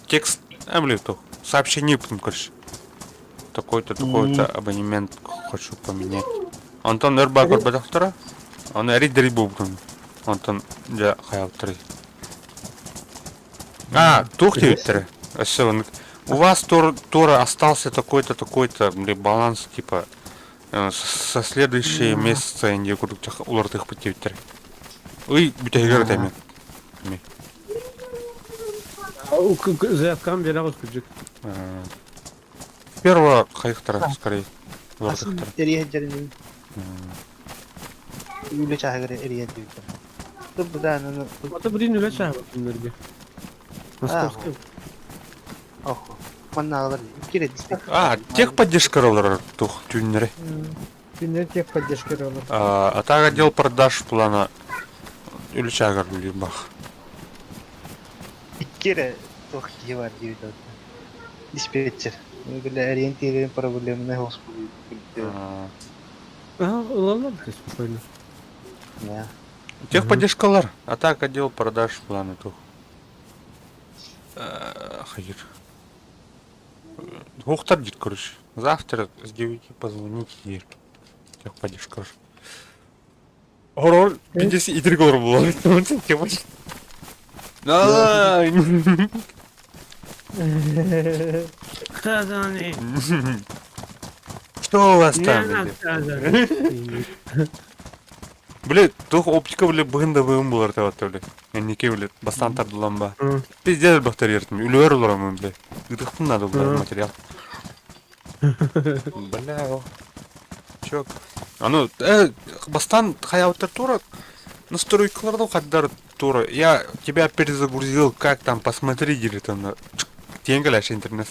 текст, а, блин, тух, сообщение ыыппытым, короче. Такой-то, такой-то абонемент хочу поменять. Онтон өр баа көрбөтөхтөрө. Ону эрий-дэрий буолбутум. Онтон дьэ хайаабыттарый. А, туох диэбиттэрэ. Өссө оннук. У вас тура остался такой-то, такой-то, блин, баланс, типа, со следующего месяца инде курдук уларытыахпыт диэбиттэрэ. Ый бүтэһигэр этэ эмиэ. Заявкам бере күдьүк. Первого хайыхтара скорее. Уларытыахтара. Эрийэ дьэринин үлэ чааһыгар эрийэ диэбиттэр. Тыбыдаананы Ата билин үлэ чааһы күннэргэ. Московский. Охо. Маннааҕылар кире А, техподдержка олорор тух түүннэри. Күннэр техподдержка олор. А так отдел продаж плана үлэ чааһыгар үлэлиир бах. Икки эрэ туох киһи баар диэбит диспетчер. Бile ориентирован проблемный господи. Ага, ылаллар спокойно. Техподдержкалар. А так отдел продаж плана тух. Хайыр. Ухтар диир, короче. Завтра с 9 позвоните диир. Техподдержка. Хорор, пиздец, итирик олор буолар. Давай! Казани. Что у вас там? Бля, туох оптика, бля, быһын да быһын буолар табатта, бля. Энники, бля, бастаан тардылан ба. Пиздец бахтарыйартым, үлүөр олоромун, бля. Ыдыхпын надо было материал. Бля, о. Чё? Аны, бастаан хайаабыттар тура, настройкаларда хаддар тура. Я тебя перезагрузил, как там, посмотри, дири там. Тиэн кэлээччи интернет.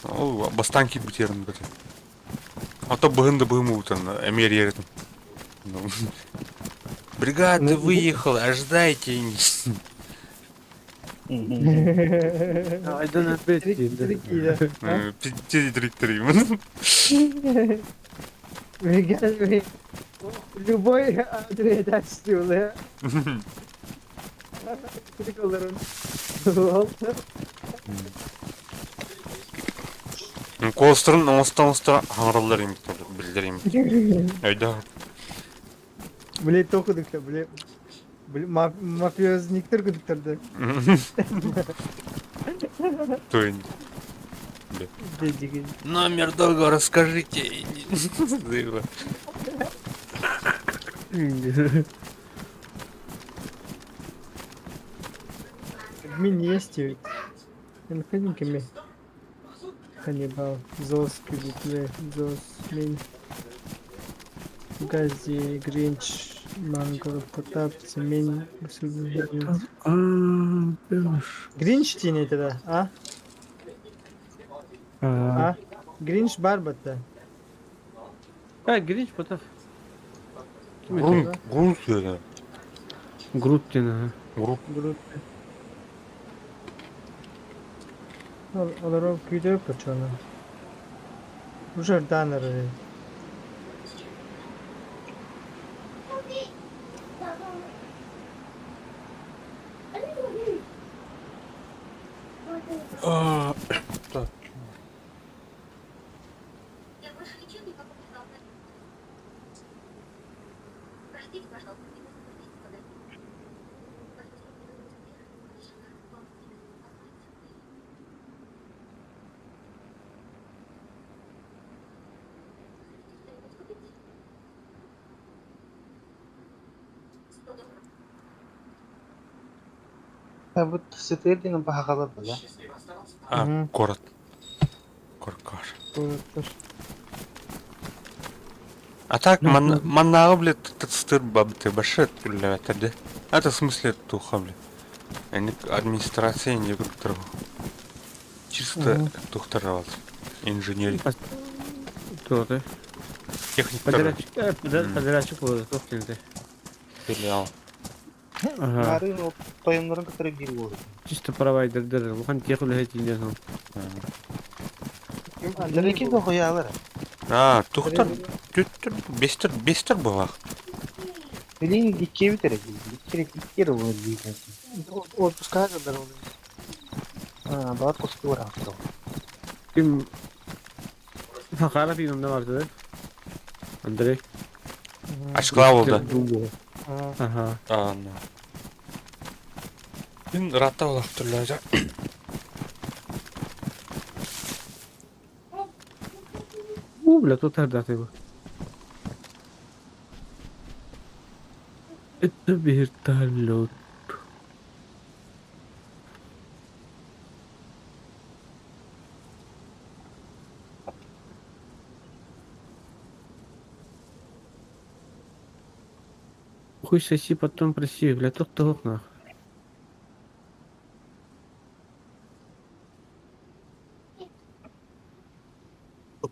Ол бастаан киирбитиэрин бөтө. Ото быһын да быһым уутан эмиэ эрийэритим. Бригада выехала, ожидайте. Айдан опять да. Пиздец Бригада, любой адрес Приколларын. Куоластарын оҥосто-оҥосто хаҥыраллар имит биллэр имит. Өйдөөх. Блин, только дыктар, блин. Блин, мафиозниктар кыдыктар да. Туин. Номер договора скажите. Админ есть ведь. Находим кеме. Ханнибал, Зос, Кюбитле, Зос, Мин, Гази, Гринч, Мангл, Потап, Семень, Гринч тиний тогда, а? А? Гринч бар батта. А, Гринч Потап. Грунт, грунт диэн. Грут диэн, аха. Грут. Грут. Олорор күүтэр почону. Уже ырдаан эрэр. А, так. А вот сытыыр диэн баһаҕалар да? А, город. Коркар. А так, маннааҕы, блядь, тыстыр бабты башет үллэбэтэрде. Это в смысле туха, блядь. Они администрация не куттар. Чисто тухтаралат. Инженер. Туоты. Техниктар. Подрядчик, подрядчик буолар, туох диэн Филиал. Аха. Нарын ол тойоннорун кытары биир буолар. Чисто провайдердер, улахан тех үлэһит диэн. Дөрекин да хоялар. А, тухтар, түттер, бестер, бестер буолах. Билин икки эрэ икки икки эрэ буолар диэн. Отпуска да ол. А, бар кустур ахтыл. Ким Хакара фильмде бар да? Андрей. Ашкла болды. Аха. А, ну. Мин ратта олах түрләжә. У, бля, тут ардаты бу. Это вертолет. Хуй соси, потом проси, бля, тут толк нах.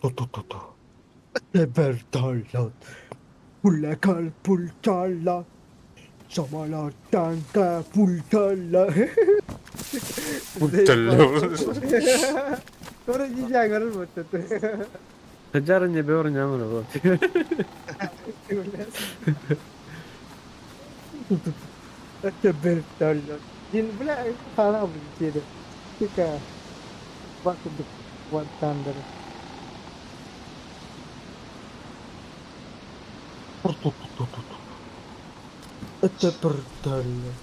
Ту-ту-ту-ту. Вертолет. Пулякал пультала. Самолет танка пультала. Пультала. Тоже нельзя говорить вот это. Хадяра не бер не амра, вот. Это вертолет. Дин, бля, хана улетели. Тика. Бакуды War Thunder. Это вертолет.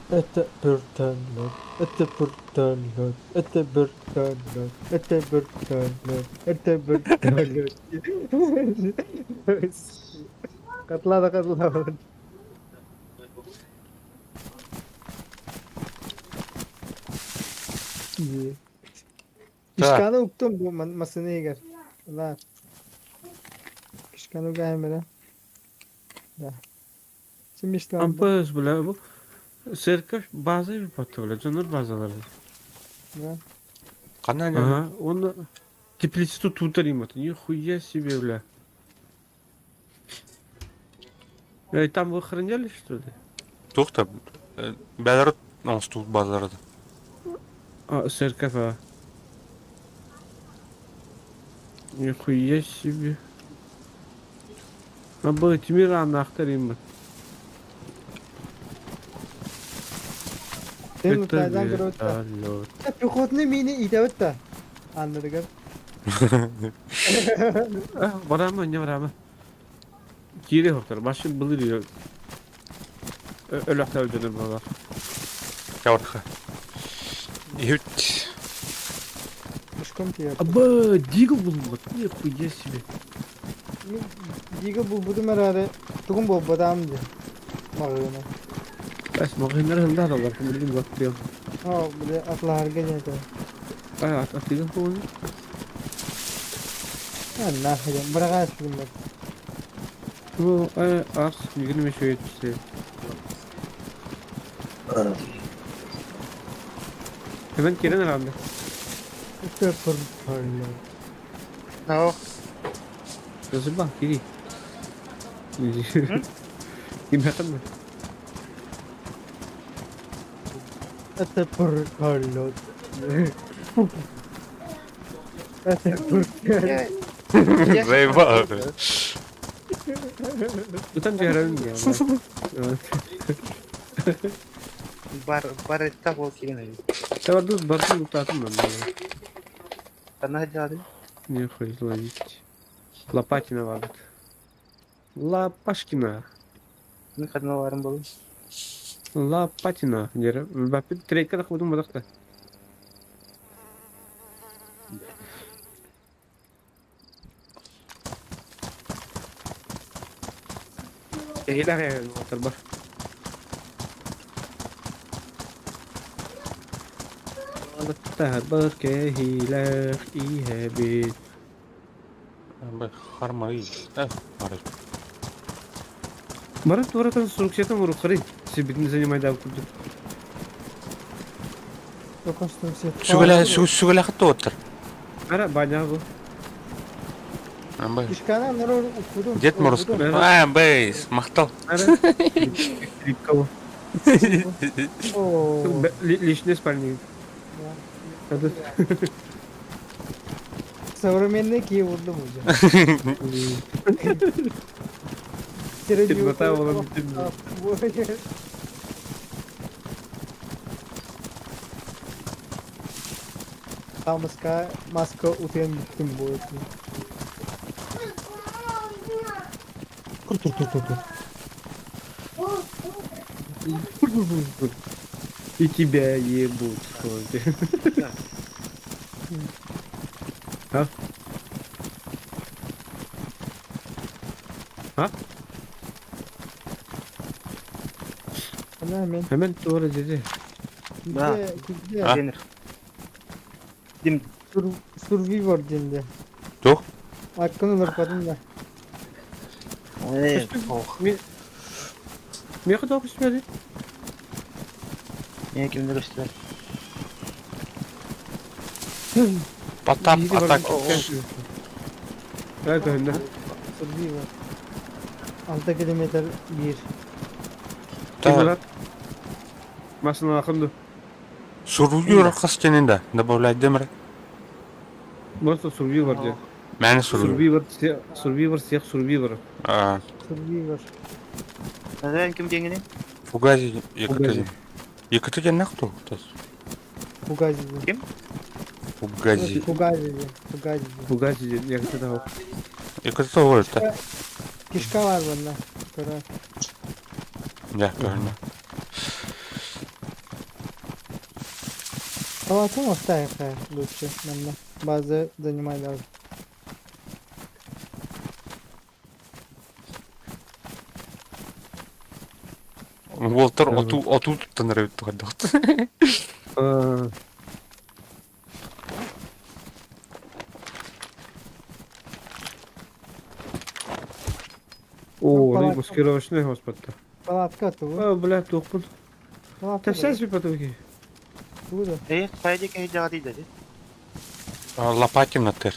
Это вертолет. Это вертолет. Это вертолет. Это вертолет. Это вертолет. Котла да котла. Так. Кишканы уктум бу масыны егер. Да. Кишканы угайым Да. Симишти Ампыз, бля, бу церковь база бата, бля, дьоннор базалары. Да. Кана Ага, он теплица тут тут нихуя себе, бля. Эй, там вы охраняли, что ли? Тухта, бәләр оңстук базлары. А, церковь, а. Нихуя себе. А был Тимира нахтарим. Сен Это утайдан көрөт да. вертолет. Пехотный мини итэбит да. Аннырыгар. Барама, не барама. Киири хоктор, башы былыр өлөхтөр дөнөр балар. Чаурха. Иһит. Пешком тиер. Аба, дигл булбут. Нихуя себе. Мин дига булбутум эрээри тугум буолбатаам дии. Маҕыына. Бэс, маҕаһыыннар ханна алар, билигин баттыам. Оо, били атлаһарга диэн этэ. А, атыыга буолуо. Анна, быраҕаас гыммыт. Ну, ас, мигин еще етсе. Hemen кирен herhalde. No. Yazın kiri. Киммәтен Это приколет. Это приколет. Заебал. Ытан түһэрэн Бар бар это бол кирин ай. Табарду бардым утатым мен. Ана дьаады. Не хуй ловить. Лопатина вадат. Лопашкина. Мин хадна барым болу. Лопатина. Дер. Бапит трейка да кудум бадакта. Эхилэр отарба. Алыттар кэһилэх иһэбит. Хармарый. Бары. Бары туоратын инструкциятын уруккары сибитин занимайдаабыт курдук. Сүгэлэ сүгэлэ хатты оттар. Ара баня бу. Амбай. Кишкана народ укудум. Дед Мороз. А, бейс, махтал. Ара. Липково. Личный спальник. Современный Киев урдум уже. Темнота была темна. Маска, маска утуйан бүттүм буолуп. Тур тур тур тур тур. И тебя ебут. А? А? Ана мен. Hemen duvara dedi. Да. Кизде, А? Денер. Дим Survivor диэнде. Туох? Аккын уларпатын да. Э, ох. Меха да көстүмәди. Не кимдер көстөр. Потап, атак. Evet önde. Survivor. 6 километр 1. Та. Машина акынды. Сурвивор хастенин да. Добавлять демер. Просто Survivor де. Мәне сурвивор. Survivor, Survivor всех Survivor. А, Survivor. Нәдән ким деңгени? Фугази Екатерина. Екатерина нахту? Фугази. Фугази. Фугази. Фугази. Фугази де. Екатерина. Екатерина говорит, да? Кишка бар банда. Көрө. Да, правильно. Палатын оставим лучше. Манна. База занимай даже. Уолтер оту оту туттан эрэ О, ну маскировочный господи. Палатка ту. А, бля, тухпун. Палатка. Тәпсәс би потуги. Туда. Э, хайди кей жаады деди. Лопатин атыр.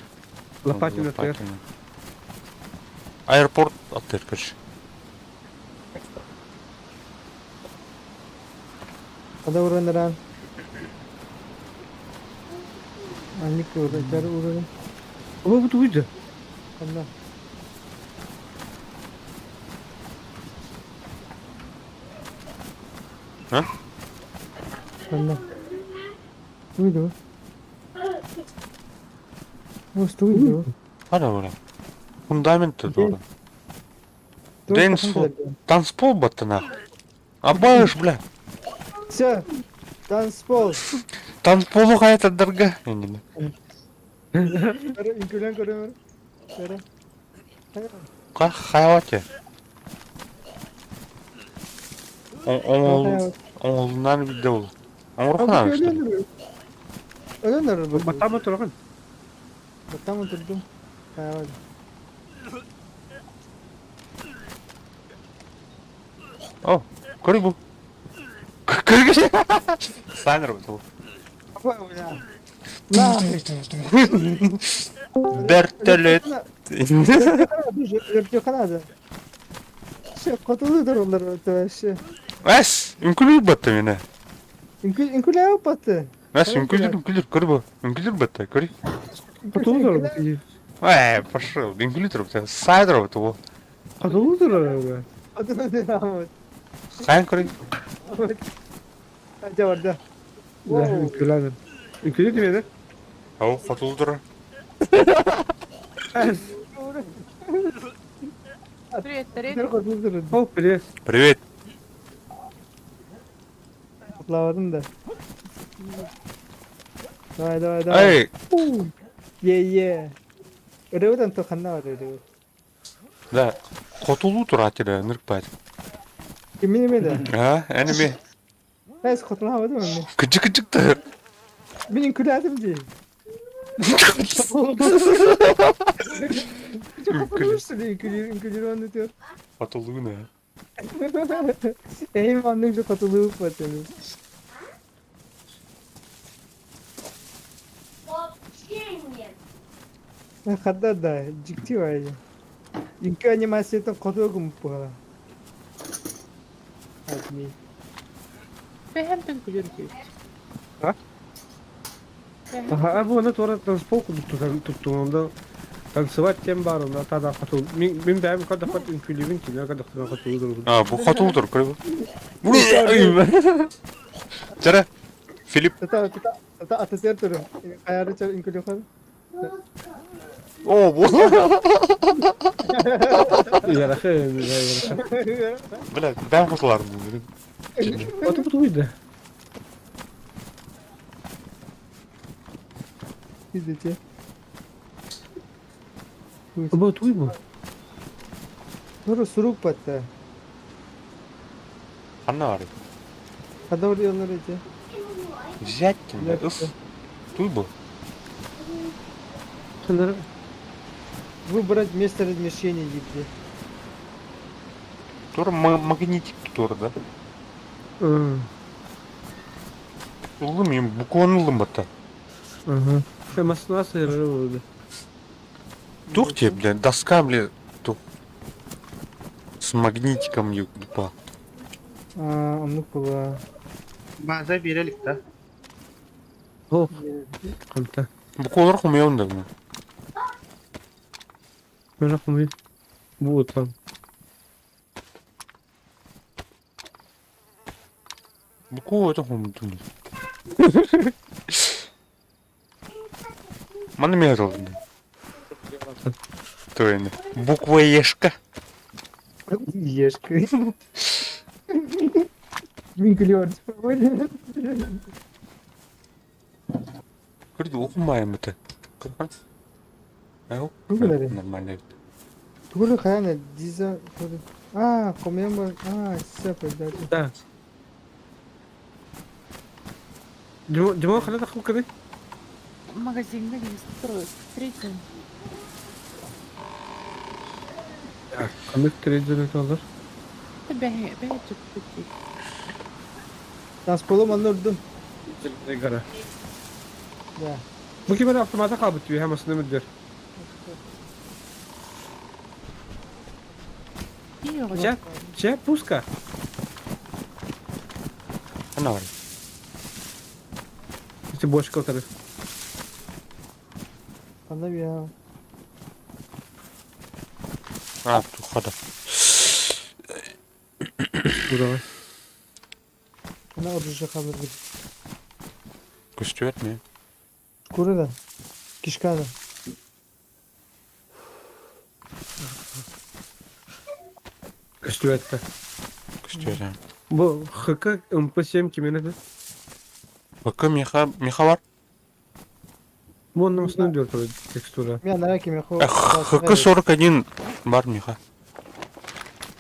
Лопатин атыр. Аэропорт атыр, короче. Када уран Анник уран, уран. О, бу тугуйды. Канда. А? Ханна? Тугуй дуо? Ос тугуй дуо? Хана бара. Фундамент тура. Дэнс танцпол баттана. Абаешь, бля. Все, танцпол. Танцполу хайа тардарга. Үҥкүүлээн көрөмөр. Көрө. Хайавате. Оҥолунан билде ол. Оҥорохунаан что ли? Өлөн эрэр бу. Баттаама турагын. Баттаама турдум. Хайават. О, көрүй бу. Көргө. Санер бу. На. Бертөлөт. Вертюханада. Все, котулу олар вообще. Эс, үҥкүлүүр батта мені. Үҥкүлээ батты. Эс, үҥкүлүүр, үҥкүлүүр, көр бу. Үҥкүлүүр батта, көр. Котулу Э, пошел, үҥкүлүү туруп, сай туруп бу. Котулу турар. Сайын көрүй. Дьэ барда. Үҥкүлээн. Үҥкүлүү димэдэ. Ау, хотулу турар. Привет, привет. О, привет. Привет. Атлавадым да. Давай, давай, давай. Эй, Е, е. Ырыабытан то ханна бар ырыабыт. Да, хотулуу тураат эле ныркпайт. Кимин эме да? А, энеми. Эс хотулаабатым эми. Кыжык кыжыктыр. Мин үҥкүлээтим дии. Үҥкүлүүр, үҥкүлүүр онну түөр. Хотулуу не? Эйим оннук же хотулуу батым. Хадда да, дьикти баайы. Үҥкүү анимациятын хотуо гыммыт Адми. Бэһэмтэн күлэр үтүөт. А? Ага, бу аны туора танцпол туттуҥда танцевать тем бар, онда тада хотул. Мин мин бэйэм кадахат үҥкүүлүүбүн кинилэр кадахтана хотулу дурбут. А, бу хотулуу тур, көрө. Чара, Филипп. Тата, тата, тата атысыр туру. Хайары чар үҥкүүлүөххэ. О, бу. Ярахы, ярахы. Бля, бэм хотуларым. Ото бу да. Видите? Бу туй бу. Туру сурук батта. Ханна бар? Ханна бар диэллэр ити? Взять ким? Ыс. Туй бу. Ханна Выбрать место размещения еды. Тур магнитик тур, да? Ыллым им букваны ыллым батта. Ага. Масына сыры болды. Тух тебе, бля, доска, бля, тух. С магнитиком юпа. А, оннук була. База биэрэлик да. Ох, хамта. Буквалар хумеон да. Мен хумый. Бу там. Буква это хумтун. Маны мен Тойны. Буква Ешка. Ешка. Мин күлүөр. Көрдү оқымайым это. Ау. Тугулары. Нормально. Тугулу хайана диза. А, комьям а, все пойдет. Да. Димон ханна тахып кыды? Магазиҥҥа третий. Ханнык трейдер алар. Бэһэ бэһэ чуппут. Танцполу манна урдум. Гара. Да. Бу ким автомата калбыт түйе хамасына мүддер. Чэ, чэ, пуска. Ханна бар. Ити бошка отыры. Ханна бия. А, тухада. Давай. Ханна оружие хамыр. Көстүбэт ми? Шкура да. Кишка да. Көстүбэт да. Көстүбэт. Бу ХК МП7 кимин это? ХК миха миха бар. Бу онно основной диyor текстура. Мен ана кимехо. ХК-41 бар миха.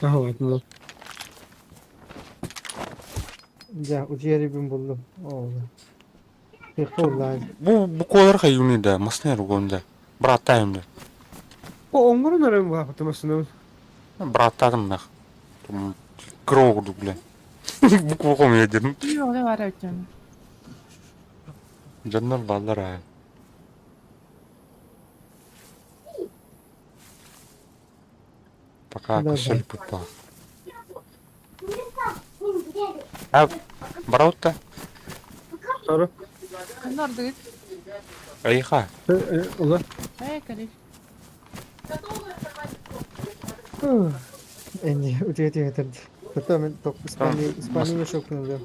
Ага, ладно. Дьэ, утуйар буллум. Ол. Бу бу куолар хайыыный да, масына ругон да. Бырааттаайым да. О, оҥорон эрэн баахыты масынабын. Бырааттаатым нах. Кыра курдук, бля. Буква хомуйа дедим. Yok ne var ötüm. Дьоннор бааллар аа. Пока Да, кошель путпа. А, бараутта? Сары. Нордыгыт. Айха. Ула. Эй, калиш. Энни, утуйа түһэтэр. Потом мен ток Испания, Испания шокунда.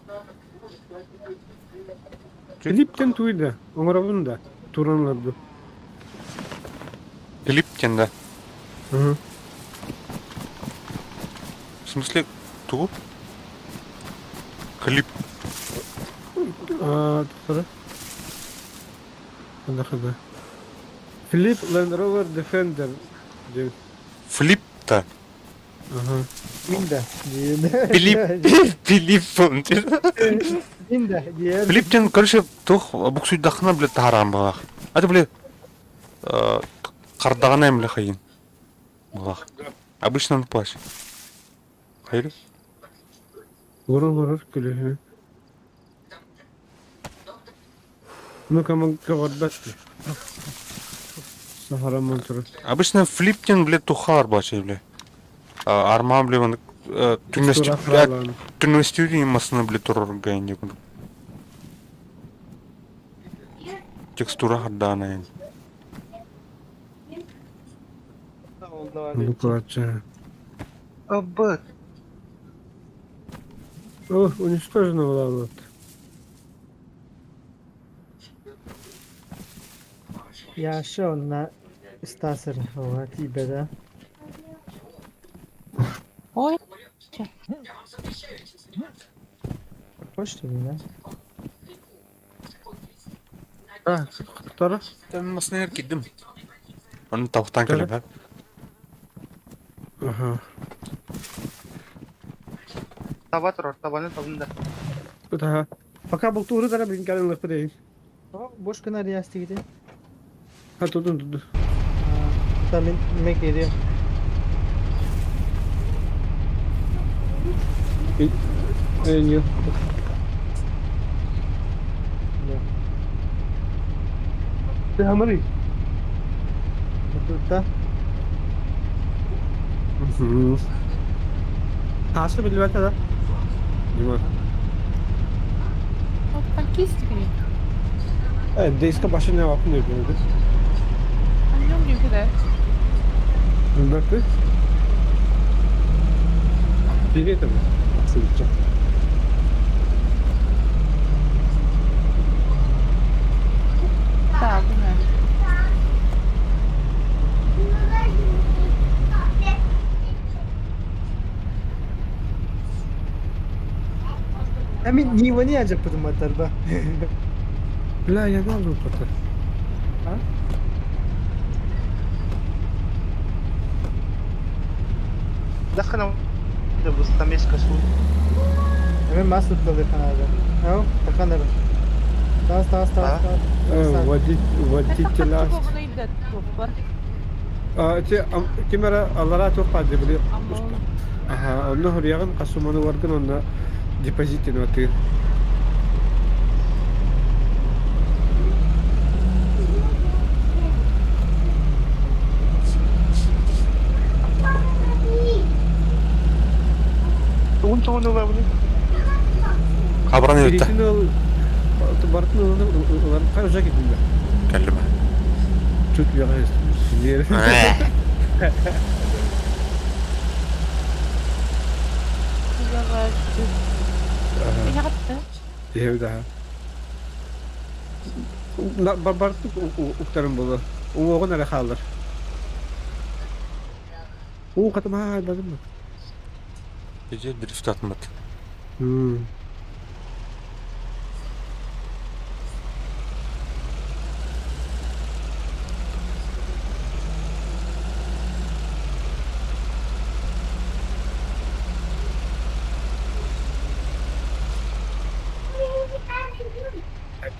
Филипптен туйда. Оҥоробун да. Туран олорду. Филипптен да. Угу. В смысле, тугу? Клип. А, сары. Хада хада. Филипп Land Rover Defender диэн. Флип-то. Ага. Минда. Филипп. Филипп. Минда. Филипптен, короче, тух буксуйдахына, блядь, таһараан балах. А ты, блядь, хардаҕына эмлэ хайын. Балах. Обычно он плащ. Хайыр? Олорор олорор күлүһү. Ну-ка, көҕөрбөт. Саһараман турар. Обычно Флиптен, блядь, тухалар бачай, блядь. Арма, блядь, он түнөстүрү масына, блядь, турар гайне. Текстура хардаана. Ну, короче. Абат. О, уничтожена была вот. Яша онна Стасыр ова тиибэдэ. Ой, Почта да? А, Тара? Масына кидим. Оны тавықтан келіп, Ага. Таба турар, табаны табында. Ага. Пока был туры дара блин калин лыпы Бош гына риястигите. А тут тут. Та мен мекере. Эй, нет. Ты хамри. Тут Угу. Асы билбэт да? Дима. вот танкистик. Дейска башына бакын деп еді. Аннем не куда. Билбэппи. Привет, Сылча. Так, да. А мен Ниваны ажаппытым ба. Бля, я должен пота. А? Дахана да бустамешка су. Мен масыл тылды канада. Ау, таканары. Тас, тас, тас, тас. Водителя. А, те кемера алара тоқпады били. Ага, онно хурьягын касуманы варгын онна депозитин отыр. Тугун тугун ула були. Хабран өтті. Перекин ол бартын олар қай ұжа кетті. Кәліме. Чуть беға Я Да. Бартык уктарым буолуо. Уҥуоҕун эрэ хааллар. Уу хатым аайбатым. Иди дрифт атмат.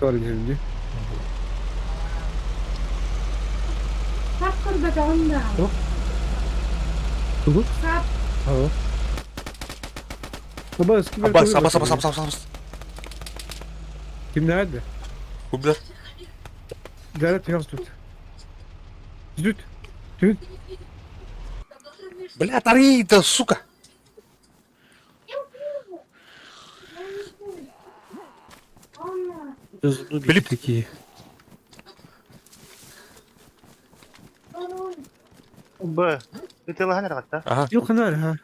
Көрүнүрдү. Сап көрбөтөҕүм да. Тугу? Сап. Ага. Абас, ким Абас, абас, абас, абас, абас. Ким nerede? Кубер. Дәрі тұяқ тут. Зүт. Түн. Бля, тари, да сука. Билип такие. Б. Ытылаһан эрэ Ага. Yok nerede ha?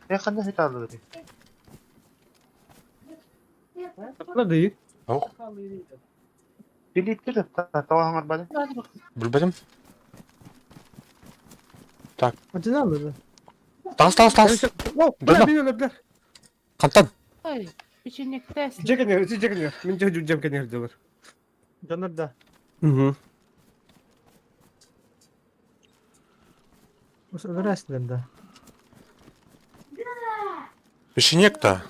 Э ханна хитааллыбыт? Атла değil. Ох, Билиттер тоҕо бады. билбэтим. Отын алды. Тас, тас, тас. Бля, мен өлөплөр. Хантан. Ой, печеньекте Жекенер, жекенер. Мен жекенер кенер делар. Донор да. Угу. Өлөрөсүлөр да. Печенек-то.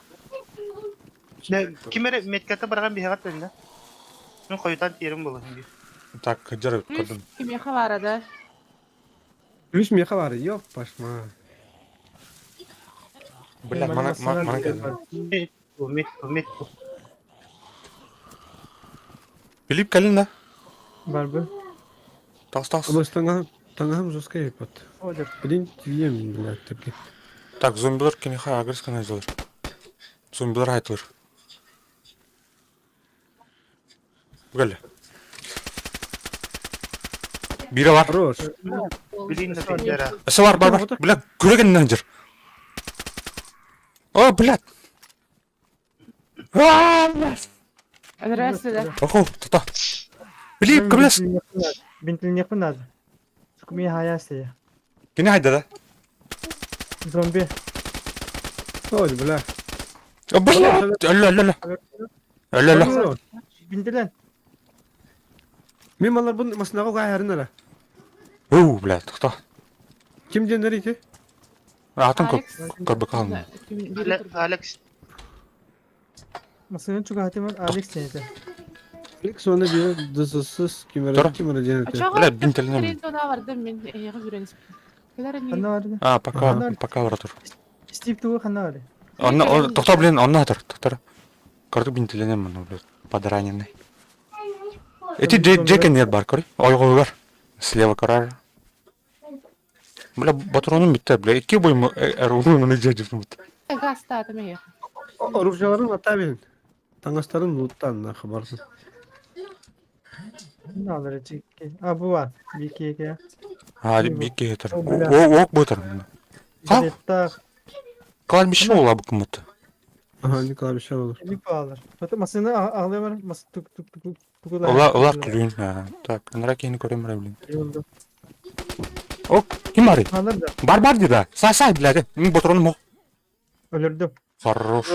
Ким эрэ метката барган биһэҕэ төннө. Мин хойутан тиэрим буолан дии. Так, где Плюс кимиэхэ баара да? Плюс меха бар, ёп, пашма. Бля, мана, мана, мана. Мет, мет. Филипп кэлин да? Бар бу. Тас, тас. Абас таңа, таңам жесткая пат. Одер. Блин, тием, блядь, таки. Так, зомбилар киниха агресс сделар. Зомбилар айтылыр. Гәле. Бире бар. Хорош. Билин да пендера. Эсе бар, бар, бар. Бля, көрегеннән жыр. О, блядь. А, блядь. Өлөрөсүлөр. Охо, тута. Филипп, кемлес? Бинтилинекпин надо. Сукми хаясы. Кини хайда да? Зомби. Ой, бля. О, блядь. Әллә, әллә, әллә. Әллә, әллә. Хорош. Бинтилен. Мен малар бун масынага гайрын ара. Оу, блядь, тукта. Ким денер ити? Атын көп Алекс. көрбө калдым. Алекс. Масынын чугахатымар Алекс тенете. Алекс оны бир дызысыз ким Тура. ара, ким ара денер. Бля, бинтелинем. бардым мен эйиги бүрен Ханна барды. А, пока, пока бара тур. Стив тугу ханна барды. Онна, тохто, блин, онна тур, тохтор. Көрдүк бинтеленем муну, блядь, подраненный. Эти Джекен бар, көр. Ойгугар. Слева карар. Бля, патроным битте, бля. Ики бойым эрулуну жежиф бит. Гастаатым эйиги. Оружияларын ата берин. Таңастарын луттан нахы барсын. Ne alır чикки. А бу бар. Бики А, бики этер. О, бля. О, ок бутер. Ха? Билеттах. Калар мишин ола бу кымыт. Ага, Николай Мишел olur. Лип алыр. Потом масыны ağlayamar. Мас тук тук тук тук Ола, олар күлүн. Так, анара кейин көрөм бля, блин. Ок, ким бар? Алыр да. Бар бар дида. Сай сай, бля, мен патроным ок. Өлөрдүм. Хорош.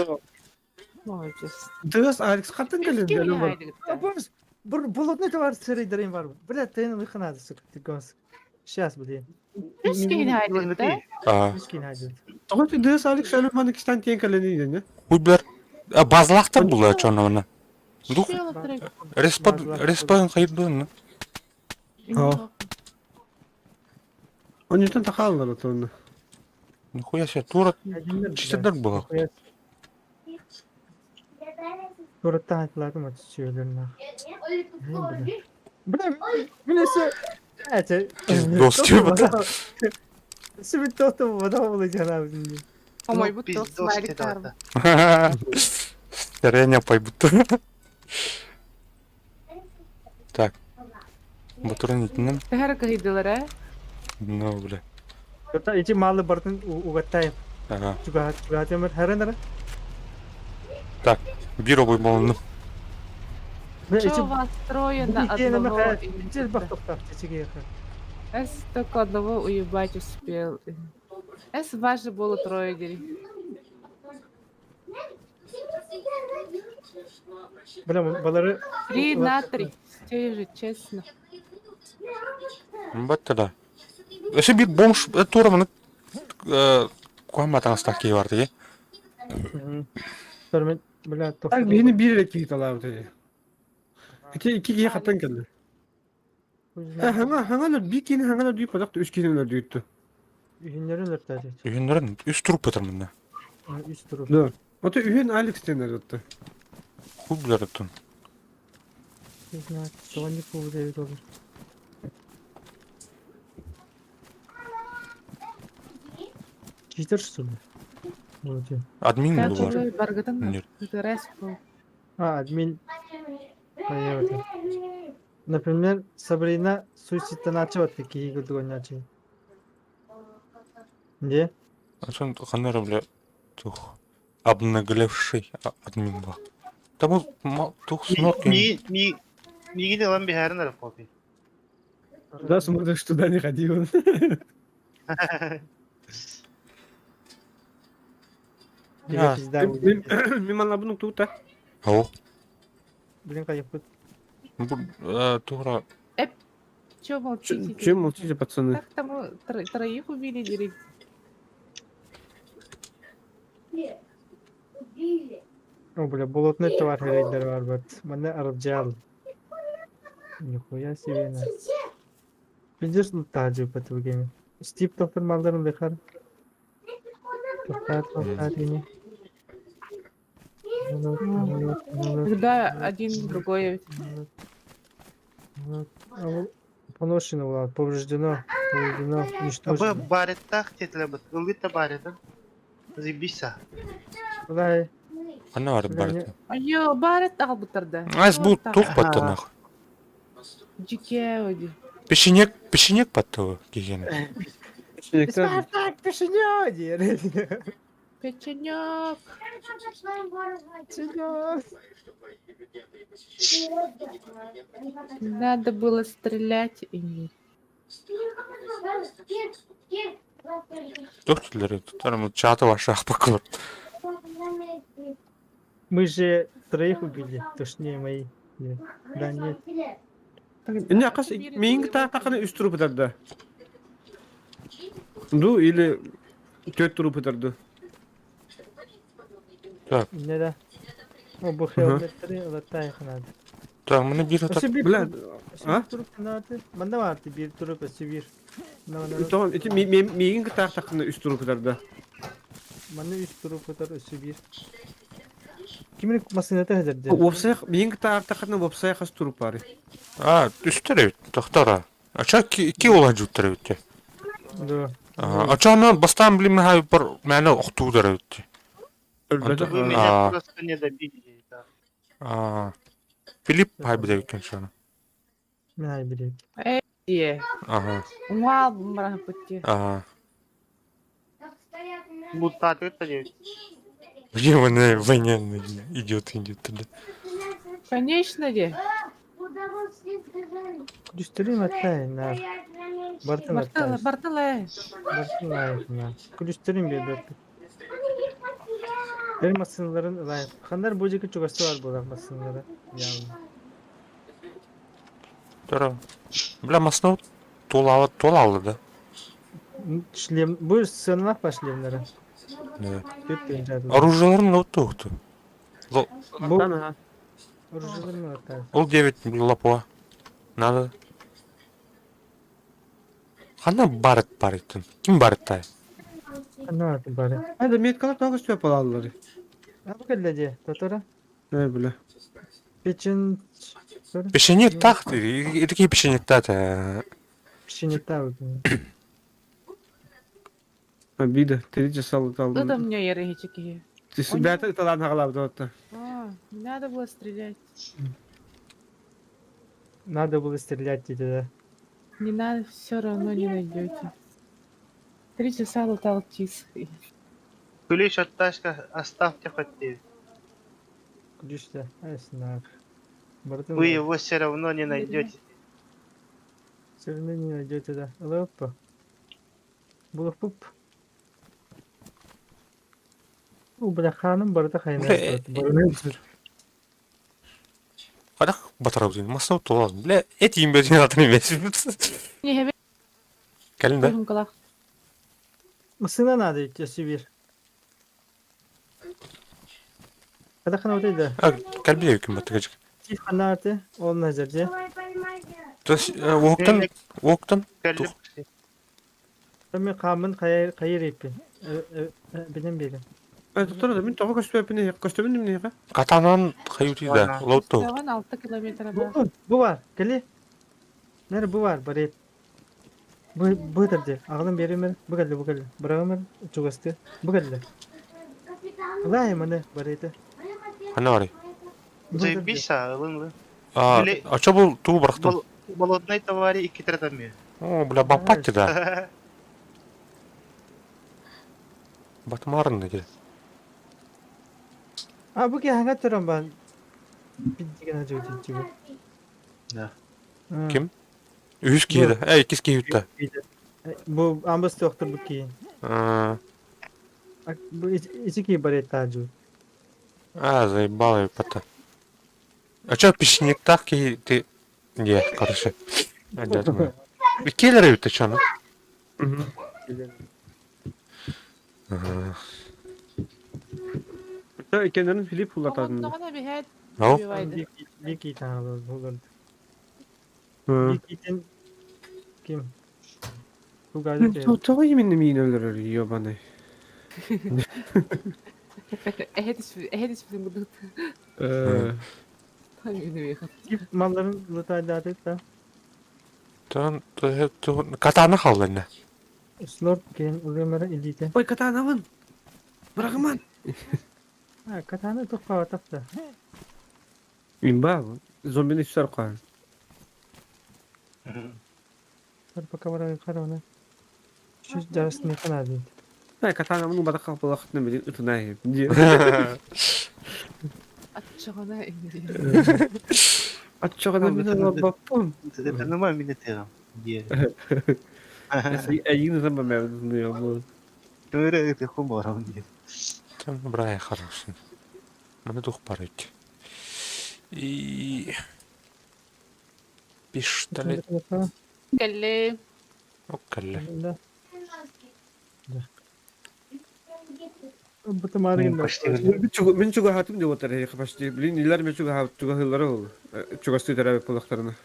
Молодец. Дыз Алекс каттан келин бар. Бur болотны товар сырыйдырым бар. Бля, тен выханады сук. Тиконс. Сейчас, блин. Плюс кимини хайдыгыт да? А, Мискин хайды. Тоҕо дыз Алекс өлүм маны кистан тиен келин ден. хуй бля. Базлахтар була чонона. Дух респа респа хайырды. Онньутан тахаллар отонна. Нихуя себе, тура читердер була. Туратта айтылады ма сүйелерін. Бля, мен Это... Пиздос тебе, да. Сібіт тоқты вода болды жаңа өзінде. Омой бут Пиздос смайлик таарым. Старение пойбут. Так. Батурын итинен. Тэхэр кыһыйдылар э? Ну, бля. Тота ичи малы бартын угаттайым. Ага. Чугахат, чугахат өмір хәрен ара. Так, бир обой болуну. Чё вас трое на одного? С только одного уебать успел. С вас же было трое, дери. Бля, балары... 3 на 3. Все же, честно. Батта да. Өссө биир бомж туора маны куһаҕан таҥастаах киһи бар дии. Бля, Так биһини биир эрэ киһи талаабыт ини. Ити икки киһи хаттан кэллэ. Хаҥа хаҥа биир киһини хаҥа өлөрдүү подох үс киһини өлөрдүүттү. Үһүннэрин өлөртөөтүт. Үһүннэрин үс труп бытар мында. Үс труп. Да. Ото үһүн Алекс диэн өлөртө. Ху билэр оттон. Не знаю, тоҕо кубуда эбит olur. Читер что ли? Вот. Админ булар. Как баргытын Нет. Интерес был. А, админ. Поехали. Например, Сабрина суицидтанааччы такие курдук Где? Сон ханна бля тух обнаглевший админ был. Да бу тух сноркин. Ми ми миигин ылан биһээрин эрэ копий. Да, смотришь, туда не ходил. Тебе пизда будет. Мин манна тута. О. Блин, кайыппыт. Бу тура Чё молчите? Чем молчите, пацаны? Как там троих убили, дери? О, бля, болотный товар рейдер бар бат. Манна арабжал. Нихуя себе на. Пиздец лутаджи по твоему. Стив топтор малдарын бехар. Тоқтар, тоқтар, ини. Когда один другой. Поношено было, повреждено, повреждено, Бу уничтожено. бареттаах диэтилэр ыллыта баретын. Заебись. Бля, ханна бар Бля, бар. Айо, барет албытырда. Ас бу тух батта нах. Жике оди. Печенек, печенек батта киген. Спартак, пешенё, диэр. Печенек. Пешенё. Надо было стрелять и не. Тух түләре тутар чаты вашах бакылыр. Мы же троих убили, точнее мои. Нет. Да, нет. Не, қас миин таақаны үс труп ытарда. Ду или төрт труп ытарды. Не да. О, бу хелметри латай ханад. Так, мына бир Өссө биир Бля, туруп- а? өссө биир туруп ханады. Манна баарты биир туруп өссө биир. На Тоҕон ити миигин таахтахына үс труп ытарда. Манна үс туруп ытар өссө биир. Кимин массыыната хәдерде. Уопсай миигин таахтахына уопсай хас труп баар. А, үстер бит, тохтара. А ча ки ола жуттар бит. Да. А ча аны бастан билим хай бар мәне охтуудар бит. Өлбөтөх. Вы А. меня просто не добили. да. А Филипп хай биле экен шаны. Мен ай билет. Е. Ага, Уңал баран путти. ага. Лутаты диэбит. Где вы войне идет, идет тогда. Конечно де. Күлүстөрүн аттай на. Бартын Бартыл, аттай. бартыл э. Бартын лайық на. Күлүстөрүн бер Бер массыналарын ылайык. Хандар бу жеке чугасты бар булар массыналары. Явно. Тора. Бля, масно тола тола да. Шлем, бу сыналах ба шлемнары. Да. Төт тыйынча. Оружиеларын лотту. Бу оружиеларын аттай. Ол 9 лапуа. Надо. Хана барыт барыттын. Ким барыттай? Ханна аты бары. Hadi меткалар тоҕус сөп алаллары. А бу келледе, татара. Не бля. Печен Печенек так, итики печенек та. печенек та. Обида. Три часа лутал. Кто там мне ерегички? Ты себя талан хагалап дотта. А, не надо было стрелять. Надо было стрелять тебе, да. Не надо, все равно не найдете. 3 часа лутал тис. Ключ от тачка оставьте хоть ты. Ключ-то. Ай, знак. Барытын Вы его все равно не найдете. Все равно не найдете, да. Ылыппа. Булуппуп. У бля ханым барыта хайна. Бля, Хайдах батарабытын массыына толон. Бля, этиим бэтин атын эмес. Не Кэлин да. Кылах. Массыына надо идти Сибирь. Хайдах вот да. А, кэлби күн баттыгачык. Тиф ханаарты, ол назарде. То есть уоктан уоктан Мен хаамын хайыр иппин. Билен берем. Доктор, мин тоҕо көстүбэппин көстөбүн димниэхэ? Катанан хайути да, лоутто. 6 километр да. Бу бар, кели. Нер бу бар, барет. Бу бу терде. Аҕалым беремер, бу кэллэ, бу кэллэ. Бырагымыр чугасты. Бу кэллэ. Ылай маны бареты. Ханна барый? Заебись, а, ылын ылын. А, а чо бу тугу бырахтым? Болотнай товари икки тратами. О, бля, баппатты да. Батмарын да А бу киһи туран бан биддиген ажы Да. Ким? Үһүс киһи да. Э, иккис киһи үттэ. Бу амбас тоқтыр бу киһи. Бу ити киһи бар этаажу. А, заебал я А чё печенектах киһи ты... Не, короче. Иккиэлэр эбит чё, ну? Иккиэннэрин Филипп улатаатын. Оҕонноҕуна биһээт Ау? убивайды. Вики таалар. Викитин ким? Тугады. Тоҕо именно миин өлөрөр ебаный. Эһэт испитин курдук. Малларын лытайдаты да. Тон катана халланна. Слорд кен улемера илите. Ой, катанабын. Бырагыман. А, катана тухка тапта. Имба, зомбини сүтэр каан. Пока бара карана. Şu жарысын канады. Ай, катанабын убата калпалахытны билин ытынай. Атчаҕына инди. Атчаҕына мин баппын. Это мине тегам. Эйин ытан бамэ. Төре это хумором диye. Там брай хороший. Маны дух парыть. И пиштолет. Кэлли. Оккалле. Да. Бутымарын Мин чугаһатым деп отыр почти. Блин, илер мен чугаһат чугаһылары ол. Чугасты төрәбе булактарына.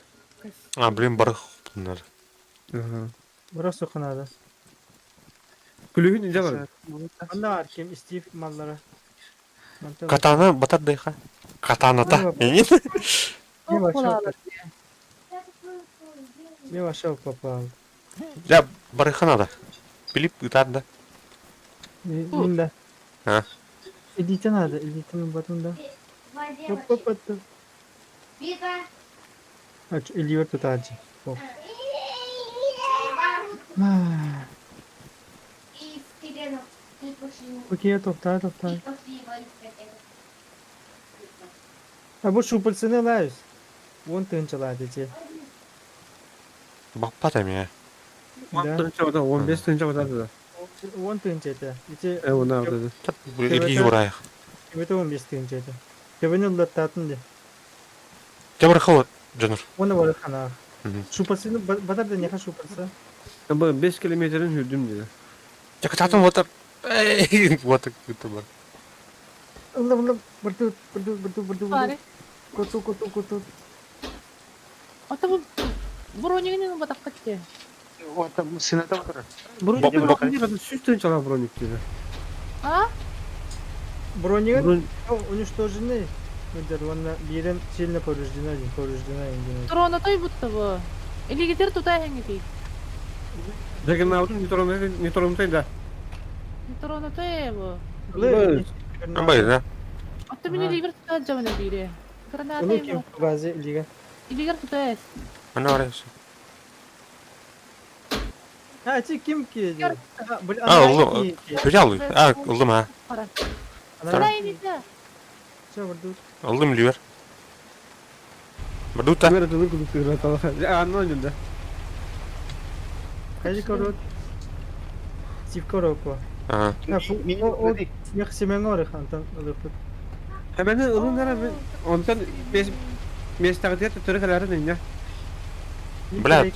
А, блин, барых bunlar. Ага. Burası суханада. Күлүһүн инде бар. Анда бар ким Стив маллары. Катана батар дайха. Катаната. Не вообще. Не вообще попал. Я барыханада. Филипп ытар да. Минда. А? Идите надо, идите на батун да. Оп оп оп. А, или вот тут аджи. Окей, тохтай, тохтай. А бу шупальсыны лайс. Вон тынчала дети. Баппат эми. Да. 15 тынча батады. 10 тынча это. Ити Э, она вот Илии ураях. Это 15 тынча это. Тебени латтатын де. Те барыха Джанур. Оны бар хана. Шупальсыны батар да не шупальсы. Бу 5 километрин хүрдүм диде. Я кататын вот Эй, вот это бар. Ылла ылла бырту бырту бырту бырту. Бары. Коту коту коту. Ата бу бронигин батакка те. Вот там сыната бар. Броник сүз тынчала броник диде. А? Бронигин уничтожены. Онна бирен сильно повреждена, повреждена. Дрона той будто бы. Или гитер тута хеңити. Жагернаутын не торомтай да. Дрона той бу. Амбай, да. Ата мин ливер тута жамана бире. Граната Улу ким базе лига. Илигер тута эс. Ана барайсы. А, ти ким ки? А, улу. Пожалуй. А, улдум а. Кара. Ливер. Улдум ливер. Бардута. Мэр тылы курдук сыгыраталах. Анна ойнунда. Хайы корот. Сивка ороко. Ага. Ол смех семең орых антан ылыппыт. Хэмэни ылын эрэ мин онтон миэстэҕитигэр төттөрү кэлээрин инньэ. Бля,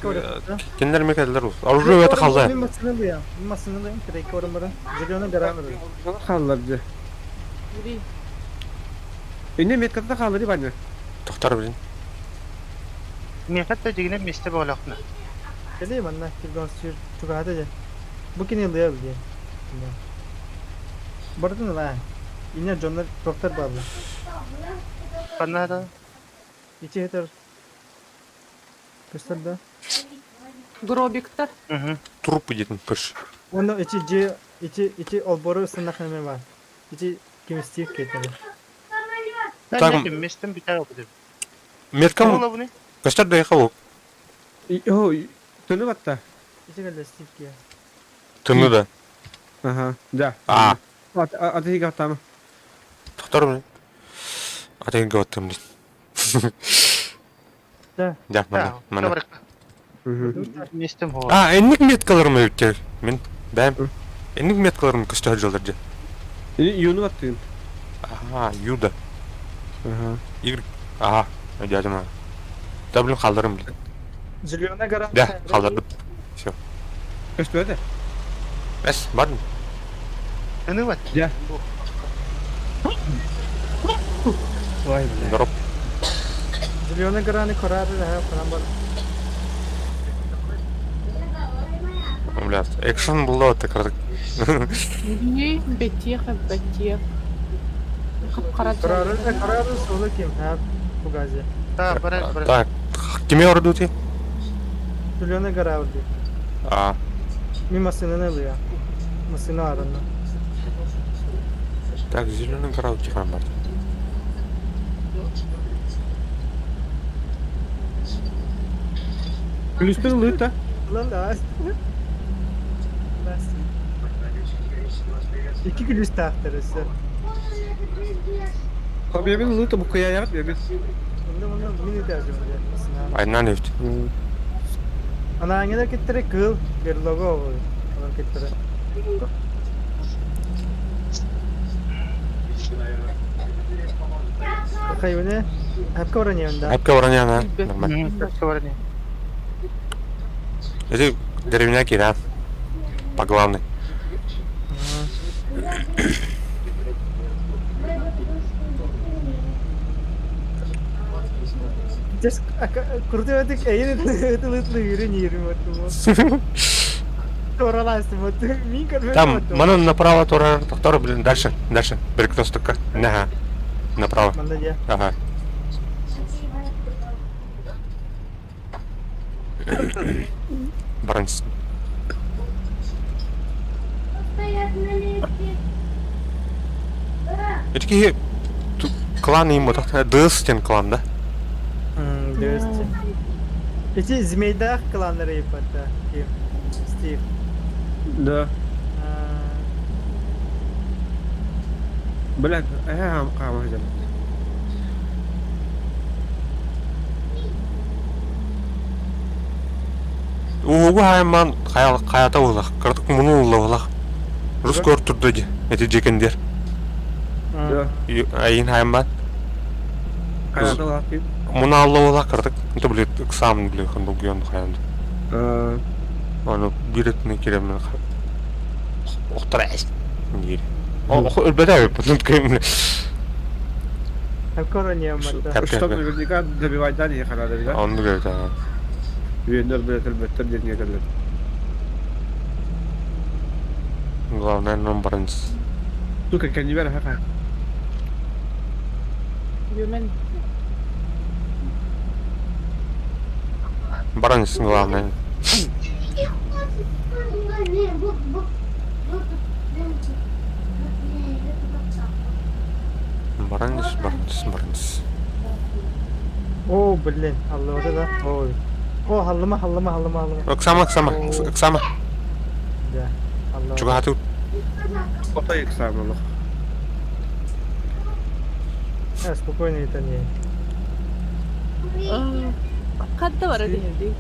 кинилэр эмиэ кэллэр. Оружие это халла. Мин массыына Мин массыына трейка орон баран. Зеленый гора барар. Хааллар дьэ. Инньэ метката хааллар Ваня. Тохтор блин. Миэхэ да дьигинэн миэстэ бөҕөлөөхпүнэ. Кэлиий манна киргон сүр чугаһата дьэ. Бу кини ылыа диэн. Бардын ылаа. Инньэ дьоннор туохтар бааллар. Ханна да? Ичи хетер көстөр да? Гробиктар. Трупы диэтин пыш. Уонна ичи дьиэ ичи ичи олбору ысыннах неме баар. Ити ким Стив кетери. Так. Местем бүтэр опытым. Меткам көстөр да яха Тыны батта. Ити кэллэ Стив киэ. Тыны да. Ага, да. А. Аты хигаттама. Тохтор блин. Аты хигаттам блин. Да. Да, мана, мана. Местем хоо. А, энник меткаларым өттер. Мен бәм. Энник меткаларым көстөр жылдар же. Юну аттыын. Ага, Юда. Ага. Y. Ага, дядя Да, блин, халдарым, блин. Зеленая гора. Да, халдардым. Все. Көстүбэтэ? Эс, бардым. Тыны бат. Дьэ. Ой, бля. Здоров. Зеленая гораны корары да ханан бар. Бля, экшен было так кырдык. Не, бэтиэх, бэтиэх. Хап-хара Корары да корары солы ким ха бугазе. Да, барар, барар. Так, кими ордути? Зеленая гора орди. А, Мин массыынаны ылыа. Массыына аранна. так, зеленый гора тихо бар. Плюстен ылыта. Ылан да. Икки күлүстээх өссө. Хобиябин ылыта буккуйаягыт биэбин. Онно онно мин ытаажым массыына. Айнан өйт. Анааңыда киттери кыл берлого ол. Онон киттери. Хайване хапка ораньянда. Апка вороняна. Нормально. Нормально. Эти деревня кира. По главной. Just курдук эйин ытылытлы үрүн иирим оттум. Тораластым вот мин көрбөтүм. Там, манан направо тура, тохтор, блин, дальше, дальше. Перекрестокка. Ага. Направо. Манда дьэ. Ага. Баранс. Итки клан им вот дыс тен клан, да? Дөөстү. Ити змейдаах кланнары иппатта. Ким? Стив. Да. Блядь, э, хаама сылдьабыт. Уугу хайман хаята улах, кырдык муну улах. Рус көр турду ди, эти жекендер. Да. Айын хайман. Хайата улах ким? Муну алла улах кырдык. Это блин, сам блин, хандугьон хайанды. Аны биретне киремен. Охтара эс. Диир. Өлбөтө потом кем. Чтоб наверняка добивать да не надо, да? Он говорит, ага. Үйөндөр блядь, өлбөттөр диэн кэллэр. Главное, нам баранс. Сука, кэннибэр хаха. Юмен. Баранс главное. Баранс, баранс, баранс. О, блин, аллыга да. Ой. О, халлыма, халлыма, халлыма, халлыма. Оксама, Оксама, Оксама. Да. Аллыга. Чугату. Отой ыксаамалах. Э, спокойно это не. Ханна баран иһэбий?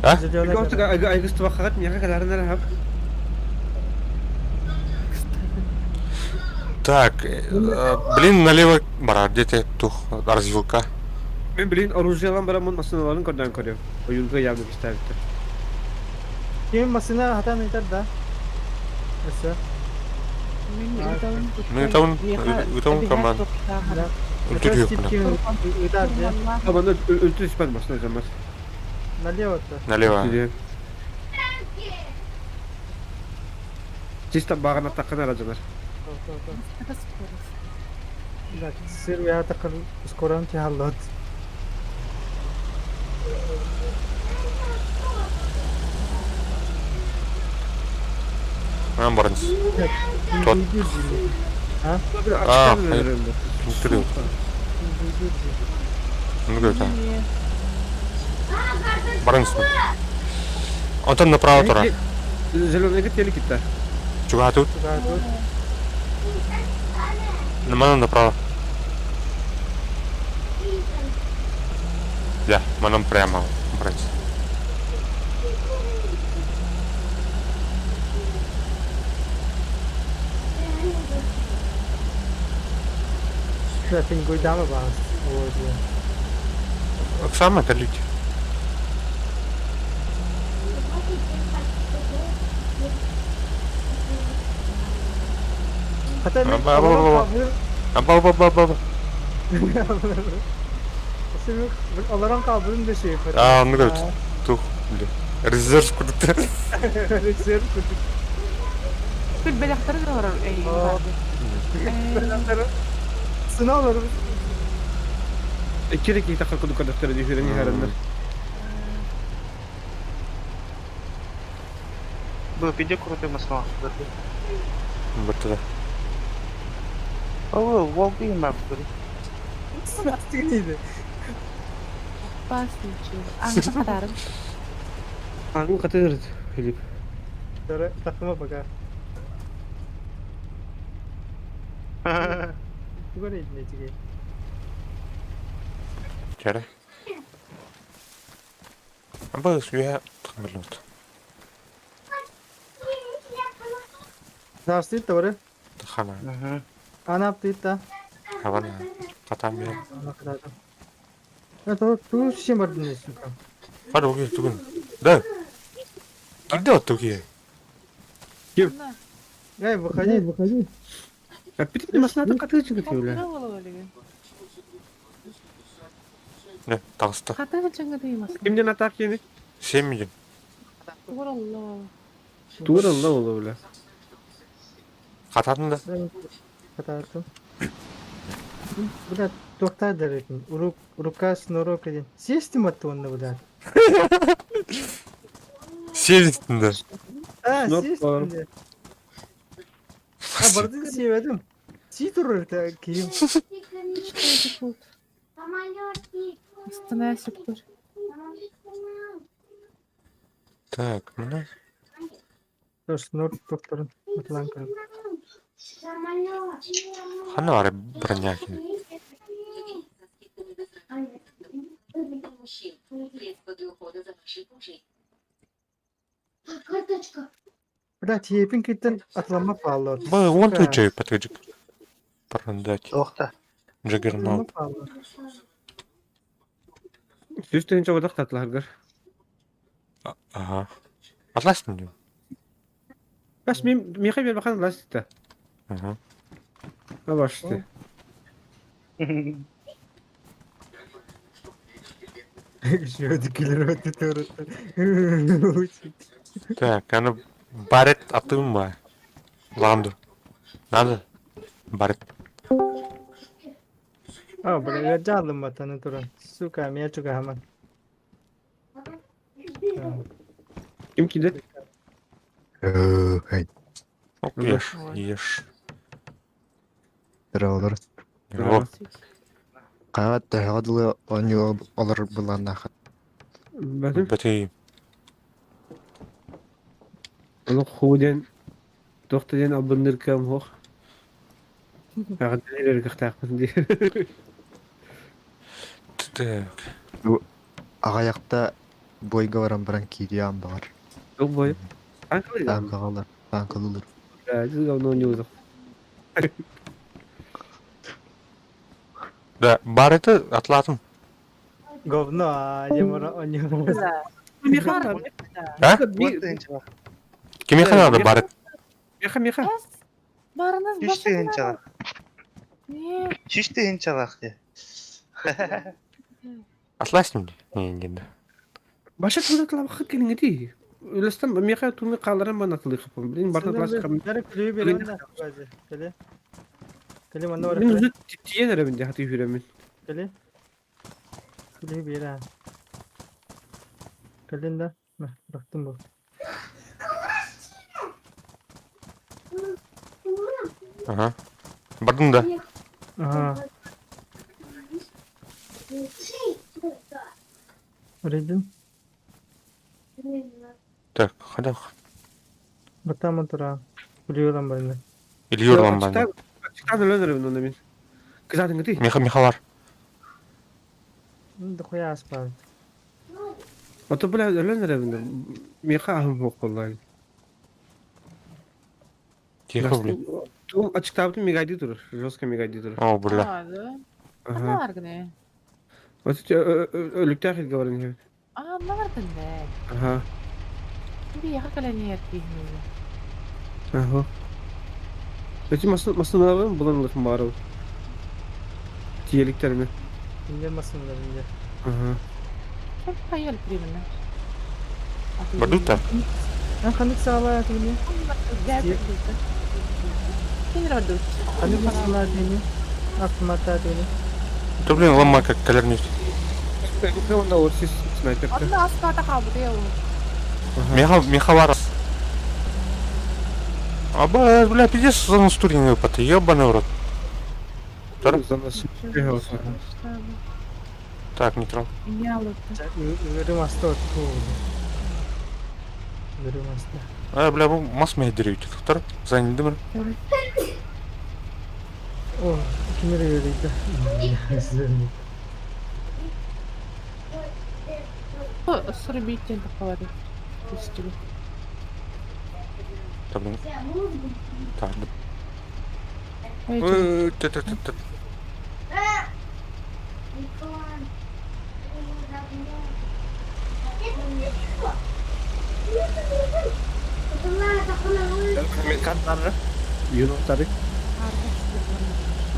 А? Зеленая гора. Айгыстыбаккаҕыт миэхэ кэлэрин эрэ хап. Так, блин, налево барар диэтэ тух развилка. Мен блин оружиелан бараммын массыыналарын көрдөөн көрүөм. Ойуурга явно кистээбиттэр. Ким массыына хатан ыйтар да? Өссө. Мин ытабын, ытабын команд. Үлтүрүөхпүнэ. Ытар дьэ. Абаны үлтү түспэт массыына дьаммат. Налево-то. Налево. Чисто бааҕына таххына эрэ дьонор. Сыр уятакыр скоран тихаллот. Ан барынс. Тот. А, Түнтүрү. Ну говорит. Барынс. Онтон направо тура. Зеленый телек китта. Чугаатут. Манан направо. Да, манан прямо брать. Пингуйдама баас. Оксана, это люди. Аба-ба-ба-ба. Олорон хаалбытын да шеф. Аа, оннук эбит. Тух, били. Резерв курдук. Резерв курдук. Бүт бэлэхтэрин олорор эйигин Сына олорор. Икки киһи таххар курдук көрдөхтөрө дии хүрэн иһэрэннэр. Бу пиде крутой масло. Быртыда. О, волк и мап. Тигниде. Опасный чего. Аңса катарым. Аңын катырыт, Филипп. Тахыма пока. Тугар едине тиге. Кәрі. Аба үе тахмылут. Дарстит тавары. Тахана. Анап тыйта. Хавана. Катам я. Это ту чем бардын сука. Хар уги тугун. Да. Кидо туги. Эй, выходи, выходи. Аппетит масната катырчык бля. Не, тагыста. Хата чыңгы Кимден атак ени? Семь Тугуралла. Тууралла боло бля. Кататын да. Катартым. Бля, тохта деретін. Рук, рука снурок один. Сесть матонна, блядь. Севестин да. А, Снур сесть, бар. блядь. А, бардын себедим. Си турur та кийим. Астана септер. Так, мына. Снур тохторун. Атланка. Хана бар броняки. Блядь, епин киттен атлама палло. Б, вон ты чай патриджик. Продать. Охта. Джаггернаут. Сүз тыһынча одах татларгар. Ага. Атлас не? Бас мен мехай бер бахан ластта. Ага. Абашты. Шöyle ötü Так, аны барет атым ба. Ланду. Надо. Барет. А, бля, я жалым батаны туран. Сука, меня чуга хаман. Ким киде? Хай, Оп, ешь, ешь. Троллер. О, Каат тахадлы они олар буланах. Бәтим. бәтей. Оны худен тохтаден албындыр кем хох. Ага дилер кахтакпын ди. Так. Бу аҕыйахта бойга баран баран киириэҕим баҕар. Ол бой. Танкалыыр. Танкаҕалар, танкалыылар. Говно не узах. Да, бар это атлатым. Говно, а не мура, Да. Миха, А? Вот тыһыынчалаах. Кимиэхэ надо бар? Миха, Миха. Барыныз Үс тыһыынчалаах. Не, Үс тыһыынчалаах дии. Атлас не? Не, не, да. Баша туда талабахыт кэлиҥҥитий. Үлэстэн миэхэ туми хаалларан бан атылыахпын. Блин, барта класс хам. Бары күлүү берем да. Кэле. Кэле манна бар. Мин уже тиийэн эрэбин дии хатыы хүрэммин. Кэле. Күлүү бере. Кэлин да. Бырахтым бу. Ага. Бардым да. Ага. Рейдин. Так, хадах. Батама тура. Күлүү барны. Ильюрлан баны. Читан өлөн эрэбин онно мин. Кызатыҥҥытый. Миха Михалар. Да хуя аспал. Ото бля өлөн эрэбин. Миха аһым суох буолла. Тихо, блин. Тугум ачыктаабытым мигайдыы турар. Жестко мигайдыы турар. О, бля. а, да. Ага. Ана аргне. Вот өлүктээх илгэ баран иһэбит. А, навардын да. Ага. Би яха калене кихни. Ага. Эти масыналарын булан ылыхым баар Тиэликтерми. Инде масындар инде. Ага. Как поел примерно. Бардута? А ханнык саала тигини? Ханнык масынлаа тигини? Автоматта тигини. Да, блин, ломай как колернуть. Онна орсис снайперка. Одна аспата хабыты я. Миха, Михалар. А, бля, бля, пиздец, за нас турин выпад, ебаный в рот. Так, нейтрал. Үрүм аста отту. Үрүм аста. А, бля, бу мас мейдириют. Тор, занялды мыр. О, кимер үрүйді. Срубить такого. Да, блин. Так, да. Т-т-т-т. Юноктары.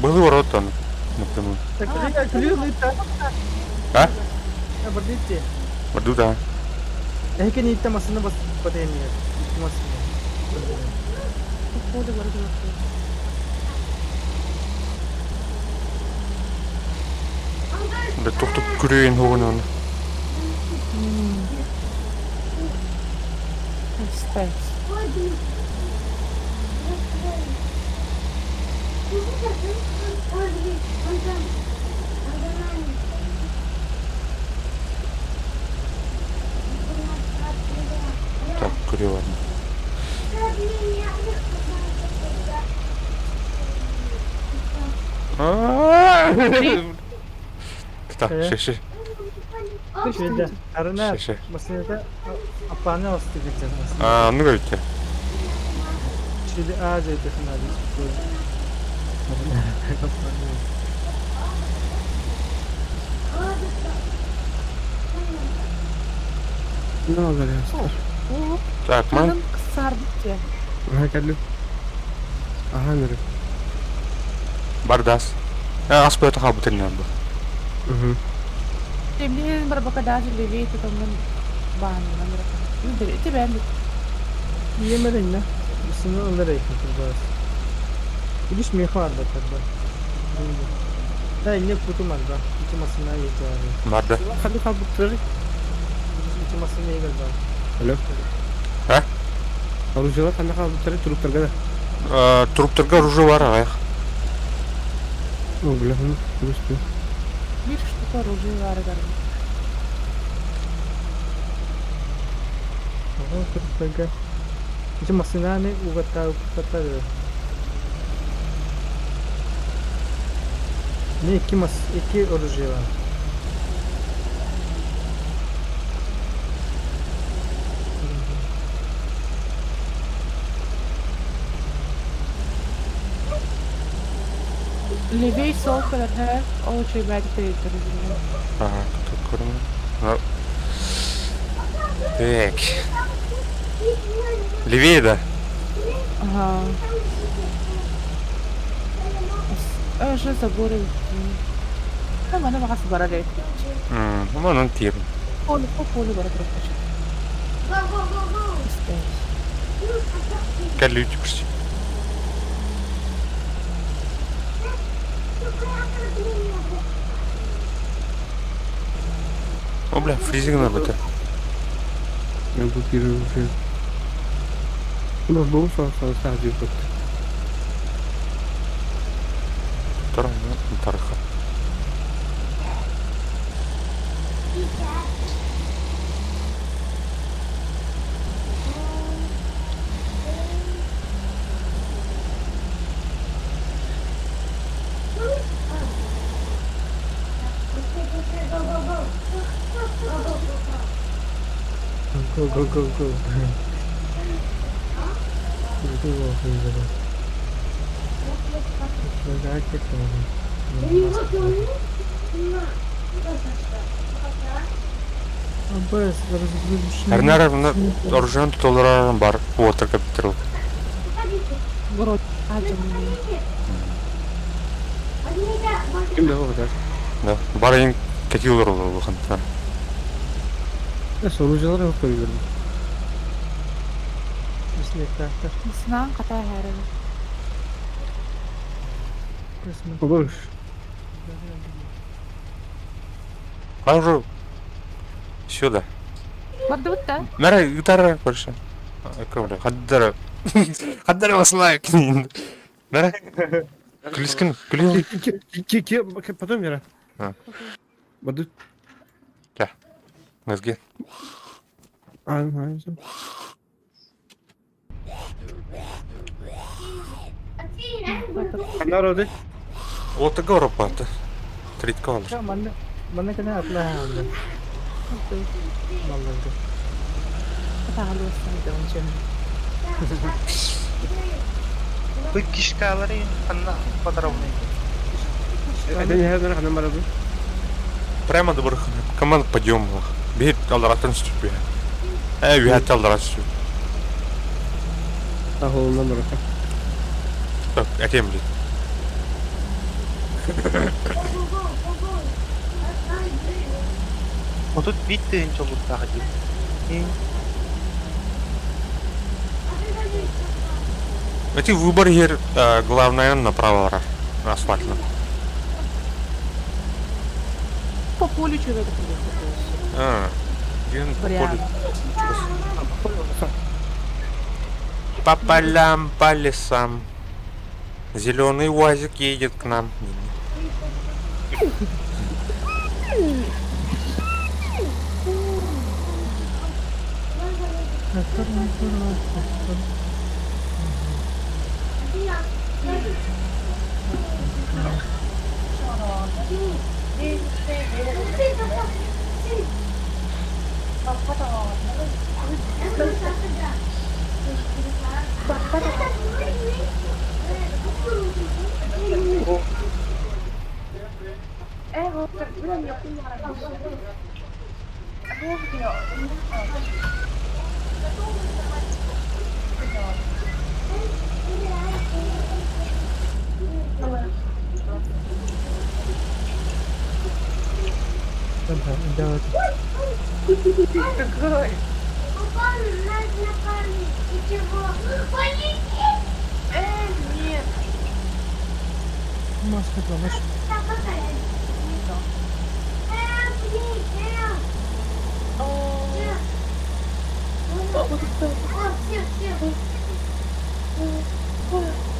Был ворот он напрямую. Так, күлүү лыта. А? Бардитти. Барду, да. Эһикен иитте масына бас батайын Масына. Бля, тух-тух күрүөн хугун он. Так, күрүө ладно. Так, ши, ши, Şöyle арына ши, ши. масыната апаны асты кетер масына. А, ну говорите. Şöyle ağaç ötesine hadi. Ne oldu ya? Так, ман. Кысарды. Ага, кәлі. Ага, нөрі. Бардас. А, аспай таха бутыльна бу. Угу. Темнее барбака даже левее там бан номер. Тебя Yemerin ne? Masına alır ekmek bas. Biliş mi var da tabi. Da ne kutu var da. İçi masına yeter. Барда. Ханды қалбықтыры. İçi masına yeter da. Алло. А? Оружиялар қандай қалбықтыры туруптарға да. А, Труптарга оружие бар, аяқ. О, бля, ну, господи. Bir штука оружия var galiba. Aha kutu İçi masına ne ugatta ugatta da. Ne iki mas iki оружие var. Левей сол көрөр, ол үчүгэйдик тэрийдэр. Ага, тут көрүҥ. Так. Левее, да? Ага. Уже заборы. Маны баҕас барар эбит. Манан тиэм. Поле по полю бара турар. Кэллүү түксү. О, бля, фризинг набыта. Я блокирую уже. У нас был состав вот. Тарха. Go go go go. Go go go. Эрнар оружиен туталлара бар water capital. Ким да бар? Да. Бар ең катилар улахан. Э, оружиелар yok koyuyorum. Сынан ката хәрі. Olur. Уже сюда. Бардыбыт да? Мэра гитара больше. Хаддара. Хаддара вас лайк. Мэра. Күлүскүн, күлүн. Потом Вера. А. Баду. Мозги. А, а, всё. Народы. Вот горопата. Тритка алыр. Манна манна кene atla ha. Mallarga. Бу кишкалары ханна подробный. Это не хәзер ханам барабы. Прямо до барых. Команд подъем. Бир алдаратын сүтү. Э, виат алдарат сүтү. Ахолунан барака. Так, әтем блин. Отут бит тыһын чолуттаах дии. Эти выбор ер главное направо асфальтно. По полю человек приехал. А, ген по полю. По полям, по лесам. Зеленый УАЗик едет к нам.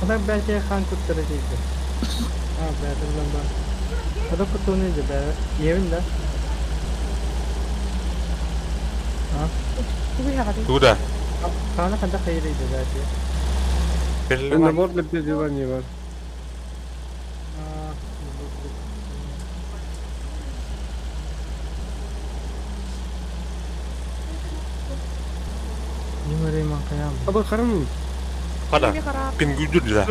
Adam belki han kurtarıcıydı. Ha ben ben. Adam kurtarıcıydı be. Yemin de. Ha. Куда? Kana kadar hayırlıydı belki. Набор для переодевания бар. Ha. Numarayı kayam. Аба карам. Када? Пингүдүр да.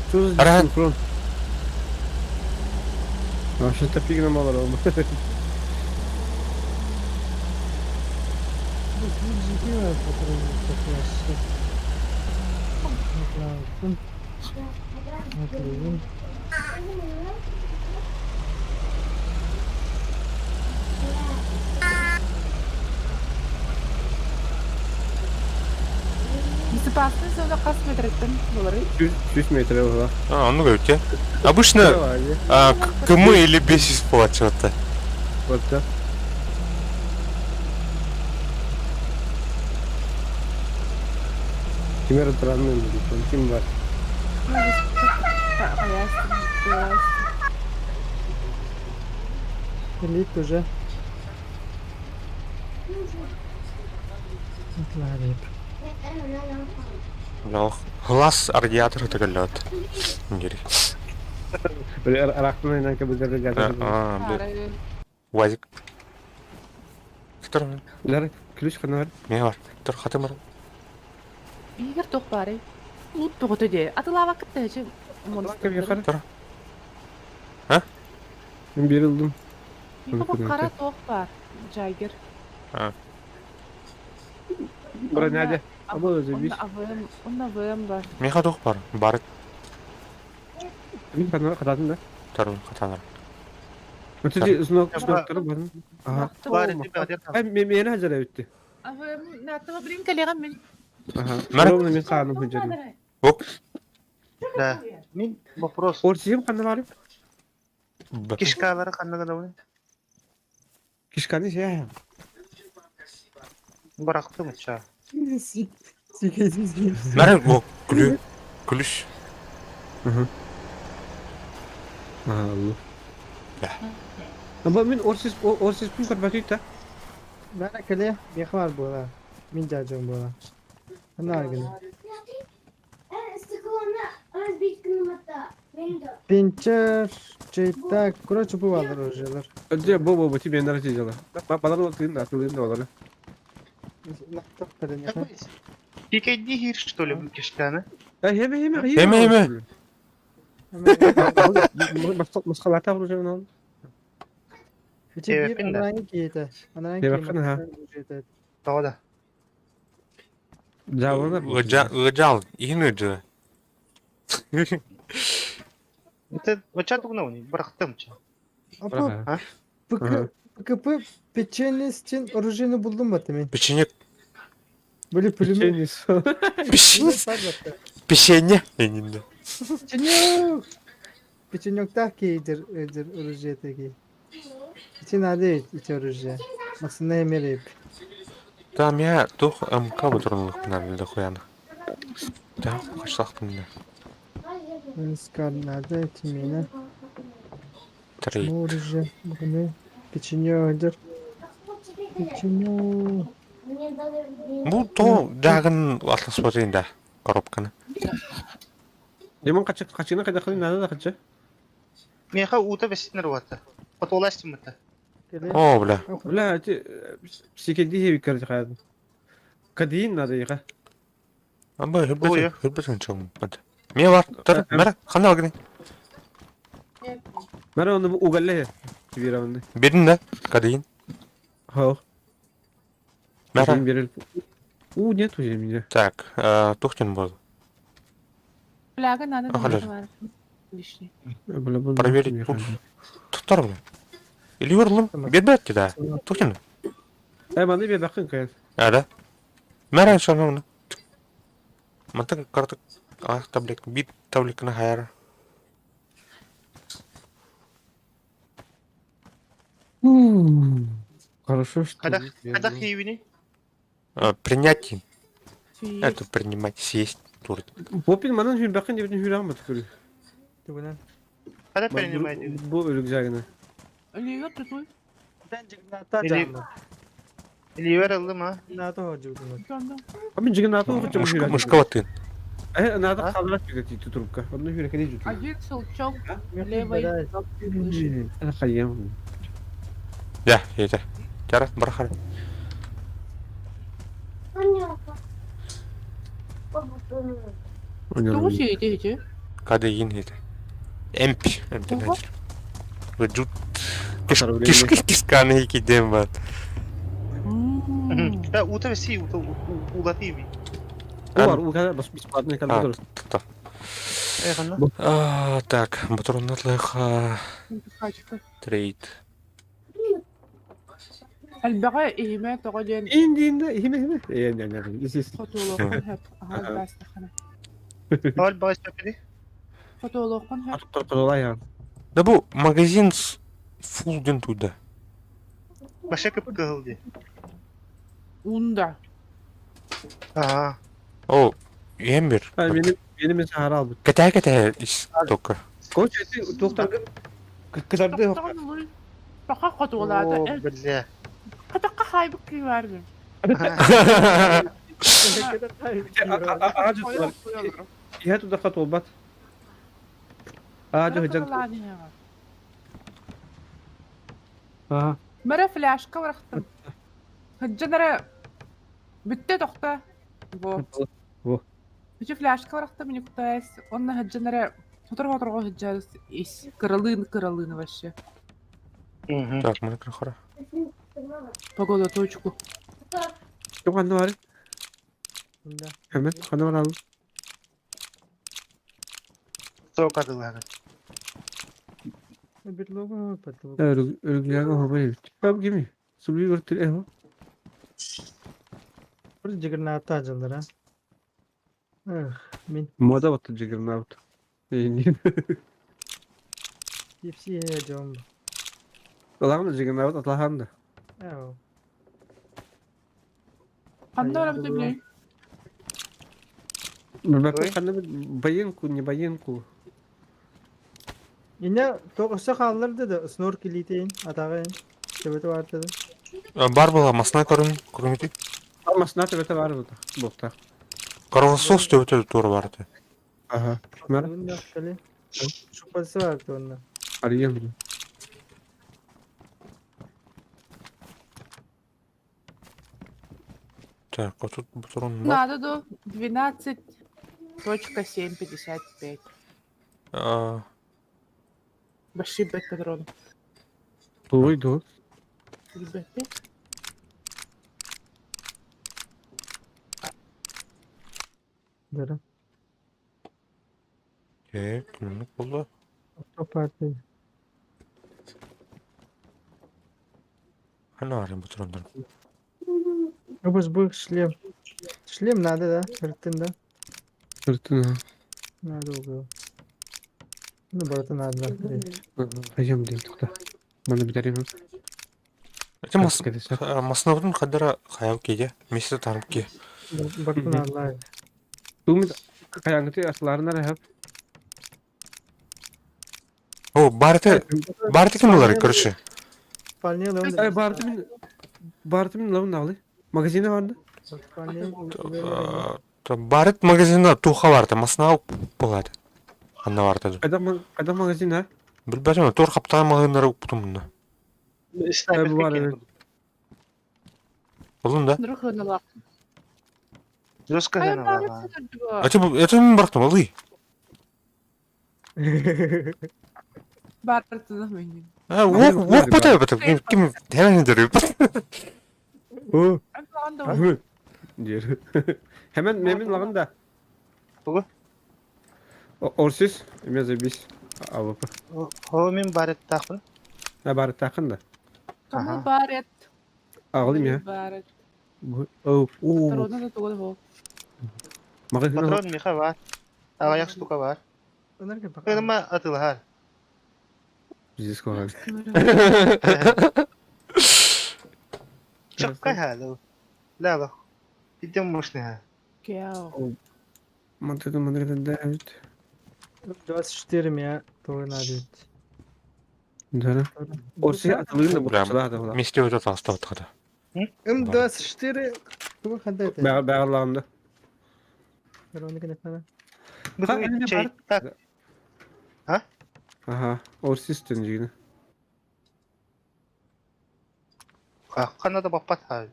Что за Ара. фронт? Вообще-то пигнам олороллор. Безопасная зона хас метреттен буларый? 100 метр была. А, ну говорите. Обычно а, км или бесис плачивать-то. Вот да. Кимер отранный, ким бар. Элит уже. Глаз радиатор төгөллөт. Дири. Арахтын А, Уазик. Тур. Лар, ключ ханар. Не бар. Тур хатым бар. Игорь туох баарый? Лут тоҕото дии. Атылаабаккыт да эчи монстр. Тур. А? Мен берилдим. Хара туох баар. Джайгер. А. Броняде. Абы өзі бис. Онна ВМ бар. Меха туох бар. Бар. Мин ханар хататын да. Тур хатанар. Өтөдө знак знактары бар. Ага. Бар ити Ай мен мени хажара өттү. АВМ нааттама билин кэлиэҕим мин. Ага. Мара. Ровно мен кааным хажарым. Оп. Да. Мин вопрос. Орсием кандай бар? Кишкалары ханна гына Кишканы ше. Бырахтым ча. Мара, о, күлү. Күлүш. Ага. Да. Аба мен орсис орсис пун карбатыйт да. Мара кэлэ миэхэ баар буола. Мин дьаадьым буола. Ханна аргыны. Пинчер, чайта, короче, бывало оружиелар. Же бо бо бо тебе нравится дела. Балар тыын да тыын да олар. Пикайди хир что ли бу кишканы? Э хеме хеме Хеме, хеме. Масқалата уже он. Ити биир анарааҥҥы киһитэ. Анарааҥҥы Тебэххин, аха. киһи Тоҕо да. Жабына. Ыджал, иһин ыджы. Это оча тугна уни бырахтым ча. Апа, ПК, ПКП печенье оружиены булдум бат мен. Печенье. Были пулемет. Печенье. Печенье. Энинде. Печенек. Печенектах кейдер эдер оружие таки. Ити надо ити оружие. Максына эмереп. Там я тух МК бутырнылык менен билде хуяны. Да, качлактым да. Скар надо ити мена. Три. Оружие. Буны. Печенье эдер. Печенье. Бу то дагын атлас да коробканы. Лимон качы качына кайда кылын надо да качы. Меха ута бесинер вата. Потоластым это. О, бля. Бля, эти сикенди хеби короче хаяды. Кадин надо иха. Аба, Ой. хөрбөтөн, хөрбөтөн чоң. Ме бар, тор, мара, хана алгын. Мара оны угалле. Бир Берин да, кадин. Хау. Мара. Берил. У, нет уже меня. Так, тухтин был. Фляга надо Ага, лишний. Бля, бу- Проверить пульс. Туттар бля. Или юрлум, бербет да. Тухтин. Э, маны бер бакын каян. А, да. Мара шаны. Мантык картык а таблик бит табликны хайар. Хорошо, что... Когда когда хивини? Принять это принимать съесть тур. Попин манан хүн бакын деп хүн амат көрү. Түгүнэн. Когда принимать? Бу рюкзагына. Өлүгөр тутуй. Или... Ливер алды ма? Нато ходжугунат. А мен жигин аты оқып Мышка мышка Э, надо қалдырат жүгет трубка. Одну хүрекке жүгет. Один щелчок левой кнопки мыши. Ана хайям. Я, это. Тара, барахар. Тугу сүйді ити. Кадеин это. МП, МП. Жут кисканы кидем бар. Да, ута си, ута улативи. Бар, уга бас бесплатный компьютер. Так, батроннатлыха трейд. Элбэҕи иһимэ тоҕо диэн Инди инди иһимэ иһимэ. Э не не ис ис. хотуолуоххун сөп аһаҕас баастаххына. Ол баҕас Хотуолуоххун сөп. Хотуолай Да бу магазин фул диэн туйда. Баша кып-кыһыл дии. Унда. Аа. О, иһэн бир. Мени мени мен саһара албыт. Кэтээ кэтээ ис только. Короче, ты туохтаргын кытарды Тоха хотуолаата. О, бля. Хатакка хайбык кыыбар мин. Иһэ тудахха туолбат. Аа, дьэ, Аа. Мара фляжка барахтым. Хыджан эрэ бүттэ тохто. Во. Во. Үчү фляжка барахтым никтаас. Онно хыджан эрэ сотору-сотору хыджарыс ис кыралыын кыралыын вообще. Так, мы крахара. Погода точку. Туох ханна баарый? Хэмэн, ханна баралым? Суох атылаһар. Өргүлээҕи оһобой эбит. Кап кими? Субуй көртүр эһо. Бір жигернаатта дьыллар а. Эх, мин Мода батты жигернаут. Типси дьон. Ылаҕын жигернаут атлахан да. Эу. Ханна барабыт билей? Билбэппин ханна байынку, не байынку. Инне тоҕуса хаалларды да снорк илиитин, атаҕын, төбөтө баартады. Бар была масна көрүн, көрүҥүтүй. Масна төбөтө бар бута, буохтаах. Кровосос төбөтө туора барты. Аха. Мара. Шупасы барды онно. Арыйан. Так, вот тут патрон бар. Надо до 12.755. А, Большие бэт патроны. Туй ду. Ребята. Да. Так, минут болды. Парти. Хана арыйын патрондар. Обыз бұл шлем. Шлем надо, да? Сырттын да. Сырттын. Надо угол. Ну, барыта надо. Хайым дейм тухта. Маны битерим. Это мас маснабытын хадара хаял кейде. Месте тарып ке. Барыта надо. Тугумит каянгыты асларына рахап. О, барыты барыты ким булар, короче. Спальня Барыты мин барыты мин лавын алы. Магазины барды. Барыт магазина туха барты, масна болады. Анна барты. Кайда кайда магазин а? Билбәтем, тур хаптан магазиннары укытым Бар. Булдum да. Нұрхыналақ. Жестко Это это мен барктым, алый. Бартыны мен. А, ок, ок бата бата. Ким hemen дөрүп. О. Дер. Hemen memin lagın da. Тугу? Орсис, эме забис. АВП. Хо мен барыттаахпын. А барыттаахын да. Кому барет? Ағылым я. Барет. О, о. Патроны да тугыл бол. Патрон миха бар. Аҕыйах штука бар. Кыныма атылаһар. Здесь кого? Чакка хало. Лава. Идем мощный. Кео. Мантыды мандыды да. 24 меня тоже надо. Да. Орси атылыгын да бу. Да. Месте өтө тастап тагы. М24 тугу ханда это. Бәгәр Вероника не Так. А? Ага, орсис тен жигини. Ханна да баппат ха.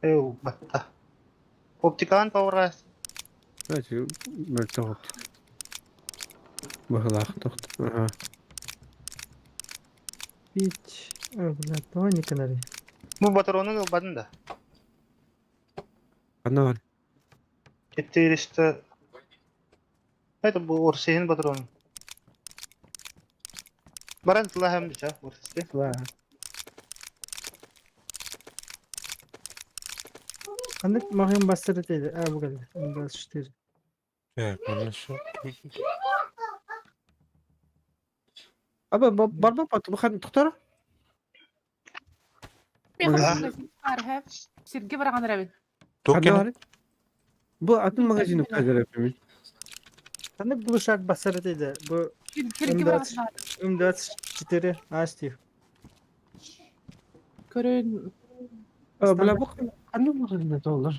Эу, батта. Оптикан паура. Знаете, мөлтөх оптик. Быһылаах тохт. Аха. Пить. Ой, бля, тоҕо не канары. Бу батаронун ылбатын да. Ханна бар? 400... Это бу Орсиһин батаронун. Баран тылаһам дича, Орсисте. Ла. Ханнык маҕын бастар этэ А, бу кэллэ. 24. Так, манна все. Аба барба пат бу хан тохтор. Сиргэ бараҕан эрэбин. Туох Ханна кэнэ? бар? Бу атын магазин кадыр эппимин. Ханнык глушак бассар этэ Бу Сиргэ бараҕан М24 Астив. Көрөн Бля бу ханна магазин толлар?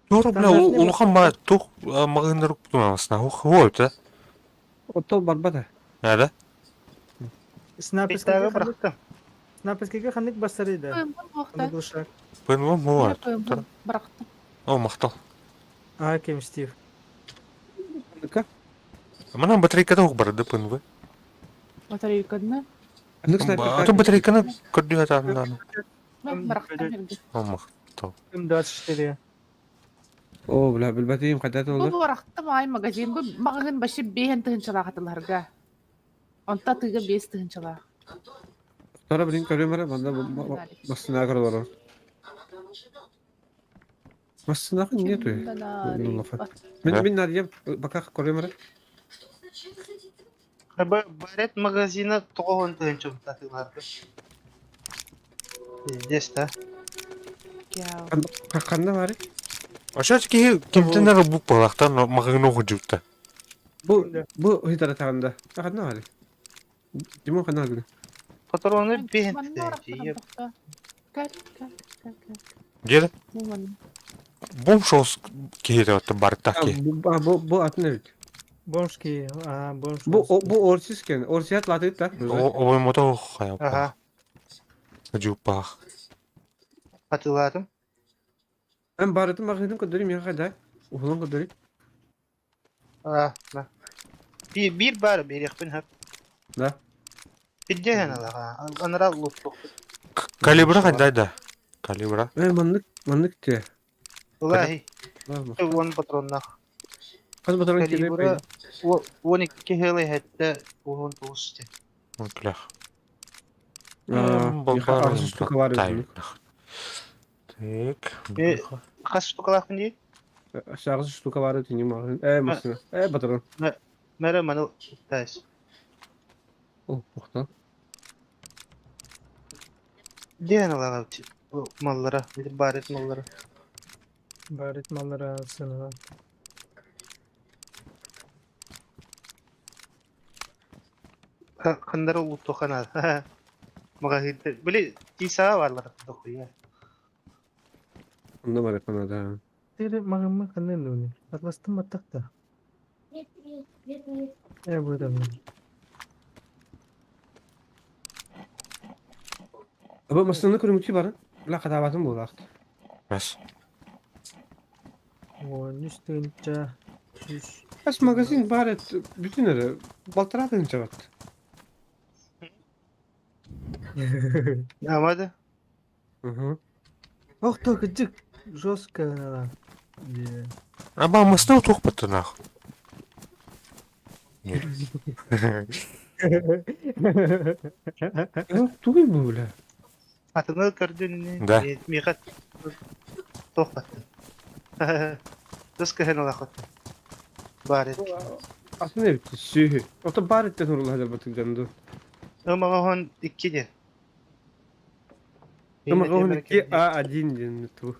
Туора бля улахан ба туох маҕаһыыннар уктумаасна хуой да? Оттол барбата. Нада? Снайперскайга Битага бырахтым. Снайперскайга ханнык бассар этэ Ханнык глушак. ПНВ муа. Бырахтым. О, махтал. А, кем Стив. Ханныка? Манан батарейката ух барды ПНВ. Батарейканы. Ханнык снайпер? Атын батарейканы көрдү атааннааны. Бырахтым. О, махтал. М24. О, бля, билбэтим хайдат Бу олор. бырахтым ай магазин. Бу маҕаһыын башы биэһэн тыһынчалаах атыларга. Онто атыыга биэс тыһынчалаах. Тора билин көрүм эрэ, манна массыына көрөлөр. Массыына нету. Мин мин надьем пока көрүм эрэ. Барет магазина тоҕоһун тыһынча татыыларды. Здесь, да? Ханна бары? Ошо киһи кимтэн эрэ бук балахтан маҕаһыын оҕудьутта. Бу бу ыйтара таганда. Ханна бары? Димон ханна гына? Патроны биһин Кэл, кэл, кэл, кэл. Дьэ, Бу манна. бомж шоус киһи барта ки. Бу бу атын эбит. Бомжки, а, бомж. Бу бу орсис кен. Орсият латыт да. Ой, мото хая. Ага. Жупах. Атылатым. Мен барытын магазин көдөрүм я кайда? Ухулан көдөрүм. А, да. Bir, bir бар берехпин хап. Да. Биддehen алаға. Анара луттук. Калибра кайда да? Калибра. Э, маннык маннык те. Улахи. Он патроннах. Хас патрон киле Калибра 12 хылы хәтта 19 те. Клях. штука бар Так. Хас штукалах ди? Шагыз штука бар не магазин. Э, машина. Э, патрон. Мәрі маны тас. О, ухта. Дehen алаға маллара, барет маллара. Барит маллара сынына. Хандар лутту хана. Магазин. Били тиса барлар дохуя. Онда бар кана да. Тире магымы ханны нуни. Атластым аттакта. Э, бу да. Аба машинаны көрүмүчү бар. Бла кадабатын булакт. Бас. О, нүстүнчә. Ас магазин бар бүтүн эре балтыратын чабат. Амады. Угу. Ох, только дик жестко надо. Аба масна тух патынах. Нет. Тугай бу бля. Атыны көрдүн. Да. Михат тохпатты. Дос кыһын алахот. Барет. Атын эбит сүйү. Ото бар иттен урула хадar батык жанды. Ымаҕаһын икки де. Ымаҕаһын 2 А1 ден ту.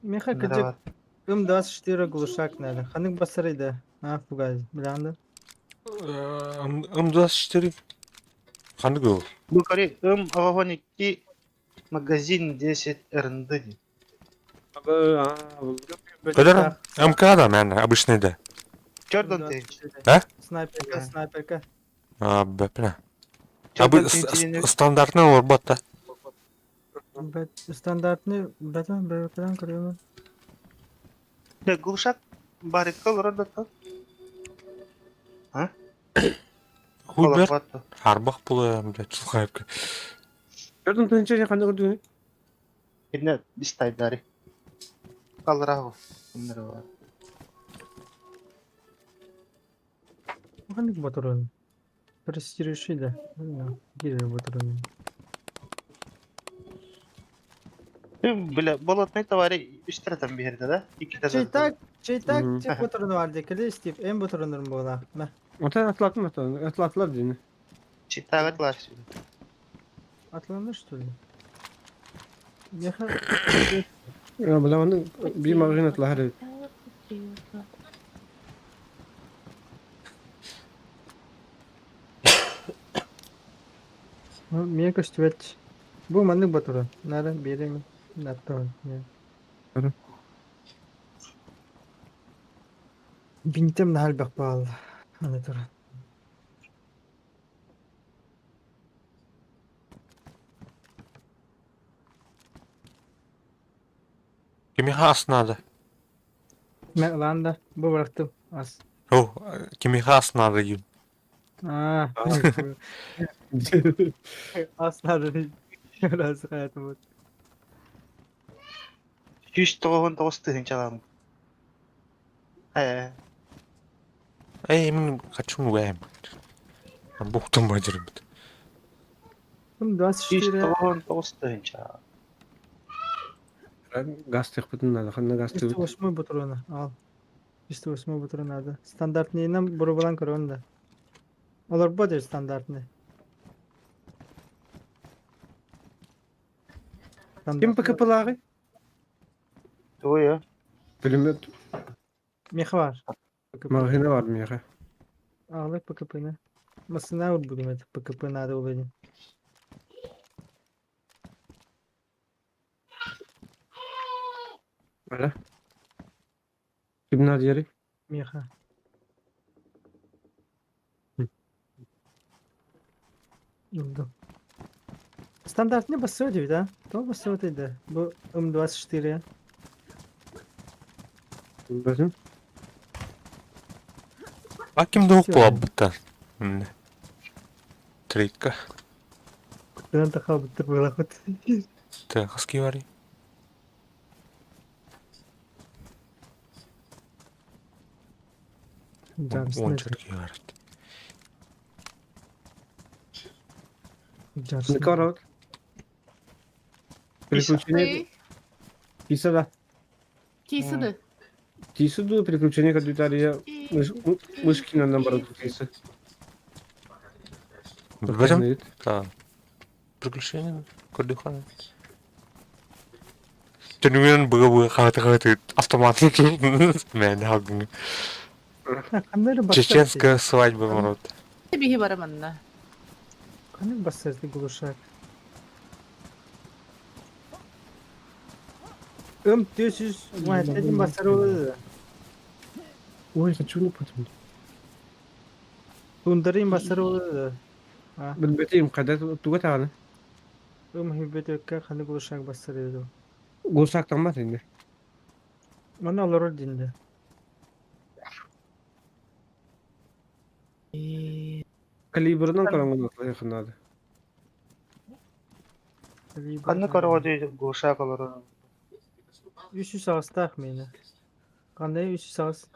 Меха кыжык М24 глушак надо. Ханык басарыйда. А, фугаз. Билянды. М24. Ханды гол. Бу кори ым аҕаһын икки магазин 10 РНД ди. Көдөр МК да мен обычный да. Чордон тенч. А? Снайперка, снайперка. А, бэпна. Чордон тенч. Стандартный орбат да. Стандартный бәтен бәтен көрөмүн. Да глушак. Барикка олорор да то? А? Хуй бер. Олорбот дуо? Арбах булуям, блядь, сухарка. Көрдүм тыһыынча ханна көрдүгүнүй? Кинэ дистайдари. Аллараа Иннere бар. Ханнык ботурун? Простиреши да. Гире ботурун. Бля, болотный товары үстәртен биэрдэ да? Иккитэ Чейтак, чейтак Мгм. тип ботурун бар декели Стив, эн ботурунурун буола. Мэ. Онтон атлаттым атлаттылар диэн. Читага тылар. Атланды что ли? Меха Бля, оны биир маҕаһыын атлаһар эбит. Миэ көстүбэт. Бу маннык ботурун. Нара биэриҥ наттон. Көрө. Бинтем наһаа элбэх баалла. Аны туран. Кимиэхэ ас надо? Мэ ылаан да бу бырахтым ас. О, кимиэхэ ас надо диим. Аа. Ас надо дии. Раз хаятым. 199 тыһыынчалаам. Ээ, Эй, мин хочу угаем. Бухтам бадырбыт. 24 199 тыһыынча. Газ тыахпытын надо, ханна газ тыыбыт. 308 патрона. Ал. 308 патрон надо. Стандартныйынан бурубалан көрөн да. Олорбо диир стандартный. Ким ПКП-лааҕый? Тугуй Пулемет Меха бар. маҕаһыына бар миэхэ. Аҕалар ПКП-ны. Массына урбугум это ПКП надо было диэн. Ала. Ким надо диэри? Меха. Ылдым. Стандартный бассыа диэбит а? Тоҕо бассыабытай да? Бу М24 Бөтүн. А ким да буолбуттар? Тридка. Куттанан тахаабыттар буолаахпыт. Ты хаски барый? Дьаарысына Уонча киһи барыт. дьаарысына. Никарабыт. Приключения. Киса да. Кисыды. Тисы ду приключения кадютария мышкина наоборот тисы. Билбэтим. Да. Приключения Курдюхана. Төнүгүнэн быга-быга хааты-хааты автомат мэн хагын. Ханна эрэ бассыа Чеченская свадьба марот. Биһи бара манна. Ханнык бассыа глушак. Ым 417 бассар буолла. Ой, хочу не потом. Тундарын бассар буолла. Билбэтим када туга тааны. Ым хибетекке ханнык глушак бассар edi. Гусак таммат инде. Манна олорор динде. Калибрынан караңгы надо. Ханна көрөҕө Гоша олорор. 308-таах миэнэ. Ханна 308?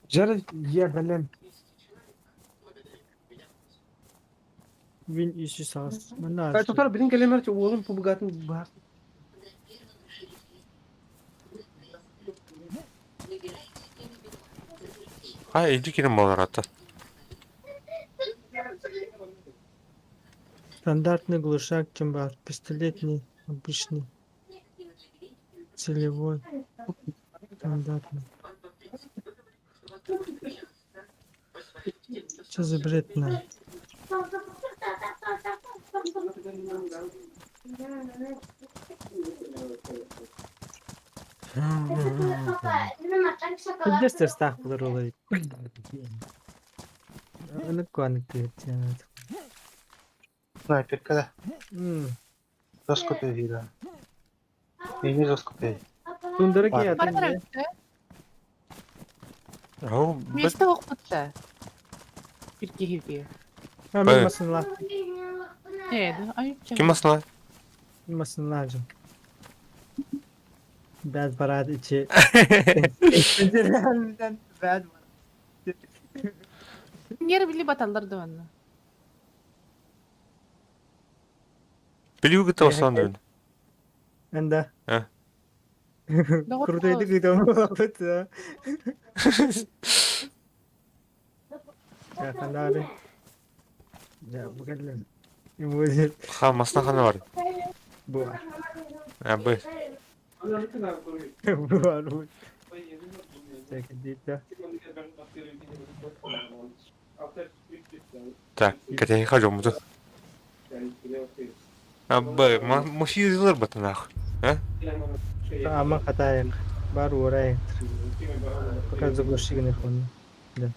Жар я бэлэм. Вин 308. Манна Тутар билин кэлэмэр уолун пубугатын баар. А, иди кирим болар ата. Стандартный глушак чем бар. Пистолетный, обычный. Целевой. Стандартный. Что за бред на? Где стах булар Аны куанык диэт. Снайперка да. Жестко тыһыыра. Мини жестко тыһыы. Тундара Бар. киһи Баран атын эрэ Ау, бэт. Миэстэ охпутта. Bir киһи Мен Бай. масынла. Ээ, айып Ким масына? Масынла жым. Бәд барат ичи. Бәд Нер били баталлар да онно. Билүү кытта бассан дөн. Энда. А. Крутой дыгы да. Я канары. Я бугален. Имозет. Ха, масына хана бар. Бу. Абы. Бу бар. Бу. Так, дита. Так, кәтәй хажо муту. Абы, машизлар батанах. Ама хатайын. Бар урайын. Пока заглуши не хон. Да.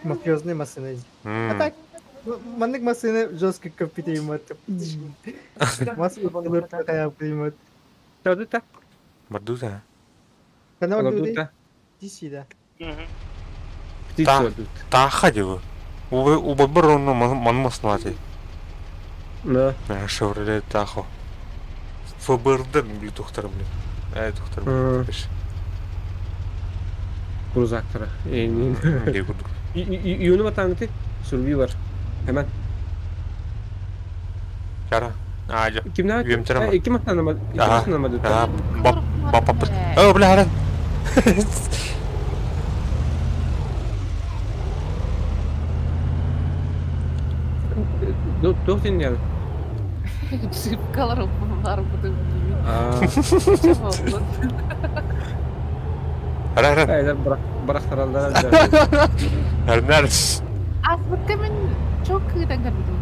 Мафиозный машина. А так, маннык машина жестко копить мат. Маска болыр такая примат. Тәүдүтә. Бардуза. Канал Тәүдүтә. Дисида. Птица тут. Таха диво. Убы убы онно ман масына ти. Да. Шевроле Тахо. ФБРден били тухтар били. Эй, тухтар били. Крузактора. Эйнин. Дей курдук. Юны батаңты. Survivor. Hemen. Чара. Ажа. Кимнәр? Үйем чара. Ике матнама. Ике матнама дүт. Аа, бап бап бап. О, бля, харан. Туох дин Джипкалар бар бутын. Аа. Харан, харан. Айдар барахтаралдар. Харан. Асбыкка мен çok кыдан кәлбитим.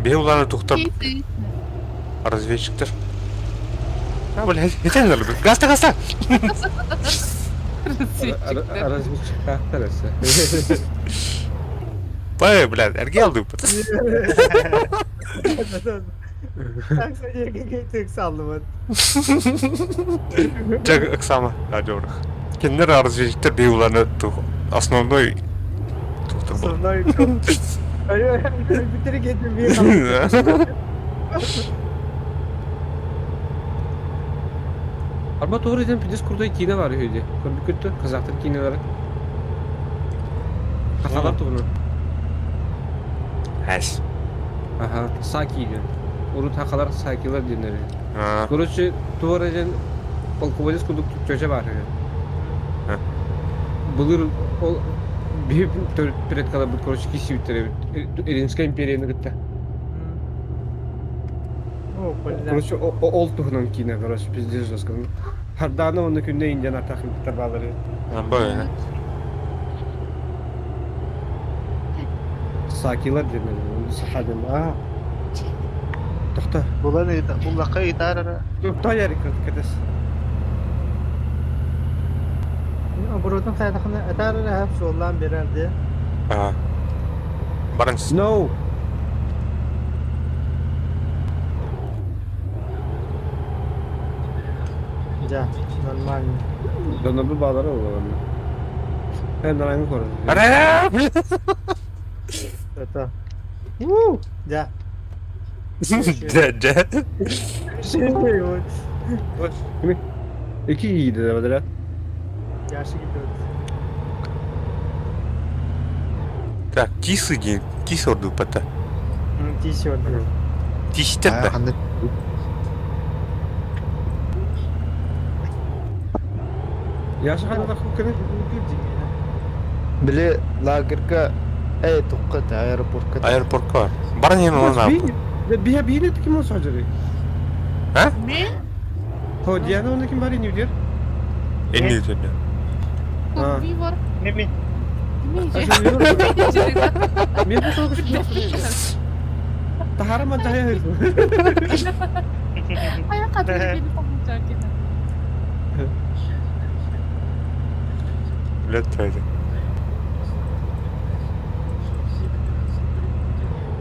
Бе уланы тухтар разведчиктер. А, бля, этен алып. Гаста, гаста. Разведчик тахтарасы. Бай, бля, эрге алды. Так, так салдым. Жак Оксана, радиорах. Киндер разведчиктер бе уланы тух основной тухтар был. Основной. Битер кетим бир. Арба doğru edin пидес курдай кине бар үйде. Көрдүк көттү казактар кинелери. Каталар тугуну. Әс. Аха, саки деген. Урут хакалар сакилар денери. А, Короче, туар эден полководец курдук чөчө бар. Булыр ол бир перед кала бут короче киси битере. Римская империяны гытта. О, бля. Короче, ол туһунан кине, короче, пиздец жестко. Харданы оны күндө индиан атахын табалары. бай. Сакилар денери. Сахадым. А. Тохта. Булан уллака итарара. Тохта ярик кетес. Оборотун хайдахына атар хап соллан берерди. А. Баранс. No. Ja, нормально. Донобу балары ол. Hem нараңы көрді. Ара, бля. Это. У, да. Да, да. Эки ийди да бадыра. Яшы gidiyor. Так, кисы ден, кис орду пата. Тиси орду. Тистер да. Ханны Яшы ханга күккене. Биле лагерьга эй тукка та аэропортка. Аэропортка бар. Баран ен она. Бия бийне ким olsa hacı. А? Мен? Хо Диана оны ким бар ини дер? Энни өтеді. Survivor. Мими. Мен Тахарама жая Аяққа Блядь, это.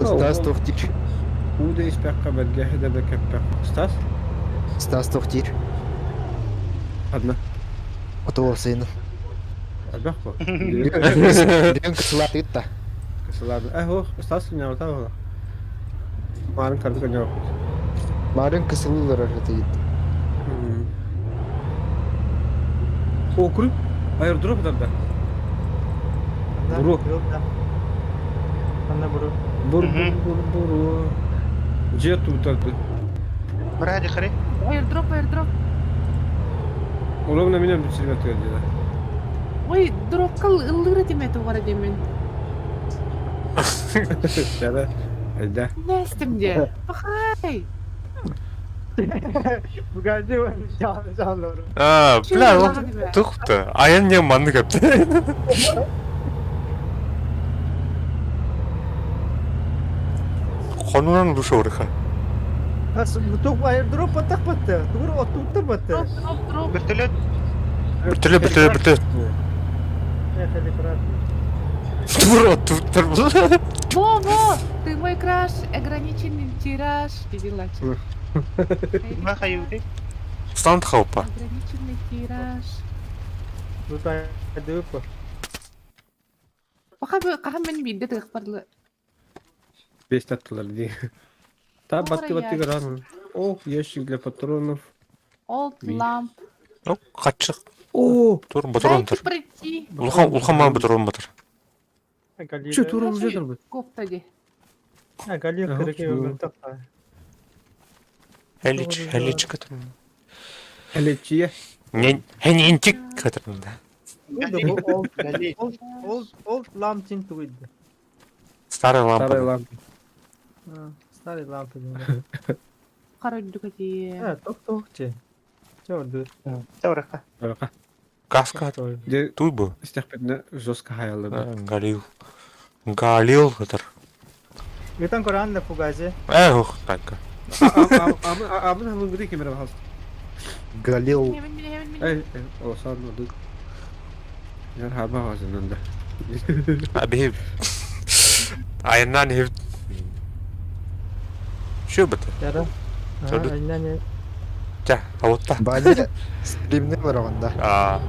Стас туох диир? Уу да испэххэ бэргэһэ да кэппэх. Стас? Стас туох диир? Одна. Отуор сайынын. Элбэх бу. Бүгүн кысылаатыгыт да. Кысылаады. Э, ох, Стас ньаҕата буола. Маарын кардык ньаҕаппыт. Марын кысылыылар этигит. Округ аэродроп тарда. Буру. Анна буру. Бур бур бур буру. Дьиэ туутарды. Бради хари. Airdrop, airdrop. Ровно меня бүтсүрбэт диye. Ой, дропка ыллыыр этим это угара демин. Чара. Айда. Нэстим де. Пахай. Бугажы жанлары. А, бля, ол тухты. Аян не манны кепти. Хонунан душа урыха. Ас тук airdrop паттах батты. Тугур оттуктар батты. Дроп, дроп, дроп. Вертолет. Бүтүле бүтүле бүтүле. Тур оттуктар. Во, во, ты мой краш, ограниченный тираж. Дедилачы. Махаюты. Стан хаупа. Ограниченный тираж. Пока мен билде тыгып барды. Бес таттылар дии. Та батты батты гран. О, ящик для патронов. Old lamp. Ну, качык. О, Тур батырон Дайте тур. пройти. Улхан улхан ман батырон батыр. Че тура уже турбут? Кофта де. Галил кырыки өмір тапта. Хелич, хелич катыр. Элечие. Не, хенинтик катыр да. Old old old lamp тин тугуйды. Старая лампа. Старая лампа. Старый лампа. Карадюка де. А, ток ток че. Че Тавраха. Барака. Каска. Де Туй бу. истехпетне жестко хаялы. Галил. Галил катыр. Ютан Коран да фугазе. Эх, так. Абын хамын гри камера хаст. Галил. Хемин мине, хемин мине. Эй, осан оду. Яр хаба хазынында. Аби. Аяннан хев. Şu бит. Яра. Чорду. Айнан Жа, ауытта. Баня стримне бар оғанда. А,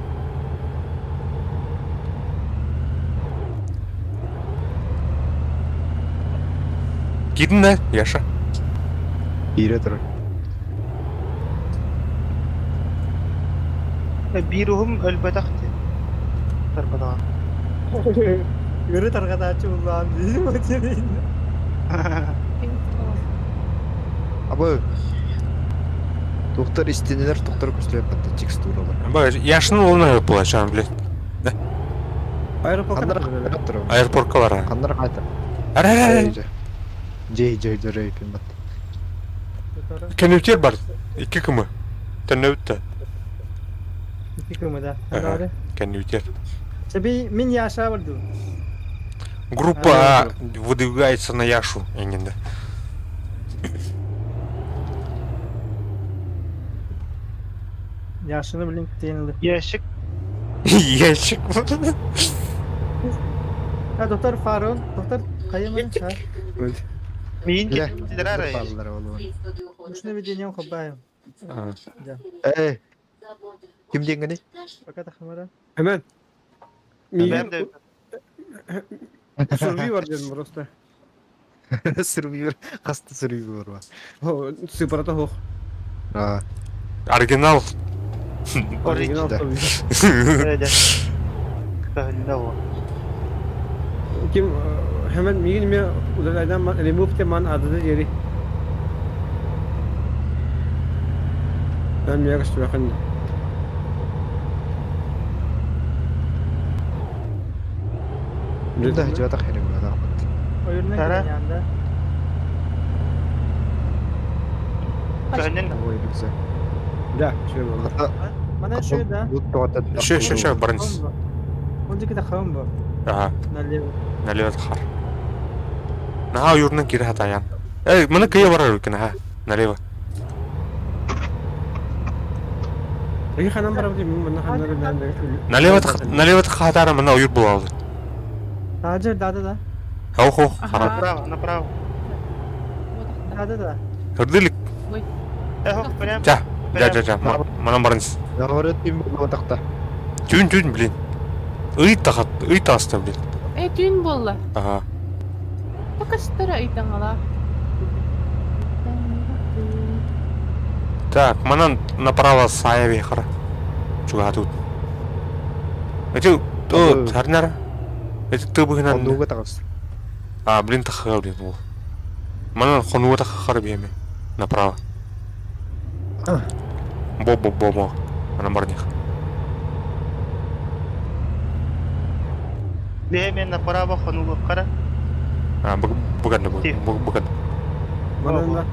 Кидin да, Яша. Бире тұр. Бируhum өлбөтөх. Тарбадаҕа. Yürü таргатаачы улаан дейм. Абы. Тоқтар истенелер тоқтар көстіреп батты текстуралар. Бак, Яшның олына була чан, блядь. Аэропорт. Қандар қайта тұр. Аэропортка бара. Қандар қайта. Ара, ара, ара. Жей, жей, жей, пин батты. Кенеутер бар. Икі кімі? Тәнеутті. Iki кымы да. Ага. Кенеутер. Себи мин яша барды. Группа А выдвигается на Яшу. Энинде. Яшыны билин тенилdi. Ящик. Ящик. Ha doktor Farun, doktor Kayımın ha. Миин Бля. кеттилер Балалар олы. Ушны видением хабайым. Эй. Ким денгені? Пока тахмара. Hemen. Мен де Survivor дедим просто. Survivor. Қасты Survivor бар. О, Сыпарата хох. А, Оригинал. Оригинал. Да. Ким hemen мигин ме удаляйдан ман remove те ман адыды жери. Ben мега штурахын. Да, жата херем бар. Oyununa Tara. giren yanında. Көннен Ой, рюкзак. Да, шөй болды. Bana şu da. Шö, шö, шö, барынс. Önceki de xavım bu. Ага, Налево. налево хар. Наха юрнан кире хатаян. Эй, мына кыя барар үлкен, ха. Налево. Эги ханам барам дейм, мына ханнары мен Налево налево хатара мына уюр булалды. Tacır da da da. Хау хау, Аха. хара. направо, направо. Да-да-да. Ырдылык. Ой. Эхо, прям. Ча, жа, жа, жа. Манан барыңыз. Наоборот, им буолбатахта. Түүн, түүн, блин. Ый тахат, ый таҕыста, блин. Э, түүн буолла. Ага. Токастара ыйтаҥалаах. Так, манан направо Сая вехара. Чугаһатыбыт. Эти, о, харнара. Эти тыбыгынан. Оннуга таҕыс. А, блин, тахха, блин, ол. Манан хонууга таххара биэме. Направо. Бо-бо-бо-бо. Манан барних. Биһи направо хонуулуоххара. А, буганда, буганда. Манан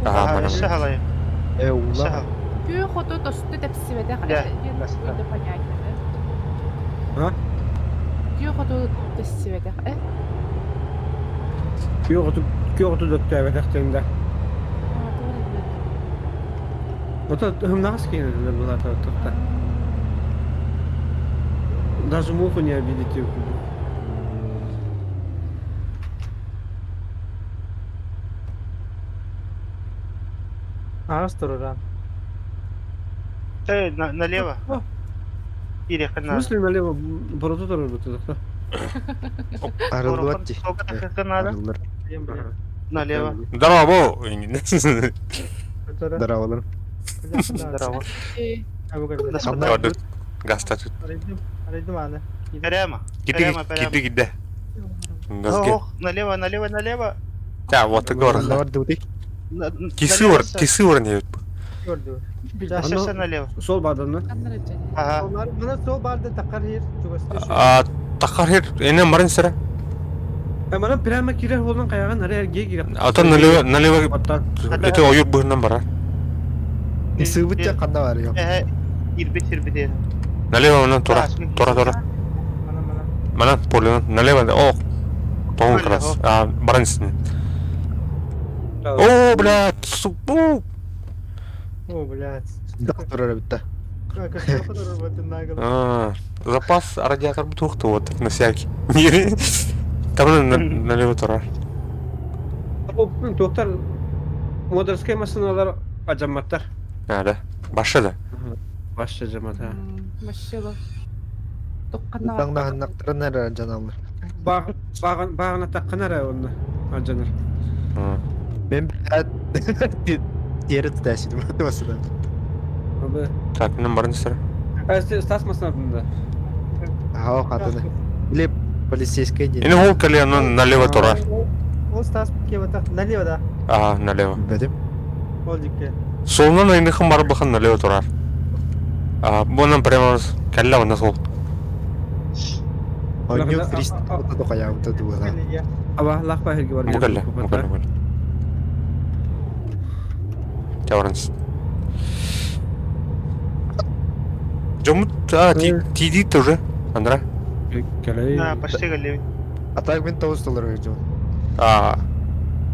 Ага, манан. Өссө халай. Э, ула. Күөх оту тосту тэпсибэтэх диэн какое-то понятие, да? А? Күөх оту тэссибэтэх, э? Күөх оту күөх оту дөттөөбөтөх диэн да. Ото хымнаас киһи была тухта. Даже муху не обидите. Аас туруран. Э, налево. Или В смысле налево? Бороту турар Арыллыбат дии. надо. Налево. Здорово, бо. Здоровалар. Здорово. Гаста тут. Прямо. Киди, киди, киди. Газге. Ох, налево, налево, налево. Та, вот и город. Кисыр, кисыр не. Все налево. Сол баданна. Ага. Мына сол барды тақар хер. А, тақар хер, эне марын сыра. Мана прямо кирер болан каяган ары эрге кирер. Ата налево, налево. Это ойур быһынан барар. Сыыбыт дьэ ханна бар я. Э, ирбит ирбит. Налево манан тура, тура тура. Манан поле налево, о. Тоң крас. А, баран син. О, блядь, супу. О, блядь. Да турар битта. А, запас радиатор бутылка вот на всякий. Там налево тура. Доктор модерскай машиналар ажамматтар. А, да. Башы да. Башы жамат, ha. Машила. Таҥнаһыннахтарын эрэ дьаналлар. Багына таккан эрэ онно ажанар. Мен тиэрэ тутаасидым басынан. Так, нам барын сыра. Стас машинадында. Хао хатыны. Или полицейская день. Ini хол кале налево тура. Ол Стас кебата налево да. Ага, налево. Бедим. Ол дикке. Солунан айныхын бар бахан налево турар. А, бунан прямо калла онна сол. Онньу фрист тохаяабыта дугана. Аба лахпа херге бар. Букалла, букалла, букалла. Чавранс. Жомут, а, тиди тоже, Андра. Да, почти галеви. А так мен тоғыз доллар бердим. А.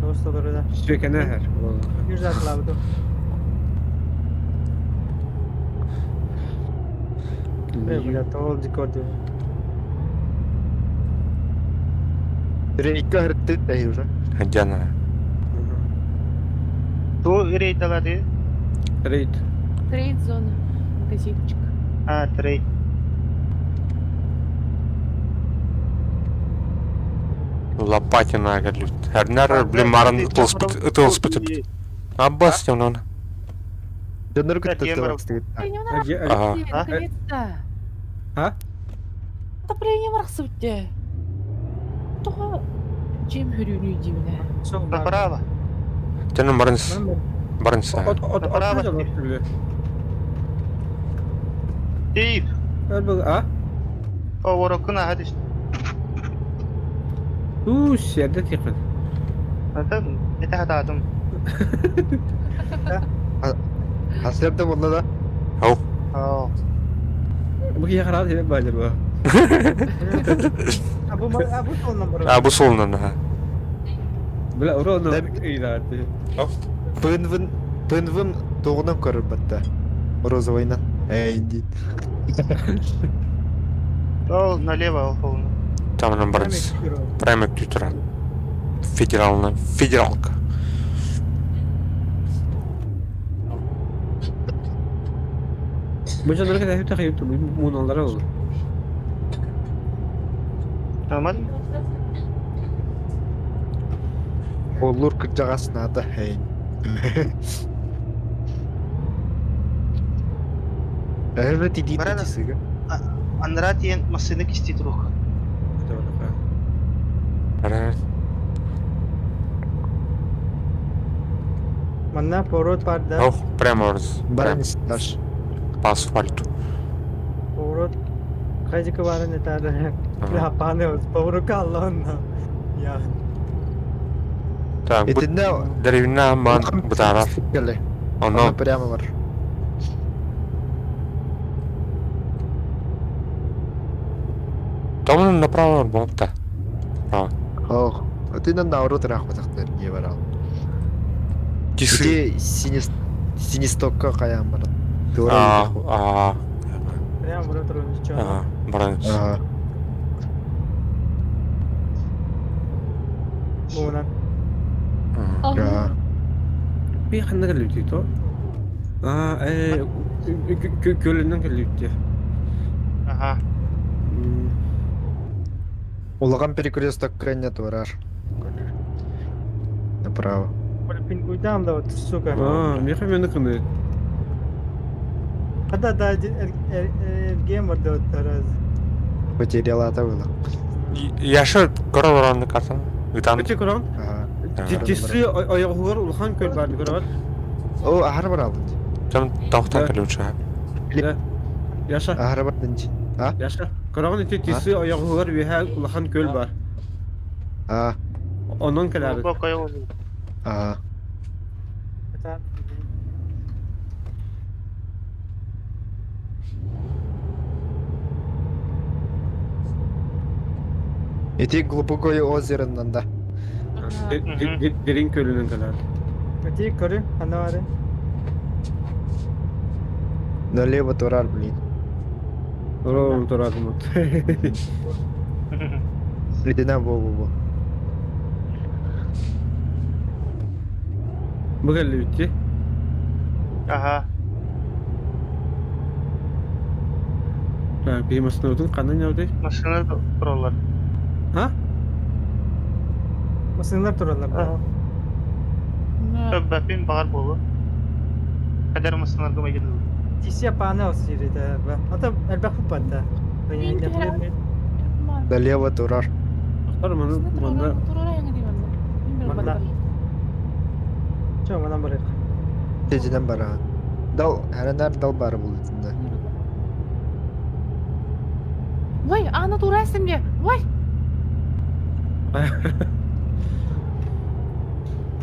9 доллар да. Сүкене хер. Жүз атылабыды. Э, блядь, ол дикорды. Рейка хыртты тәһи уже. Диана. Ту рейд алады. Рейд. Трейд зона. Магазинчик. А, трейд. Лопатина говорит. Эрнар, блин, маран ытылспыт. Аббас, он. Донор күтті Ага. Наконец-то. А? Отопление барахсыбытте. Тоҕо дьиэм хөрүүнүй диибинэ. Направо. Тенен барынс. Барынс. Направо. Тип. А? О, ворокуна хадиш. Уус, эрдэ тиқын. Это это хатаатым. Хасырда болла да. Ау. Ау. Бу киһи хараат хебе баалар бу. А бу а бу солунан барар. А бу солунан аха. Бля, ура ыйдааты. Пынвын пынвын тоғынан көрөр батта. Розовойнан. Эй, дит. Ол налево ол. Там нам барынс. Прямо тютера. Федеральная. Федералка. Бу дьоннорго кэтэһит тахайыт мууналлара ол. Аман Оллур кырдьаҕас наада һэйин. Эһэбэ тидиит Баран тисыга. анараа тиийэн массыына кистии туруохха. Баран. Манна поворот бар да. Ох, прямо раз. Баран Прямо исташ. по асфальту. Поворот Хайдика барын этары. Ага. Бля, паны поворотка алланна. Я. Так, бу Итиннэ дэриэбинэ маан бытаарар. Кэлэ. Онно Оно прямо бар. Тому направо болта. Право. Ох. Итиннэ наоборот ыраахпатахтар дии барал. Тисы. Ити синис синистокка хайаан баран. Туора А, ыытах. а, Прямо ворота ничего. а, баран. Ага. Буна. Ага. Би ханна кэллибит то? Аа, э көлөннөн кэллибит. Аха. Улахан перекрестокка не турар. Направо. Блин, уйдам да вот, сука. Аа, меха мени кыны. Да, да, гемор да вот раз. Потеряла это было. Яша көрө баран картаны. Ытан. Эти көрөн. Ага. Тиси ойоҕугар улахан көл баар көрөт. О, ахар бар алдын. Там тохтан кэлүчү. Яша, Ахар бардын. А? Яша. Көрөҕүн ити тиси ойоҕугар үөһэ улахан көл бар. А. Онон кэлээбит. Глубокое озеро. А. Это Ити глубокое озеро да. Дириҥ көлүнэн кэлээбит. Эти көрү, ана бары. Налево турар, блин. Орон турадымыт. Итинэн во-во-во. Бу кэллибит Аха. Так, биһи массыынабытын ханна ньабытай? Машина тураллар. А? Масыналар тураллар. Аха. Бэпин баар буолу. Кадер массыналарга майгын. Тиси паны осири да. Ата элбэх пуппатта. Налево турар. Тохтор маны манна Манна. Чо, манан барык. Тезинен бара. Дал, хәрәнәр дал бары булды. Ой, аны турасың бе. Ой,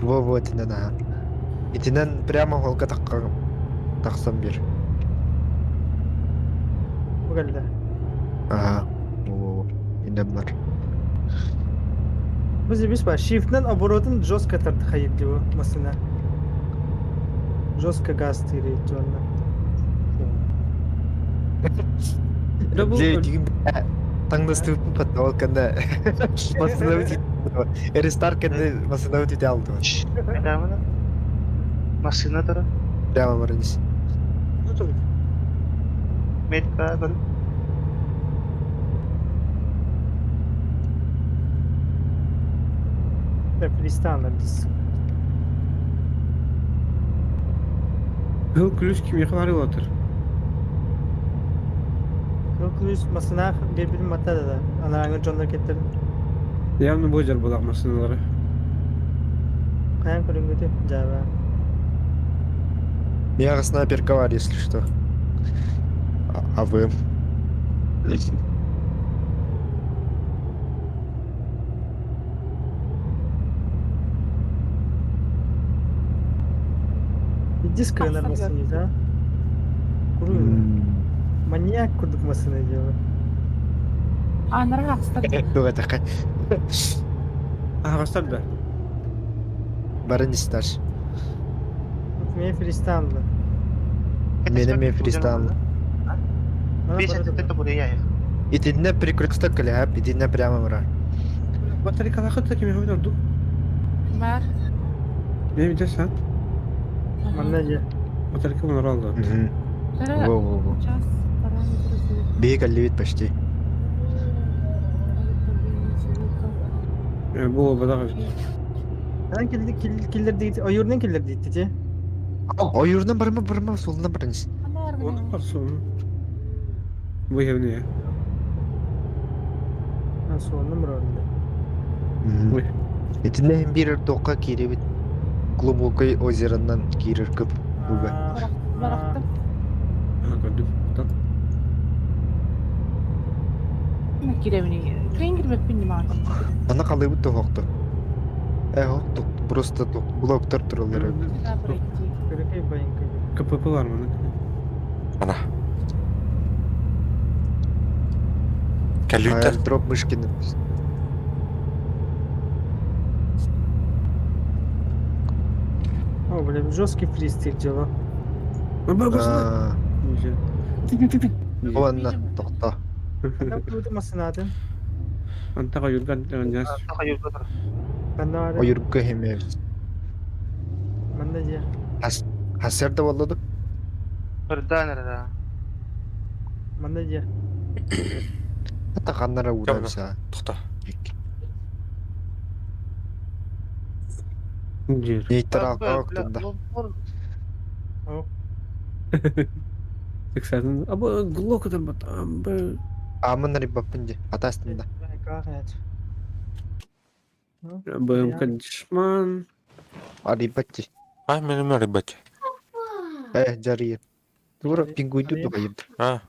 Во-во, итинэн аха. Итинэн прямо холка таққа тақсан бир. Бу келди. Ага. Во-во-во. Инен бар. Бу зебис бар. Shift'нен оборотын жестко тартыхайып бу масына. Жестко газ тири жонна. Да бу Дже, тигин таңдастырып паттал канда. Масына үти. Рестарт канда масына үти алды. Прямо Машина тура. Прямо барынис. Метка бар. Фристайлер дис. Кыл күлүс кимиэхэ барыылатыр. Кыл масына бир мата да. Анараңы жоннор кеттерин. Явно бу жер булак массыналары. Каян көрүнгөтү жаба. Меня снайперка бар, если что. А вы? Диск Ахсар масыны да. Куру. Маньяк курдук масына дела. анара ахстар. Туга така. Аһаҕастар да. Барынис таш. Мен фристайлер. Мене мен фристайл. Бес это буря. Итинне перекресток кэлэһэп, итинне прямо бара. Батарейкалаахыт да кимиэхэ ордук. Бар. Не видишь, а? Манна же. Батарейка мунар алды. Во-во-во. Биһи кэллибит почти. Бу буолбатах эбит. Эн киллер ойуурунан киллер диэти ти. Ойуурунан барыма барыма суолунан барыңыз. Оны барсың. Бу иһэбин Суолунан барарында. Ой. Итиннэ иһин биир туохха киирибит Глубокой озеронан киирэр көп буга. Барахтым. Көрдүм. Кирэбини. Кыйын кирбеппин димаҕа. Аны халыыбыт тоһоохто. Э хоохтук просто блоктар тураллар. Көрөкөй байыҥка. КПП бар маны. Ана. Кэлүүтэ. Дроп Мышкин. О, блин, жесткий фристиль дела. Уонна тохто. Масынатын. Антаға юрган жас. Ойурга хемебит. Манна же. Хасерда боллоду. Ырдаан Манна же. Ата ханнара уурабса. Тохто. Жер. Нейтрал тында. Сексатын. Абы глокотан бат. Амбы. Амын рибаппын де. Атастында. БМК дешман. Арибатти. А, мен рыбать. Э, жария. Тура пингуйду дугайып. А,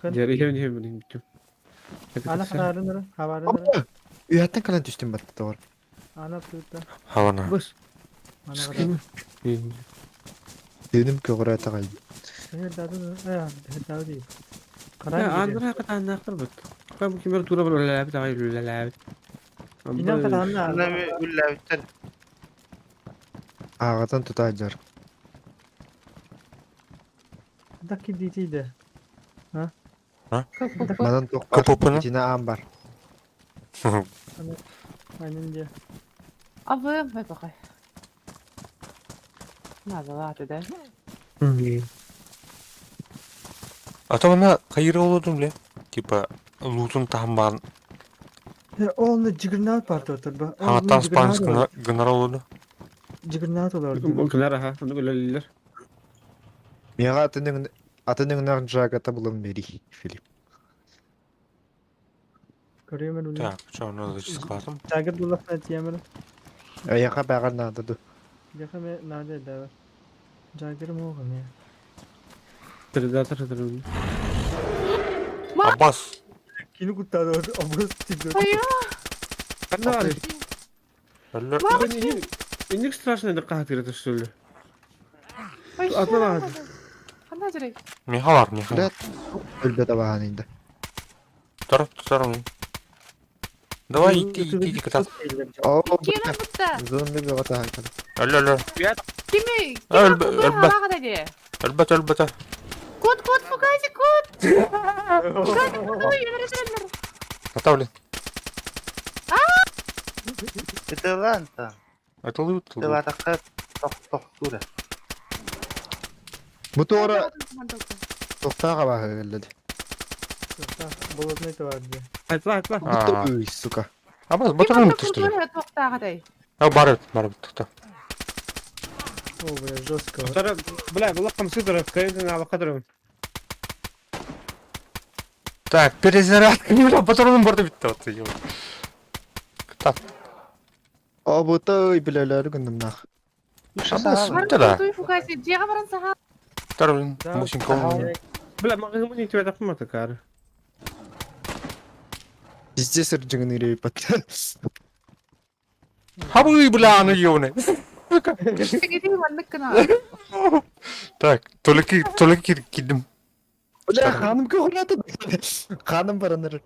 Жер иһэбин иһэбин бүттүм. Ана харарын хабарын. Үйәттен калан түстүм батты товар. Ана тута. хавана. Быс. Ана Дөнүм көгөрө тагай. Андра катааннаахтар бут. Кам кимер тура бар үлэлээбит аҕай үлэлээбит. Инан катаанна. Үллээбиттэр. Аагатан тута жар. Даки дитиде. Манан тохпар. КПП-ны? Итине аан бар. Анин же. Абы, бай бакай. Надо да. А то она кайыр олодум ле. Типа лутун тахамбан. Ол жигернаут бар дотор ба. Хаңаттан спанс гынар олоду. Жигернаут олар. Кынар аха, аны үлэлилер. Мига атының атының жагата булын бери, Филипп. Көрөмөр. Так, что, надо схватом. Жагыр дулахна тиемер. Аяка багар надо ду. Жакы надо да. Жагыр могу я. Предатор тырын. Аббас. Кини куттады образ тиде. Канна Әллә. Инник страшный да каһат что ли? Атна Ханна жерей. Михалар, Михалар. Өлбө табахан инде. Тар, тар. Давай иди, иди, иди, катат. О, Кимин бутта? Зомби бөгөтө Әллә, әллә. Кими? Өлбө, Кими өлбө. халагада де. Әлбәт, әлбәт. Кут, кут, фугази, кут. Фугази, кут, өлөр. Ката, блин. Ытылаан та. Это лут. Ытылаатахха тох-тох тура. Бу туора тохтаа баһы өллөдө. Болотный товар де. Айтла, айтла. А. Үй, сука. Аббас, батырын что ли? Тоқтағадай. А, бар, бар, тоқта. О, бля, жестко. Тара, бля, була камсы тара, кайын алака тара. Так, перезарядка. Бля, патроным барды битти вот, ё. Катат. О, бу той билелер күндүм нах. Аббас, да. Туй фугази, жеға баран саха. Тар, блин, мусин ком. Бля, мага муни тебе так мата кар. Везде сыржыгын ирей пат. Хабы, бля, аны ёбаный. Кети маннык кына. Так, только, только кидим. Бля, ханым көгөрөтө. Ханым бараныр.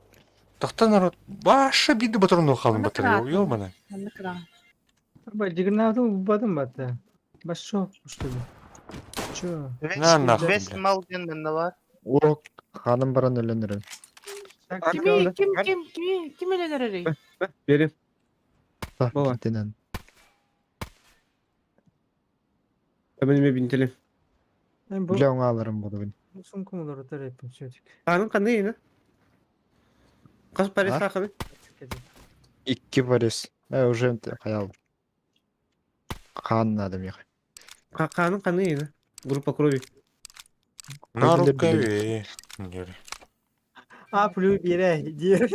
Тохта народ, баша биди батырын халым батыр, ёбаный. Маннык кына. Ба, жигернауту бадым батта. Башо, что ли? Чё? На, нахуй, Весь бля. мал диэн манна бар. О, ханым баран өлөнөр. Кими, ким, ким, кими, ким өлөнөр Бери. Та, Бола. тенен. Мен бинтели. Мен бу Бля, оңа алырым буду. Сумкам уларытар эппин сүөтүк. Хаанын ханна иһинэ? Хас парис А? хааханы? Икки парис. Э, уже хаял. Хаан надо меха. Хаанын ханна иһинэ? Группа крови. На Билер рукаве. Диэри. А, плю биэрэ диир.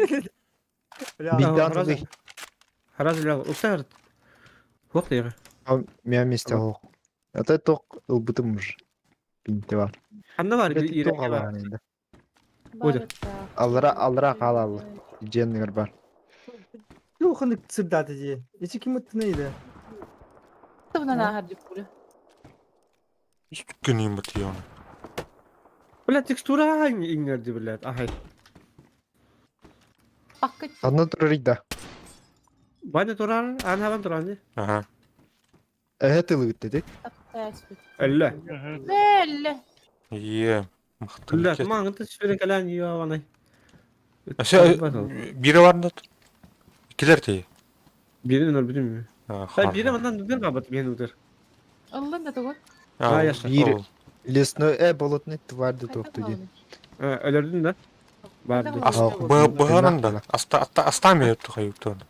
Бля, Бидан Раз- ылый. Раз бля, уксар. Хуох диэҕэ. Мя месте хоох. Это тох ылбытым уже. Пинте бар. Ханна бар Бэти иирэ тох алаан инде. Ой. Аллара аллара хаалаллар. Дьиэннигэр бар. Туохханнык сырдаата дии. Ичи ким ыттына иде? Тыбынан ааһар дьүккүлэ. Күнүм бытыйон. Бля, текстура иҥнэрди, блядь. Ахай. Пакка Ханна турар да. Ваня турар, аан хабан турар дии. Ага. Эһэ тылыгыт дedi. таптаспыт. Эллэ. Эллэ. Е. Бля, тумаҥын түспүрэн кэлэн йованай. Ase бире барында килер тей. Биирин өлбүтүм ми. А, Та биире манан бир бабат мен утыр. Ыллын да тугу. А, яша. Биир лесной э болотный тварь тохту дии. Өлөрдүн да. Барды. Быһарында аста аста астами тухайыптон.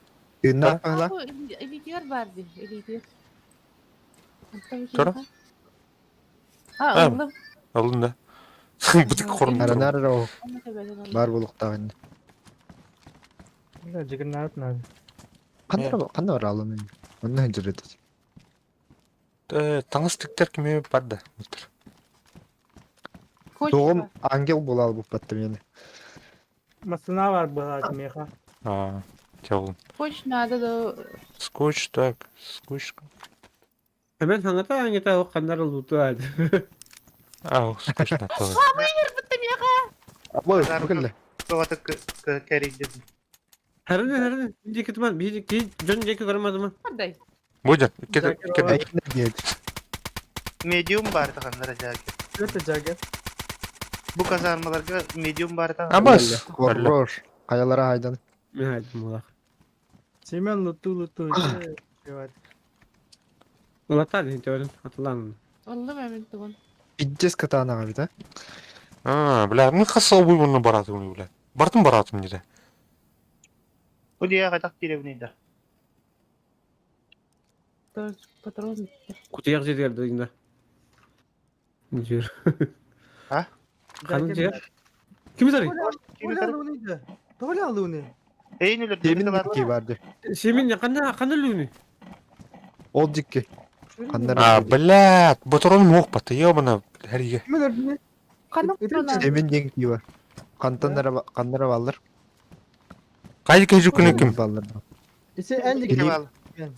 Тыыннаах баһыла. Элитер бар ди, элитер. Тура? А, ыллым. Ыллын да. Бытык хорун. Аранар о бар болуктагын. Бля, жигернаат надо. Кандай кандай бар алын. Онна жүрөт. Таҥас тиктер кими бар да. Тоҕум ангел буолал буппатта мени. Масына бар была меха. А, тяулун. Скотч надо да. Скотч так, скотч. Hemen хаңата аңета хандар луту ад. А, скотч на то. Абой, бүгүн Тоҕото кэрийдим. Хәрне хәрне дике туман би ки жон жеке көрмөдүм. Андай. Будет. Кеде кеде. Медиум бар таханнара жаги. Это жагер. Бу казармаларга медиум бар тахан. Абас. Хорош. Каялара хайдан. Мен айдым булак. Семен луту луту. Улатан инте атылан. Ыллым эми тугун. Пиздец катанага бит, а? А, бля, ну хасал буймуну бараты уни, бля. Бартын баратым неде. Бу дия катак деревнейда. Патрон. Кутуяк жердер дегенде. Жер. А? Канын жер. Ким зарый? Толя луны. Толя луны. Эйн өлөр Темин дикки барды. Семин кандай кандай лүнү? Ол дикки. Кандар. А, блядь, батырон мох баты, ёбана, хәрige. Ким өлөрдү? Канык патрон. Темин дикки бар. Кантан каннара баллар. Кайды кежи күнү ким? Баллар. Ise en Филипп. дикки.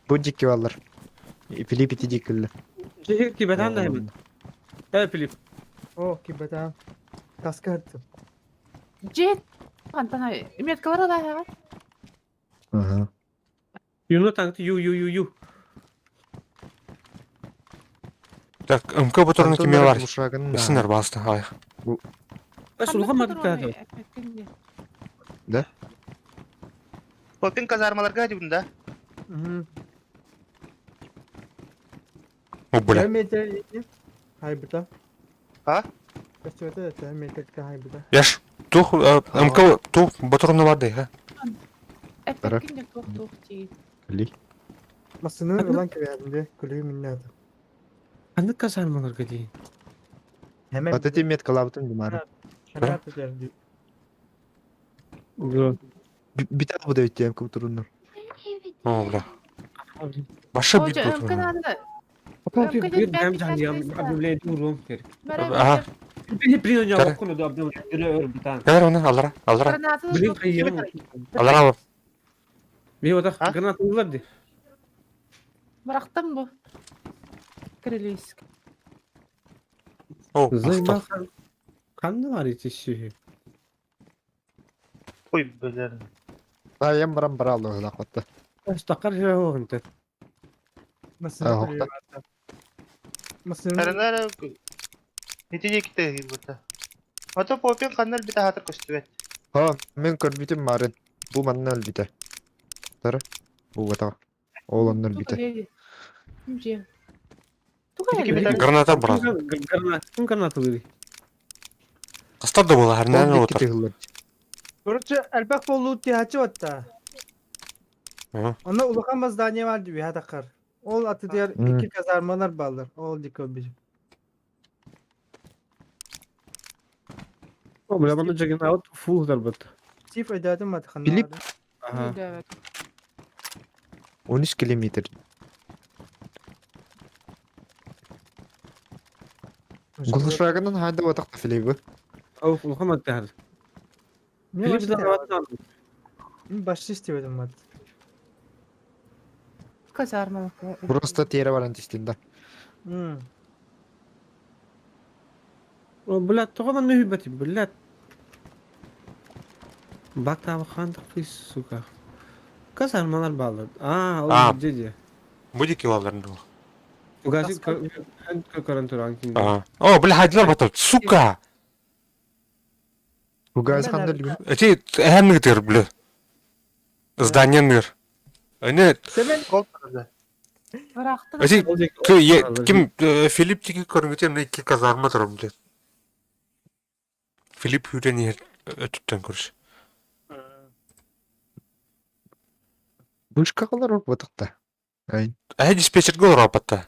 Бу дикки баллар. Филипп ити диккилер. Жер ки бетан да hemen. Э Филипп. О, кибета. Таскарды. Жет. Кантан меткалар да ха. Ага. Юну таңты ю ю ю ю. Так, МК батырны киме бар? Ушагын. Бесинер басты, ай. Сулга мадык да. Попин казармаларга дибин да. О, бля. Метр хайбыта. А? Көстүөтө это метр хайбыта. Яш, тух, МК тух батырны бар да, ха. Эппеккин туох туох тии. Ли. Масыны ылан кебединде күлүү миннәде. Кандай казармаларга дейин? Hemen. Вот эти меткалабытын димары. Hemen derdi. Бит албы да өттем кып туруннар. О, бля. Башы бит батырны. Ага. Кәлер оны, аллара, аллара. Аллара алып. Барактан бу. Крылейск. О, мактал. Канды бар ити Ой, бөлөр. Айым барам бара алды лакватта. Стакар жер оғынты. Масыны. Масыны. Аранара Ити дикте бута. Ото попин каннар бит хатыр көстүбөт. Ха, мен көрбүтүм марын. Бу маннал бите. Тара. Бу бата. Ол оннор бите. Ити Граната брат. Граната, граната. Хастар да буолар, Ол диэки отар. тыһыллар. Короче, элбэх буолуу тиһаччы батта. Онно улахан бас здание бар дии таххар. Ол атытыгар икки казармалар бааллар. Ол дико били. О, бля, манна Джаггернаут фул дарбыт. Стив өйдөөтүм матханна. Филипп. Ага. Өйдөөбөт. 13 километр. Глушагынан хайда батақта Филиппі. Ау, улахан маттахар. Мен Филипп да Башчы истебедим мат. Казарма. Просто тері баран тистин да. О, блядь, тоҕо манна үһүйбэтим, блядь. Бактабы хандык сука. Казармалар баалар. А, ол А. дьэ Будет килаларын дуу. Угазик көрөн туран ким. Ага. О, бля, хайдылар батыр. Сука! Угаз ханды лүгін. Эти әмігдер, бля. Здание ныр. Эне, Себен Кол турда. Бырахтын. эти ким Филипп тики көрүнгүтем не ки казарма турам, бля. Филипп хүрен өтүттен көрүш. Вышка қалар ор батақта. Ай, Ә диспетчер гол рапатта.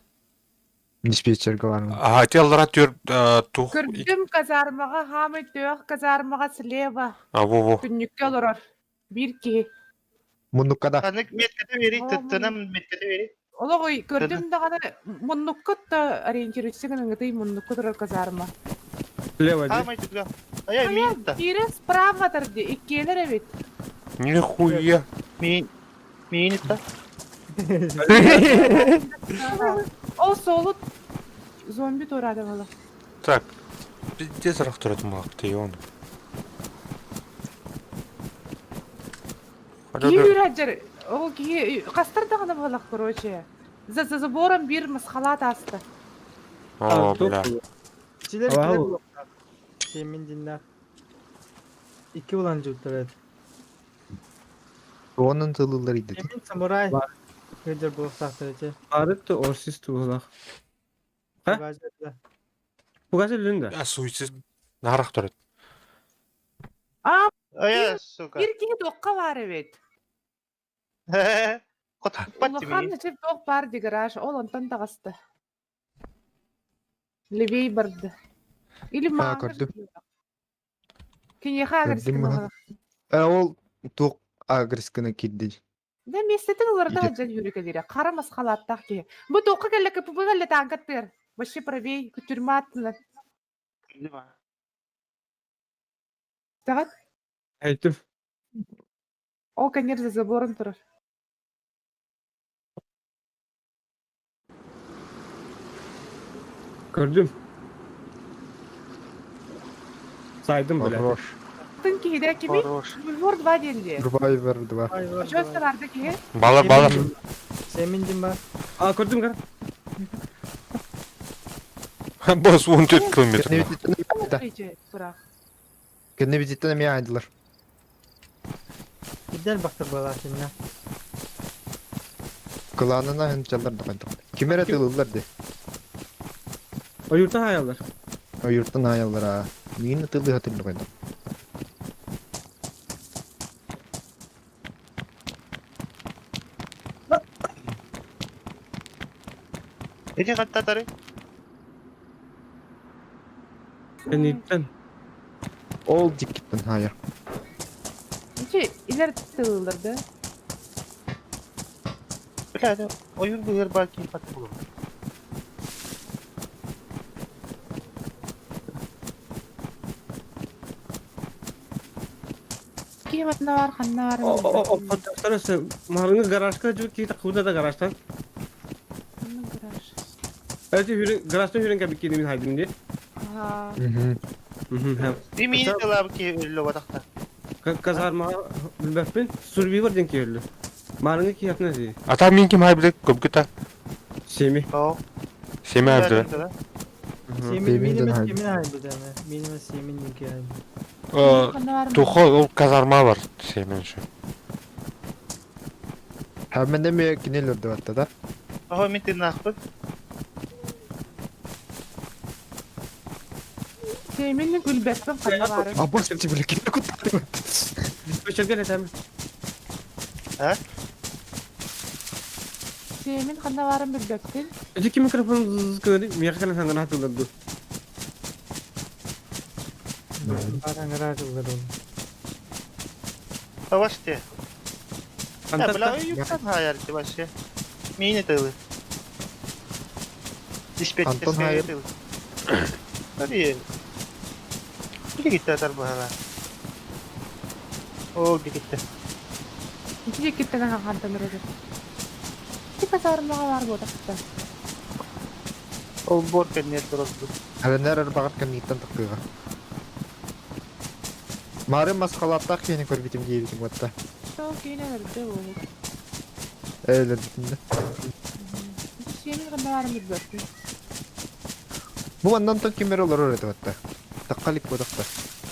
диспетчер бар. А, те аллара төр тух. Көрдүм казармаға, хамай төөх казармаға слева. А, во во. Күннүккэ олорор. Биир киһи. Муннуккада. Ханнык меткете бери, тыттынам меткете бери. Олоҕой көрдүм даҕаны муннукка да ориентируйся гыныҥытый муннукка турар казарма. Слева А, дьэ. май туга. Ая, мин та. Биирэ справа тарди, иккиэлэр эбит. Нихуя. Мин. Мин та. Ол солут зомби туурады буолар. Так. Пиздец рахтырат мак он. Киһи үүрээдьэр, ол киһи хастар даҕаны буолах, короче. За за забором биир масхалаат ааста. О, бля. Чилер Вау. килер булуктар. Семин диннах. Икки улан жуттар эт. Оның тылылар иді. Семин самурай. Бар. Көдөр булуктар эти. Арыт та орсис туһулах. Ха? Угазы лүндэ. А, суицид. Нарах турат. А, Ая, сука. биир киһи туохха баар эбит. Котуппат Улахан ми. нэчип туох баар ди гараж, ол онтон таҕыста. Левей барды. Или А, маҥан көрдүм. Киниэхэ Көрдүм агрескин маны. Ә, ол туқ агрескіні кирді. Да миэстэтин уларыта Иде. сылдьан үөрүкэлиирэ. Хара масхалааттаах киһи. Бу туохха кэллэ КПБ кэллэ тааҥкаттыыр. Вообще правей, тюрьма аттынан. Таҕат, Айтым. ол кэннир за забором турар. Көрдүм. Сайдым, бля. Хорош. Тын киһидэ кими? Хорош. Бульвор 2 диэн дии. Survivor 2. Очуос барды киһи. Балар, балар. Семин дин бар. А, көрдүм көр. Босс 14 километр. Да. Тураах. Кенне визиттен эме айдылар. Идел бактыр баласынна. Кланына хынчалар да кайтак. Кимере тылылар де. Ойуртан хаялар. Ойуртан аялар а. Мин тылы хатыр кайтак. Эти хатта тары. Кенниттен. Ол диккиттен хаяр. Ичи илер тылылар да. Бля, ойур быгыр бар ки хатта булur. Киһи матына бар, ханна бар. О, о, о, хоттарысы. Марыңы гаражка жүр ки такуда да гаражтан. Ханна гараж. Эти хүрен гаражтан хүрен кәбик мин хайдым ди. Аха. Мхм. Би мин талап ки өллө батакта. Казарма билбеппин. Survivor ден келді. Марыңы ки япна ди. А там мин ким хайбилек көпкета. Семи. О. Семе хайбилек. Семин Семин минимум дин кимин хайбы Минимум семин дин ки хайбы. Ханна бар. Тухо ол казарма бар семен шу. Хәммен эме кинелер деп атта да. Ого, мин тыннахпыт. Сэмин күлбэппин ханна баарын. Абас бля, ким куттаатым. Диспетчерге этем. А? Сэмин ханна баарын билбэппин. Эти ким микрофон кыны? Миэхэ кэлэн саҥара тыллар ду. Бараңыра тыллар ол. Абаште. Я, Антон бля, юптан хаярты вообще. Мини тылы. Антон Диспетчерская хайыр. тылы. Hadi. Biri gitti atar bu hala. O gitti. Ити диэкиттэн аһаҕантан ырытар. Ити пасаарымаҕа баар буолтахта. Ол бор кэннер турарду. Эленер ырбаҕар кэнниттэн тахсыаҕа. Мары масхалааттаах киһини көрбүтүм диэбитим уотта. Сол киинэ өлөрдө буолук. Өлөрбүтүм да. Ити сиэмин ханна баарын билбэппин. Бу маннан тон ким эрэ олорор этэ уотта. Тахха илик буотахта.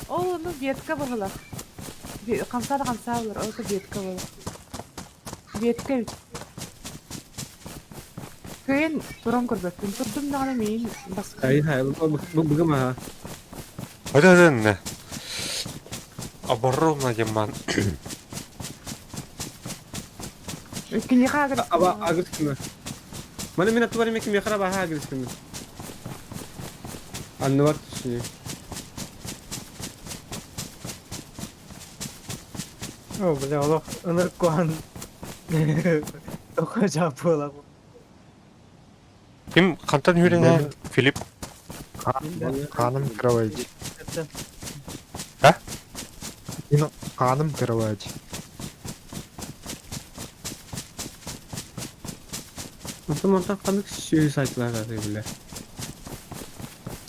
Ол ону ветка быһылах. Хамсаа да хамсаа булар, ол ветка буолар. Ветка эбит. Кыайан туран көрбөппүн. Турдум даҕаны миин баскын. Ай хай, бу бу маха. Hadi hadi ne? Оборона деман. Киниэхэ агрыс Аба агрыс кына. Маны мин аттыбар эме кимиэхэ баха агрыс кына. Анныбар түсүнү. О, бля, олох ынырык куһаҕан тоққа жааппыалаах. Ким хантан хүрен Филипп. Ханым кровать. А? Ханым кровать. Онтон онтон ханнык сүөһү сайтылар аты бля.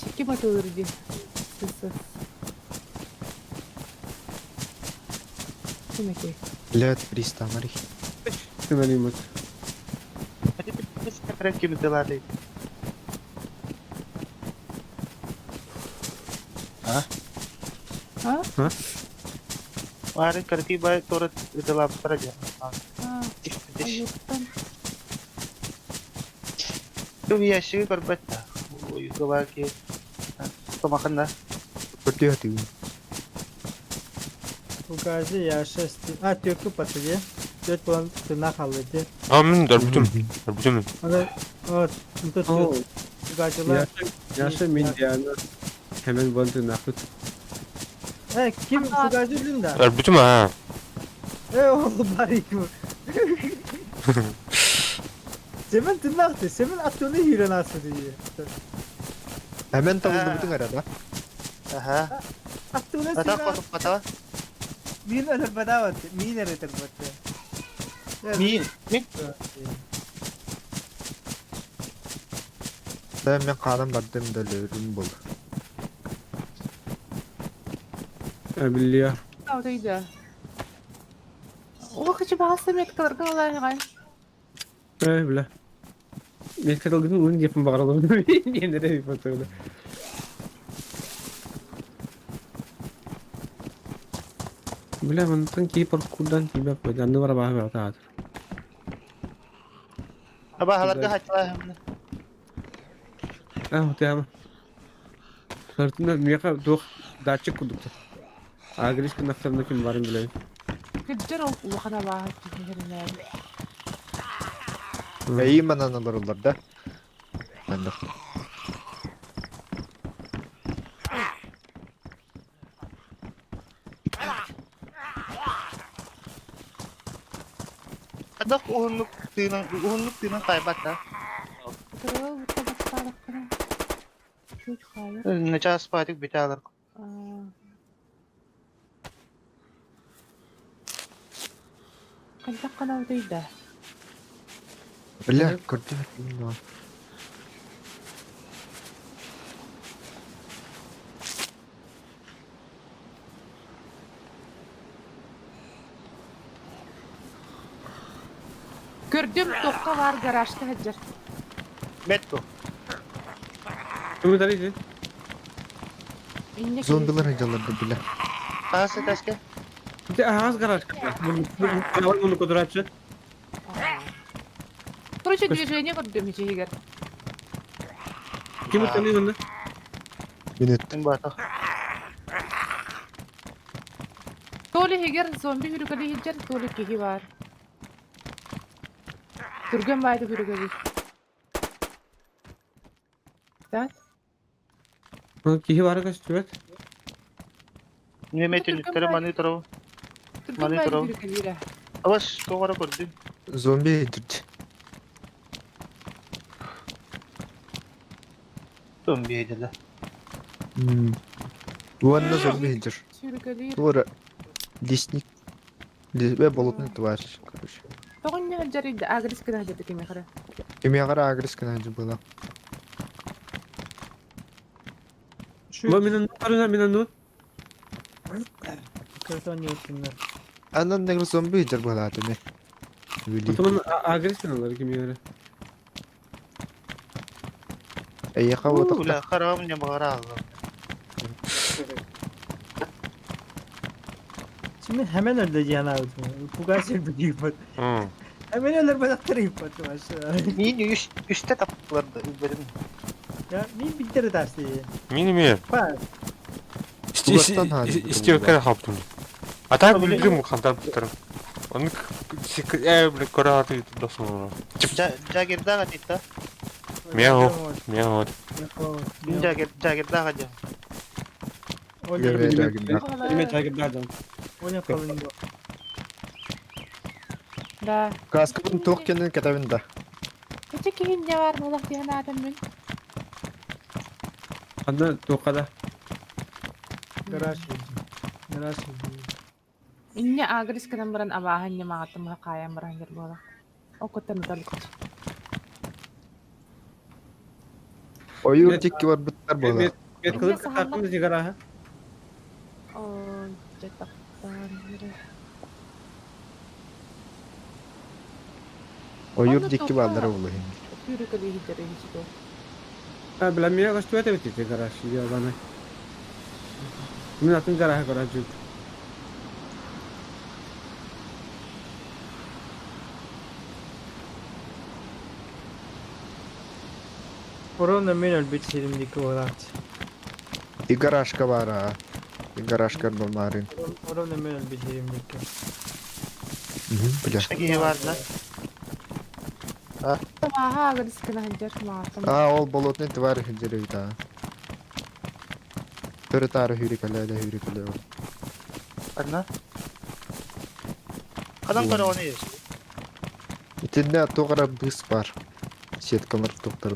Чики батылыр дии. Сысы. Ким этэй? Блядь, пристамари. Түмэн Hadi bir sefer kimi dılarlayın. А? А? Бары кыргый бай торы дылап тара А, айыттан. Ту ящиги көрбөт да. Уйгабаки. Томаханда. Көрдү атыгын. Угази я шесть. А, түөркү патыге. Түөрт буолан тына хаалла дии. А мин дөрбүтүм. Дөрбүтүм. Аны вот, тут угажылар. Яша мин Диана. Hemen bontu nakut. Э, ким фугажы билин да? Дөрбүтүм а. Э, ол бар иким. Семен тыннаахты, Семен аттыны хирен асы дии. Hemen табылды бүтүн арада. Аха. Аттыны Ата сыра. котуп ката. Мин өлөр бадават, мин эретер бат. Мин. Мин. Да мен ханым бардым да лөрүм бол. Билия. Аутайда. О, хочу баҕас меткаларга олайҕай. Э, бля. Мен каталгын улын депин бағаралым. Мен де фотода. Бля, мантан кей паркурдан тибеп қойды. Анны бар баға бата атыр. Аба халарга хатла. А, вот Сартында меха туох датчик курдук. Агришка нахтарна ким барын билебин. Кыджар ол улахан абааһы киһи Эйи манан олороллар да. Маннык. Адак уһуннук тыынан уһуннук тыынан кайбат да. Кырыл бутта бастаадахпына. Чуть хаалар. Начаас патик бите алар. Хайдах гына утуйда? Бля, көрдү атыгын. Көрдүм туохха баар гаражка сылдьар. Бетто. Ким тарыйды? Инне Зомбилар жаларды бля. Касы таске. Те аас гараж. Буну кодурачы. Короче, движение көрдүм ичигер. Ким тарыйды? Минут. Мин баатах. Толи иһигэр зомби хүрүкэли иһдьэр, толи киһи баар. Түргэн баайда хүрүкэли. Так? Киһи бары көстүбэт. Неме түннүктэри маны турабын. Түргэн Маны баайда турабын. хүрүкэлиирэ. Абаш, тоҕо эрэ көрдүм. Зомби иһдирчи. Зомби эдилэ. Уонна зомби иһдир. Сүрүкэлиир. Туора лесник. Лесбе болотный тварь, короче. Тоҕо дьарыйда агрес гына дьады кимиэхэ Кимиэхэ агресс гына было. Бу мин онну мин онну. Картон yettinler. Анан негр зомби иһдир быһалаатыны. Вили. Отоман агресс гыналар кимиэхэ. Эйиэхэ буотахта. Ула, хараҕым не баҕара аалла. Şimdi hemen öldü Cihan abi. Fugaç öldü М. Hemen ölür ben attırayım başına. Мин үс үстэ таптыларды үлбэрим. Ya min bitti dersi. Мин эмиэ. Bak. Тугаттан хаалбыт Истиэккэ хаптым. А так Блин. билим хантан туттарым. Оны бля көрө досмон. Жагердаға тиtta. Мяу. Мяу. Жагер жагердаға жа. Эме жагердаах. Oyna kalın bu. Да. Каскабын туох кэннин кэтэбин да. Кече киһин дьэ бар буолах диэн аатым мин. Ханна туоххада. Garaj. Garaj. Инне агрес гынан баран абааһын ньамаҕаттан хаайан баран дьэр буолар. Окуттан ыталык. Ойуур Нет. дикки барбыттар буолар. Мет кылып тартым зигараха. Ой, дьэ таптаан эрэ. Ойуур Онно дикки туохха бааллара буолуо. Сүүрүкэлии иһдэр иһиччи А бля миэхэ көстүбэт эбит ити гараж ебаный. Мин атын гараһы көрө жүр. Korona men öl bit serimdiki olarak. И гаражка баара. И гаражка баарын. Korona men öl bit serimdiki. Бля. Киһи бар да. Абааһа агрес гына сылдьар маҕаттан. А, ол болотный тварь иһдир да. Төрө таары хүрүкэлээ хүрүкэлээ. Анна. Хадан көрөҕүн ес. Итиннэ туох эрэ быыс баар. Сеткалар туохтар.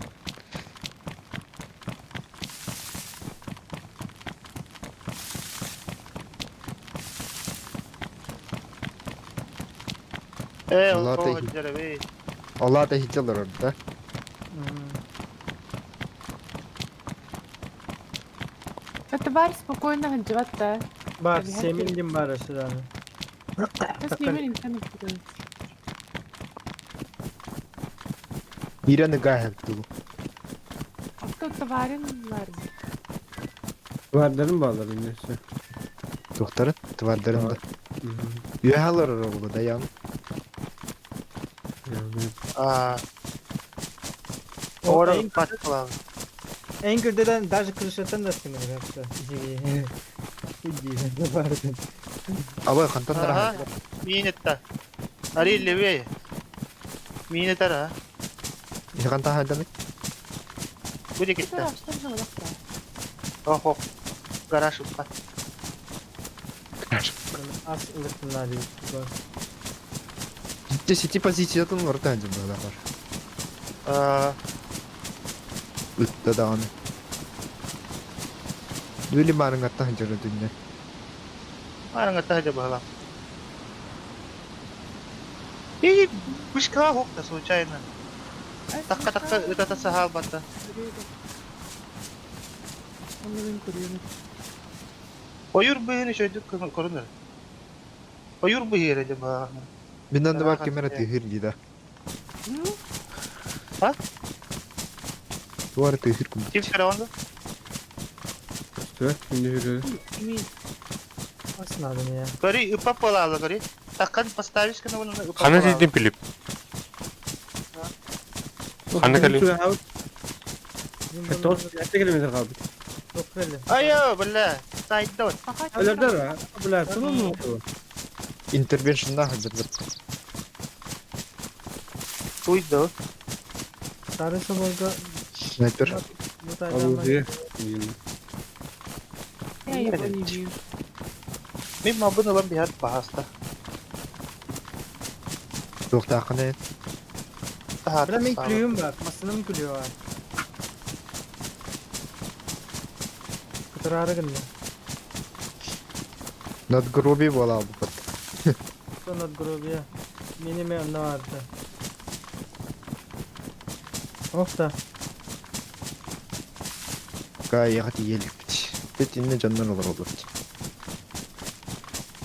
Э, ол Улаата тоҕо иһи. дьэрэбэй. Олаата иһдьэлэр да. Это бар спокойно сылдьыбат да. Bak semindim var aşağıdan. Тас немер интен өттүгүн. Ирэни гаһэр дуу. Отто товарын бар. Бардарын баалар иннесе. Туохтарын? Твардарын да. Үөһэлэр оруолу да ян. Аа. Ора паттылар. En kötüden даже kırışatan da sinir yaptı. İyi vardı. Абай хантан Аха. араһа. Миин этта. Ари левей. Миин этара. Хантан хайданы? Бу дикитта. Аштар жолақта. Охо. Гараж уппат. Az ılıklılar değil. Дьэ сити позициятын орта дьон бар. Аа. Ытта даҕаны. Дүли маарыҥҥаттан дьара дүннэ. Маарыҥҥатта сылдьа быһалаах. И вышка хокта случайно. Такка такка ытата саһаалбатта. Оны мен көрүөм. Ойуур быһыын үчүгэйдик көрүнэр. Ойуур быһыы эрэ дьэ баҕана. Мин анны бар Араҕас ким эрэ дьэ. тыаһыыр дии да. А? Туох эрэ тыаһыыр курдук. Ким көрөҕүн да? Көстүбэт күндү хүрү. Мин Nasıl adını ya? Көрүй ыппап буолаалла көрүй. Таккан поставишь гына уонна ыппап Хана буолаалла. сидин Пилип. Ханна кэлли? Тоос эте километр хаалбыт. Айо, бля, сайдон. Өлөрдөр, бля, тулун ну. Интервеншн нахуй бит. Уйду. Сары соболга Снайпер. Оружие. Я его не вижу. Мин мабын ылан биһат баһаста. Туохтааххына Бля, мен күлүм бар, масыным күлү бар. Кытырары гынна. Надгробие буолаа бупат. Что надгробие? Минеме онно барды. Ох та. Кайяха тиийэликпит. Бит инне дьоннор олороллор.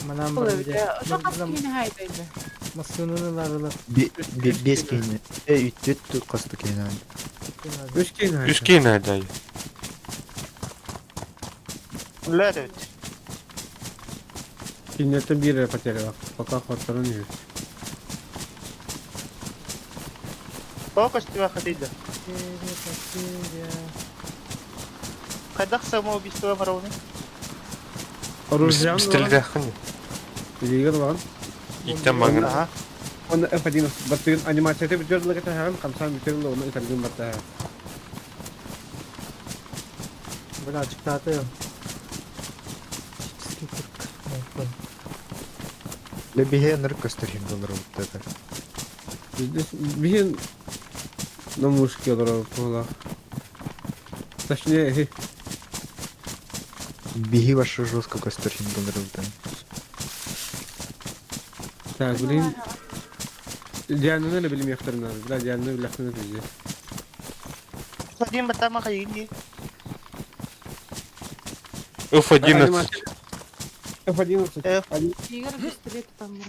Манан бар бile. Ошо кини хайдайды. Масынын ларылар. Биэс киһини. Э үттүт хасту киһини. Үс киһини. Үс киһини айдай. Бля, evet. Кинилэртэн биир эрэ потерялах. Пока хотторон үһү. Тоҕо көстүбэ хатыйда. Хайдах самоубийство оҥоробунуй? Оружием Пистолетаххын. Илиигэр ылаҕын. Иттен маңын. Аха. Онно F11 баттыгын анимацията бүтүөр дылы кэтэһэҕин, хамсаан бүтүөр дылы онно ытаргын баттаһа. Бля, ачыктааты. Ле биһи ынырык көстөр иһин олоробут Биһин на мушке олорор буолаах. Точнее, Биһи вообще жестко көстөр иһин олоробут. Так, блин. Диананы эле билимиэхтэрин наада. Бля, Диананы билэхтэрин пиздец. Вадим баттама хайын дии. F11. F11. F. Игорь пистолет там.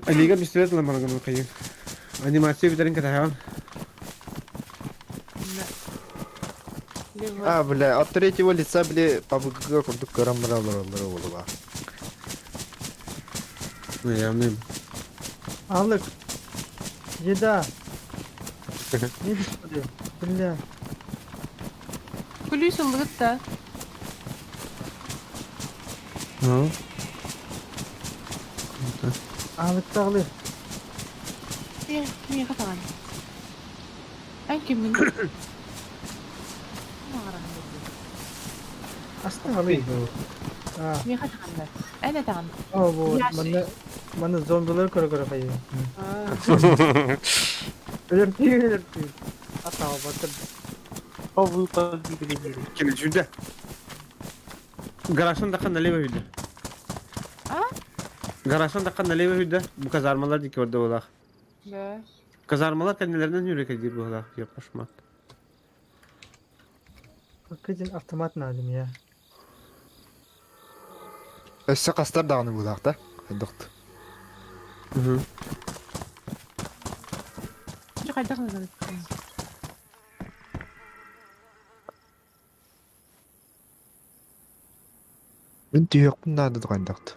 Лига пистолет ламарган хайын. Анимация бүтэрин кэтэһэҕин. А, бля, от третьего лица, бля, ПВГ курдук көрөн баран олороллор буолуба. Ну, явно. Алык. Еда. Не бисходи. Бля. Күлүү сыллыгыт да. Ну. Алык тағлы. Миэхэ таҕан. Эн киммин? Астағлы. А, Миэхэ таҕаннар. Эн этаҕын. о, вот. Яши. Манна, манна зомбилар көрө көрө хайы. Өлөртүү, өлөртүү. Атау батыр. О, выпал дии Кини жүдэ. Гаражтан таххан налево хүдэ. А? Гаражтан таххан налево хүдэ. Бу казармалар диэки барда буолаах. Да. Казармалар кэннилэринэн үүрэ диир буолаах. Ёпашмат. Какой автомат надо мне. Өссө хастар даҕаны буолаах да? Хайдахт. Чэ хайдах гынабыт? Мин түһүөхпүн наада хайдахт.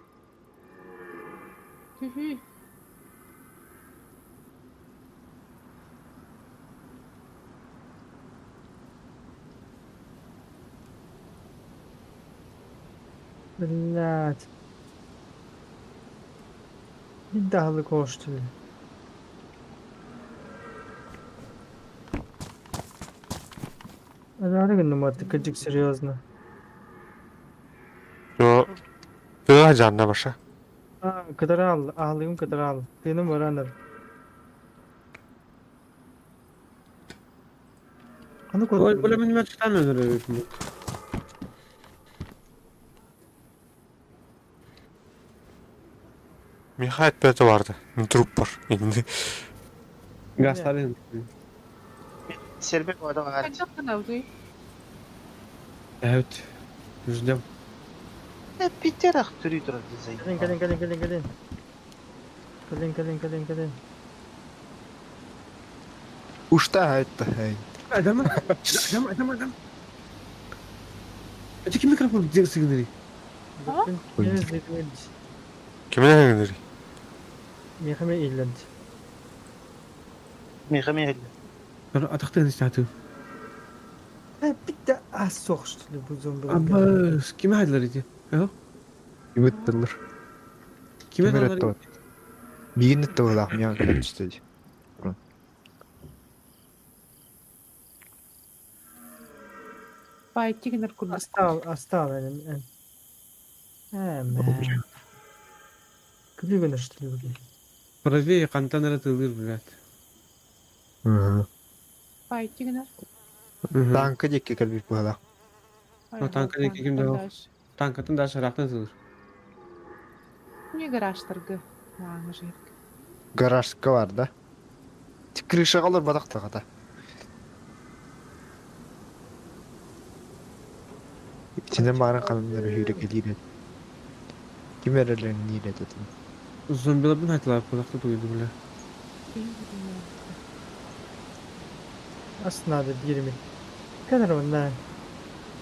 Түһүү. Блять. Bir koştu. Ары гынным кыжык серьезно. Yo. Тыа жанна баша. А, кыдырал, алыгым кыдырал. Тыным бараныр. Аны Ой, код. бля, мин мачтан өлөрөбүт. Михаил бөтө барды. Труп бар. Инде. Гастарын. Сербек ода бар. Хайдах гынабытый? Evet. Ждем. Питер ах түрүй турар дизайн. Кэлин, кэлин, кэлин, кэлин, кэлин. Кэлин, кэлин, кэлин, кэлин. Ушта айтты. Эй. Адам, адам, адам, адам. Это ким микрофон где сигнали? А? Кимне гыныр? Мехаме илленд. Мехаме Атахтын истаты. Bitte az суох что ли бу зомбиларга. Абыс, кими хайдылар ити? Эһо? Ким ыттылар? Кими Ким хайдылар? эрэ Миигин ыттылалаах миэхэ кэлэн түстэ дии. Пойти гынар курдук. Астаал, астаал эн. Ээ, мэ. Күлүү гынар что ли бу киһи? Правее хантан эрэ тылыыр, блядь. Пойти гынар. Тааҥка диэки кэлбит быһалаах. Ну, танка диэки ким да Танкатын да шарахтан сылыр. Не гаражтарга. Мааңа жирк. Гаражка бар да. Крышаҕа олорботох хата. Итинэн баарын ханан эрэ сүүрэкэлиир этэ. Ким эрэ элэҥниир этэ Зомбиларбын хайтылаабыт кулакта тугуйду бля. Ас надо биирими. Кэнэр онна.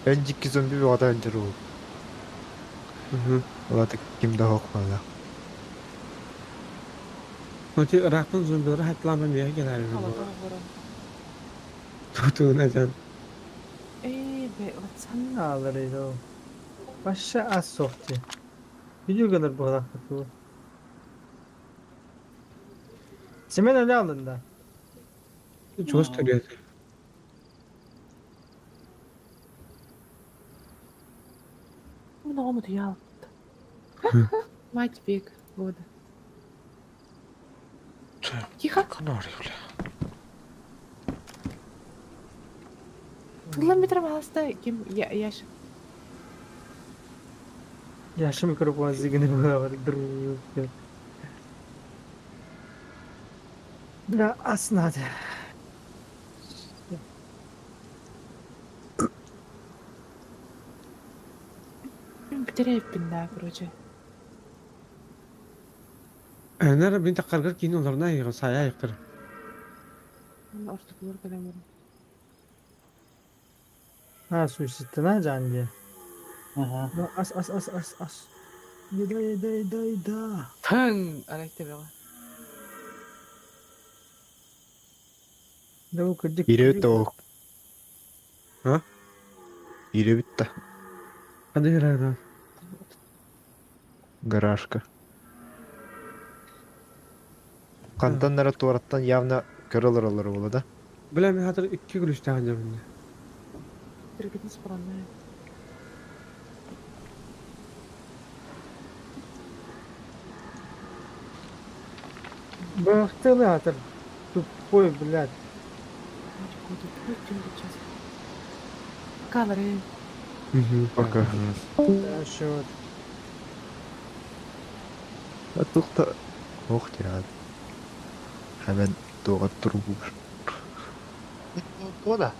Эн дьикки зомби бөҕөтө сылдьар уол. Улаата ким да суох буолла. Ну ти ыраахтан зомбилары хайтылаан миэхэ кэлээри Тутуuna дьон. Ээ, бе, вот Аалар ол. Баша ас суох дии. Күлүү гынар буолаахпыт бу. Семен өлө алында. Чугас төрүөтэ. Много материал. Мать бег года. Тихо. Канары, бля. Километр алыста ким я яш. Яша микрофон зигини буолар. Бля, ас надо. Бүтереппин да, короче. Энер мин таххаргар киин олорно айыгын сая айыктыр. Мен ортотулар кэлэн Ha суицидтана жан диye. Ага. Ас ас ас ас ас. Еда еда еда еда. Тың! Арай тебеҕэ. Да бу кырдьык. Ирэбит да ол. А? Ирэбит да. Ханна ирэҕин? Гаражка. Хантан эрэ туораттан явно көрө олороллор буолла да. Бля, мин хатыр икки күлүстээх дьабынна. Түргэтин спаранна. Бахтылы атыр. Тупой, блядь. Калоры. Пока. Да, счет. А туох Ох тират. Hemen туоҕар турбуур. Кода.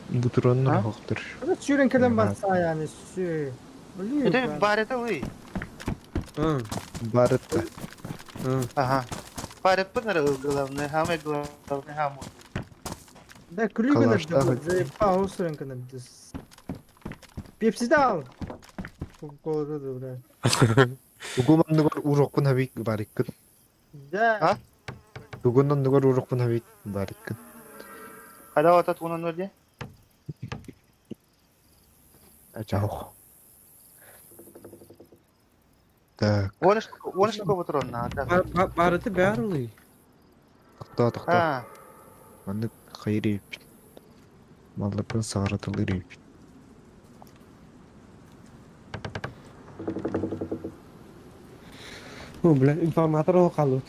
Бутуроннор А? оһохтор. Сүүрэн кэлэн Ага. барса yani сүү. Это барета вы. А, Барытта. а. Ага. Барет пыныр главное, самое главное, хаму. Да күлүү гынар Калаштаах заебал сүрэн кэлэн. Пепси да ал. Кока-кола да, блядь. Тугун оннугар уруокпун хабик барыккын. Да. А? Тугун оннугар уруокпун хабик барыккын. Когда вот этот он ноль? Ачаох. Так, Вон что, вон что патрон надо. Барыты бәрі улый. тохтоо тохтоо. А, Маннык хайыр эбиппит. Малларбын саҕараталыыр эбиппит. О, бля, информатор ол қалуд.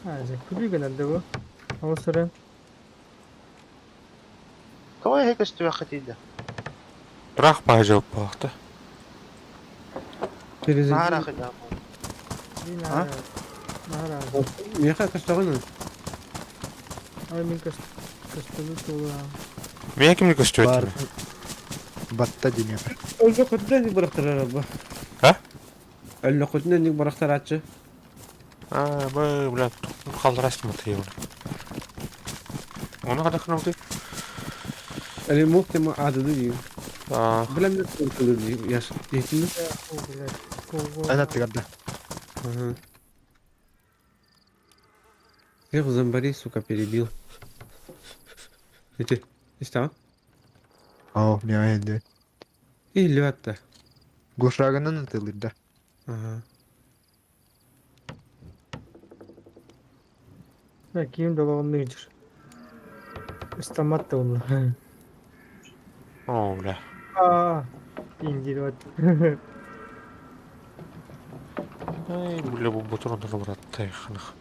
Ha, күлүү гынар да бу. Ол сүрэн. кого я көстүбэ хатыйда? Бірақ бай жауап балақты. Нара хата. А? Нара. Меха көстөҕүн. Ай мин көстөлү тула. Мен кімді көстіп Бар. өттім? Батта диниэхэ. Өллө көтүнэн барахтарар бу. А? Өллө көтүнэн барахтарааччы. А, б, бля, қалдырасың ба тыйы Оны қада қынау Эли мух тема адыды дейм. А, Билем не кылды дейм. Яш, дейтин. О, блядь. Ана тыгарда. Ага. Эх, зомбари, сука, перебил. Ити, истэҕин? Оо, миэхэ иһиллибэт. Иһиллибэт да. Глушагынан ытыллар да. Ага. Ким долоҕуннук дьир. Ыстаммат да буолла. О, бля. Аа, индириват. Ай, бля, бу ботурон браттай ханах.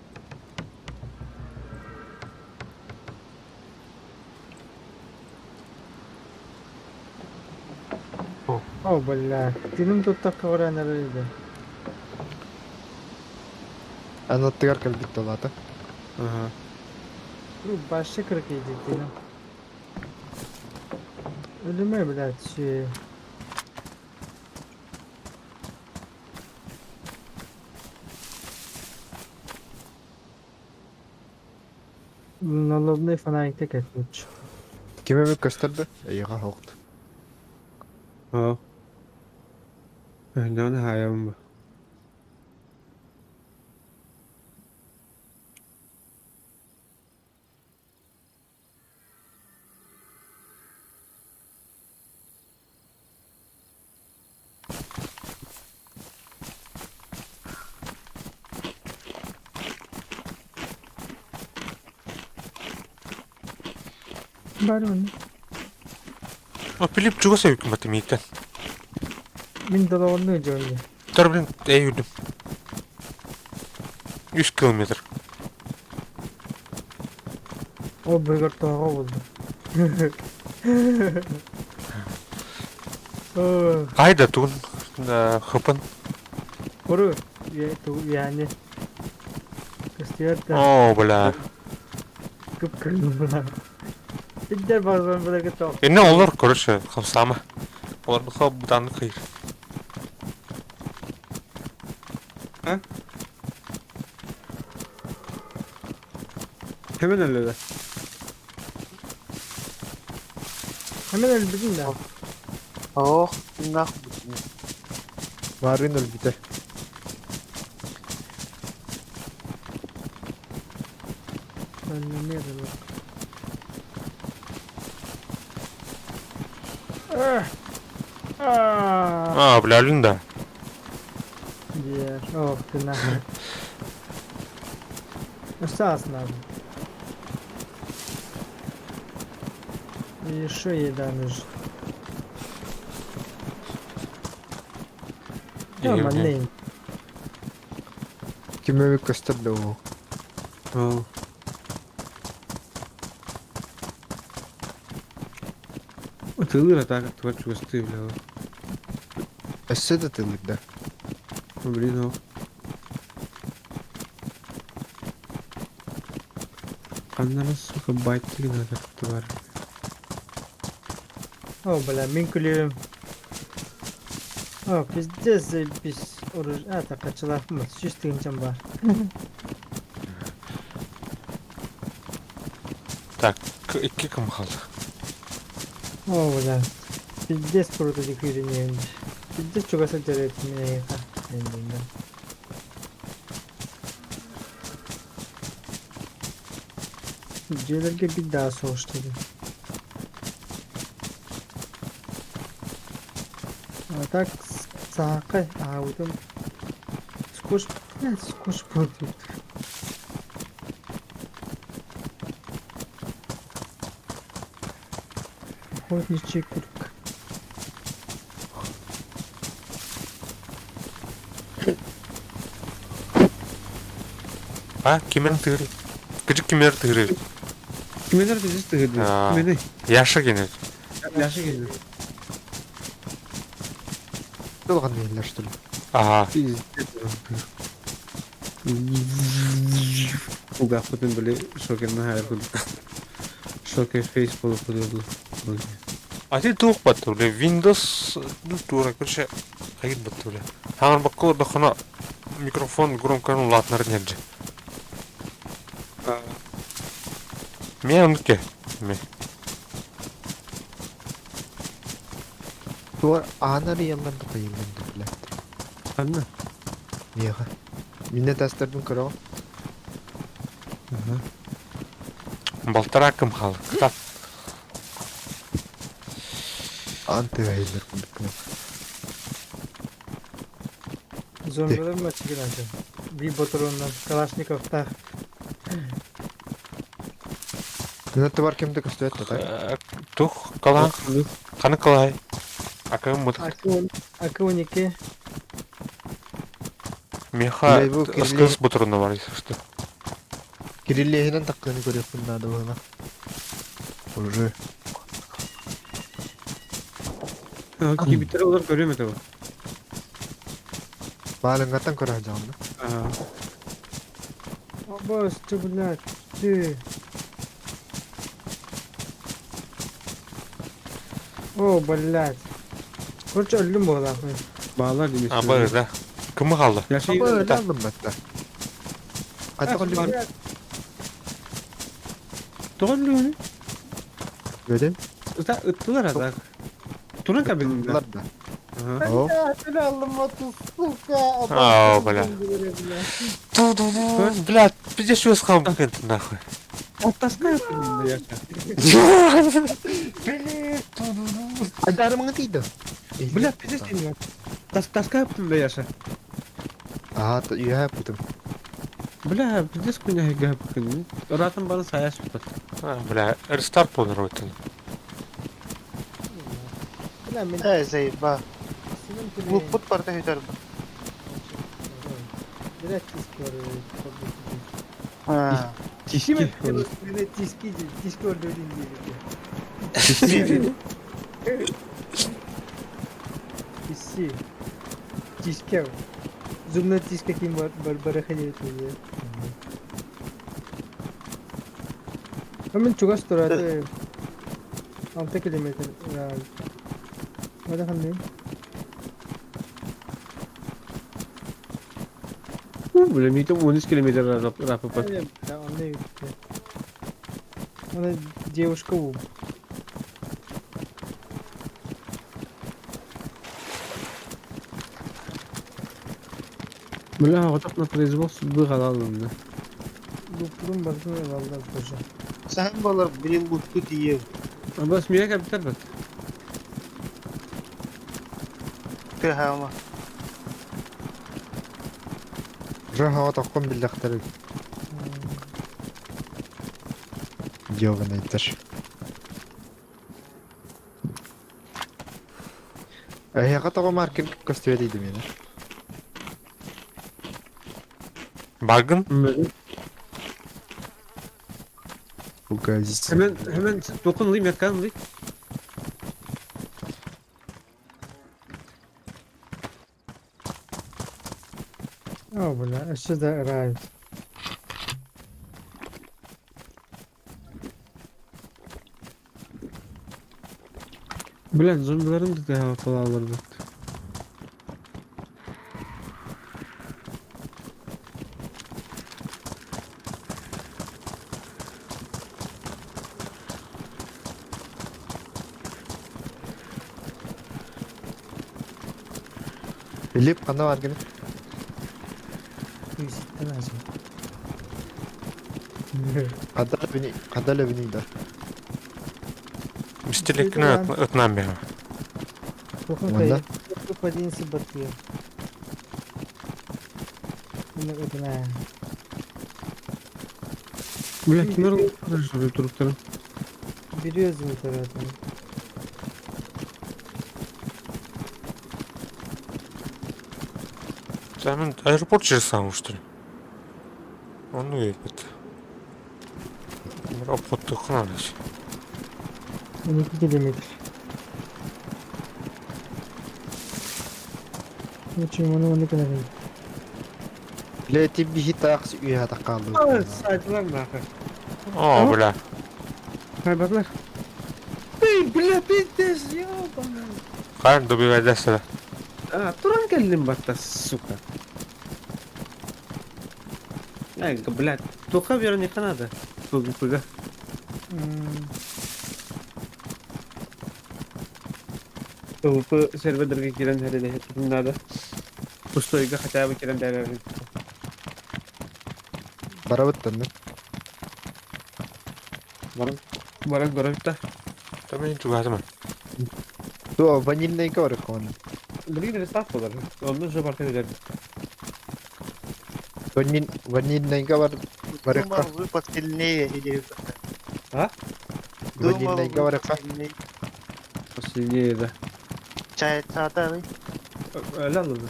О, бля. Тыыным туттахха баран эрэр да. Аны аттыгар кэлбит долата. Ага. Башы кыркыйды тыыным. Өлүмэ, блядь, че. Налобный фонарик кэтмич. Ким эбит көстөр да? Эйиэхэ оһохт. Оо. Өһүннэҕинэ хаайабын бу. Барымын. О, Пилип чугас эбиккин бата мииттэн. Мин долоҕуннук дьонни. Тор, блин, эй үрдүм. 3 километр. Ол быгар тоҕо булду. Айда тугун хыпын. Куру yani Көстүөр да. О, бля. Кып-кырыл бля. Биддер базан бля тоқ. Инне олар, короче, хамсама. Олар бу буданны кыйыр. А? Hemen öyle Hemen өлбүтүн да. Оох, тыыннаах Марын өлбүтэ. Önlemi bak. А, бля, өлүн да. Diğer. Oh, günah. Өссө abi. Еще еда нужна. Нормально. Ким эбит көстөр да оһох. Оо. Ытылыр атака тугар чугастыы бля. Өссө да тылыр да. Блин, оо. Ханнара сука байт гына бар. О, бля, мин күлүм. О, пиздец, заебись. Оружие. А, так, качалахмы. Сүүс тыһыынчам баар. Так, икки кым қалды. О, бля. Пиздец прототип үйренемін. Пиздец чугаса жарайды мен аяққа. Дьиэлэргэ бит даа соҕустубут. А так саакай аабытым скотч, блядь, скотч буолбут. Охотничий куртка. А, кимэн тыыры? Кыжык кимэр тыыры? Кимелер дизис тыгыды. Аа. Кимени? Яша кенер. Яшы келди. Тылган иһиллэр что ли? Ага. Пиздец. Угахпытын били шокерна хайыр курдук. Шокер фейс болуп кудурду. А ти туох батты, бля, Windows, ну, тура, короче, хайыр батты, бля. Хаңар баккылар да хана микрофон громко ну латнар нерже. Мен онуке. Ме. Туар аанар ияллар да хайыллар да бля. Ханна? Миэхэ. Минне тастарбын көрөҕүн. Балтараа кым хаалла. Кытаат. Аан тыаһыйлар курдук. Зомбилар маччыгын ача. Биир ботуруоннан Калашниковтаах. Түнөттө бар кемде көстүбэт да Тух калаан ханы калай. Акым мут. Акы 12. Меха СКС ботуруна бар если что. Кириллиһинэн таккыны көрүөхпүн наада быһына. Уже. Кибиттер олар көрүөм этэ бу. Баалыҥҥаттан көрө сылдьаҕын да? Абас, ты, блядь, ты. О, блядь. Короче, өллүм буолаах мен. Баалар димес. Абы да. Кымы қалды? Абы өлө алдым батта. Қайта қылдым. Тоҕо өллүгүнүй? Бөден? Ыта ыттылар а так. Туран кабинында. Ыттылар да. О. Өлө алдым, вот сука. А, бля. Бля, пиздец, что с нахуй. Оттаскай Айдарымыңа тиийдэ. Бля, пиздец тиийдэ. Таскай да Яша. Аа, үөһэ путум. Бля, пиздец хуйня гэпкин. Ыраатан бары сайа сыппат. Бля, рестарт планирует. Бля, мен Э, заеба. Луппут барда хүтэр. Бля, тиски бар. Аа. Тиски. Тиски, тиски өлдөрдүн диэбит. Тиси. Тиски. Зубной тиски ким бар бар ходит. Мен чугас турады. 6 километр. Мада ханны. Бля, митом 13 километр рапапат. Она девушка ум. Бля, вот на произвол судьбы галалында. Луплум бардым валла тоже. Саһан балар билин луппут тиийэ. Бас мия капитал бат. Тыһаама. Уже хаҕа тоххун биллэхтэр. Ёбаный таш. Эһиэхэ тоҕо маркер көстүбэт диидим миэнэ. Багын? Угазис. Hemen hemen dokun ылыйм яткан ылый. О, бля, сюда рай. Бля, зомбиларым да калалар бит. Филипп ханна баар гына? Yüzden azim. Хадда лэбини хадда лэбини да. Мстиликне ытнам бега. Онда? Подинси батыя. Бля, кимер туруптары. Березовый таратын. Там аэропорт через сам, что ли? Он ну ебет. Обход тухнались. 12 километр. Ничего, ну не канал. Бля, ти биһи таах үөһэ таккааллыбыт. Сайтылар нахуй. О, бля. Хайбатлар. Эй, бля, пиздец, ёбаный. Кайын добивай десene. А, туран кэллим батта, сука. Эй, блядь, туха Вероника надо. ПВП. ПВП сервердерге кирен хәреле надо. Пустойга хотя бы кирен бәрәрин. Барабыттан да. Баран баран көрөбүт да. Та мен чугаһатыма. Туо, ванильнайга барыахха уонна. Билигин рестарт буолар. Онно уже барыта билэр. Ваниль, ванильнайга бар барыахха. Думал, вы посильнее или... А? Думал, Ванильнайга вы барыахха. посильнее. Посильнее, да. Чай цаатабый. Öyle anladım.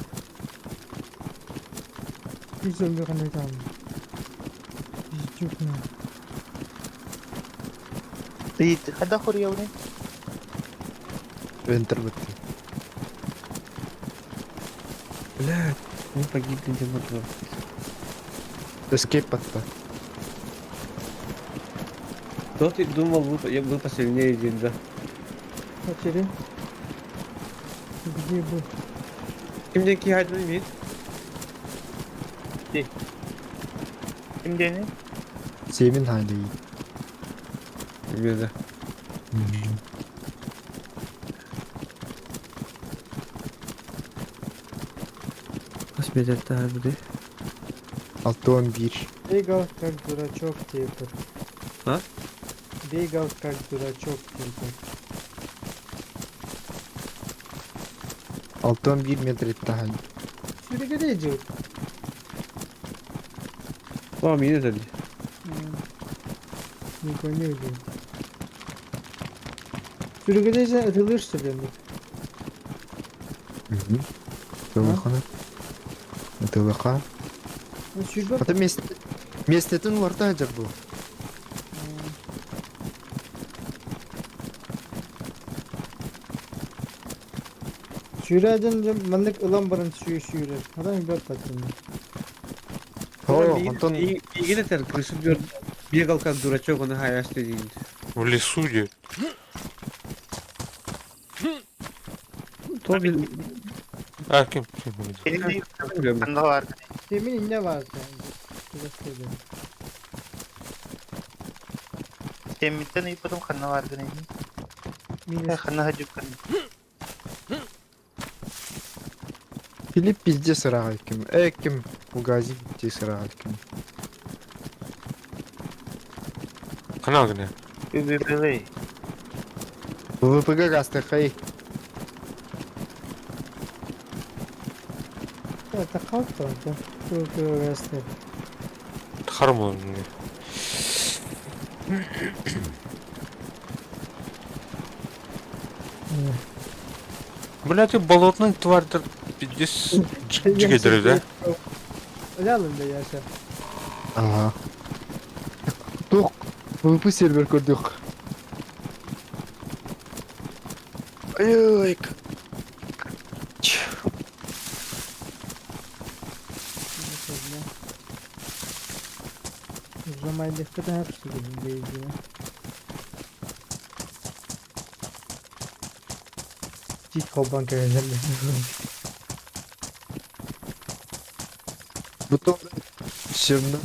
Bir зомби қандай там. Пиздюк на. Ты когда хуреуны? Энтер бытты. Блядь, мы погибли где Эскейп батта. Кто ты думал, вы, я был посильнее один, да? Очередь. Где был? Кимден ки хайдын имеет? Ким дени? Семин хайды. Имеет, да. Осмелетті бudi. 6-11. Бегал как дурачок типа. А? Бегал как дурачок типа. 6-11 метр иттахан. Сүрегеде жыл. О, мені дали. Не понял. Сүрегеде же ытылышсы бенди. Тылыхана. Тылыха. Сүрбе Ата мест местетин уларта жар бу. Сүрәден мындык ылан барын сүй сүйрер. Адам бер патын. О, Антон Игин этер, крышу бер. Бегал как дурачок, он хаяш дейін. В лесу де. То бил... А, ким? Ким будет? Или Билем. ханна бар. Семин инне бар. Семиттен и потом ханна бар гына. Минус Ханна хаджук. Филипп пизде сырага ким. Э ким Угази пизде сырага ким. Канал гына. Үбүбүлей. ВПГ гастыхай. Это қалып тұрады. Көп Хармон. Бля, ты болотный тварь, ты пиздец джигедер, да? Өләлім де яша. Ага. Тух ВП сервер көрдүк. Ой, Жамайдықты хапсы дейді. Тит холбан кәрелер. Бутон Черно...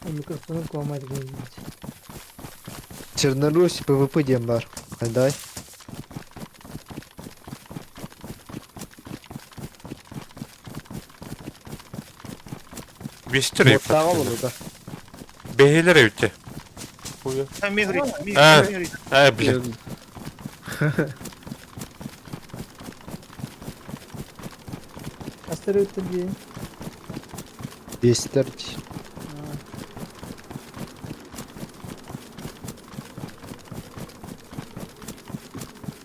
Микрофонын қуамайды дейді. Чернорусь ПВП диэн бар. Дай. Бестер еп. Моттаға болу да. Бехелер епте. Хуя. Мигри, А. мигри. А, бля. Астар өтті бе. Бестер.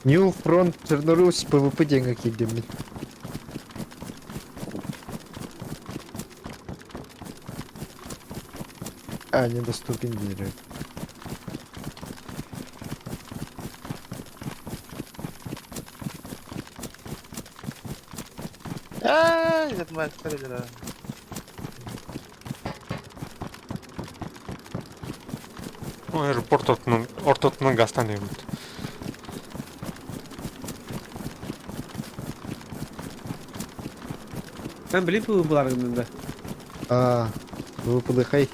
New Front Чернорусь ПВП диэҥҥэ киирдим мин. А, недоступен диир. Аа, это мастер. Ну, аэропорт ортотунан, ортотунан гастан ебут. Мен билип буларгын да. А, ПВП хай.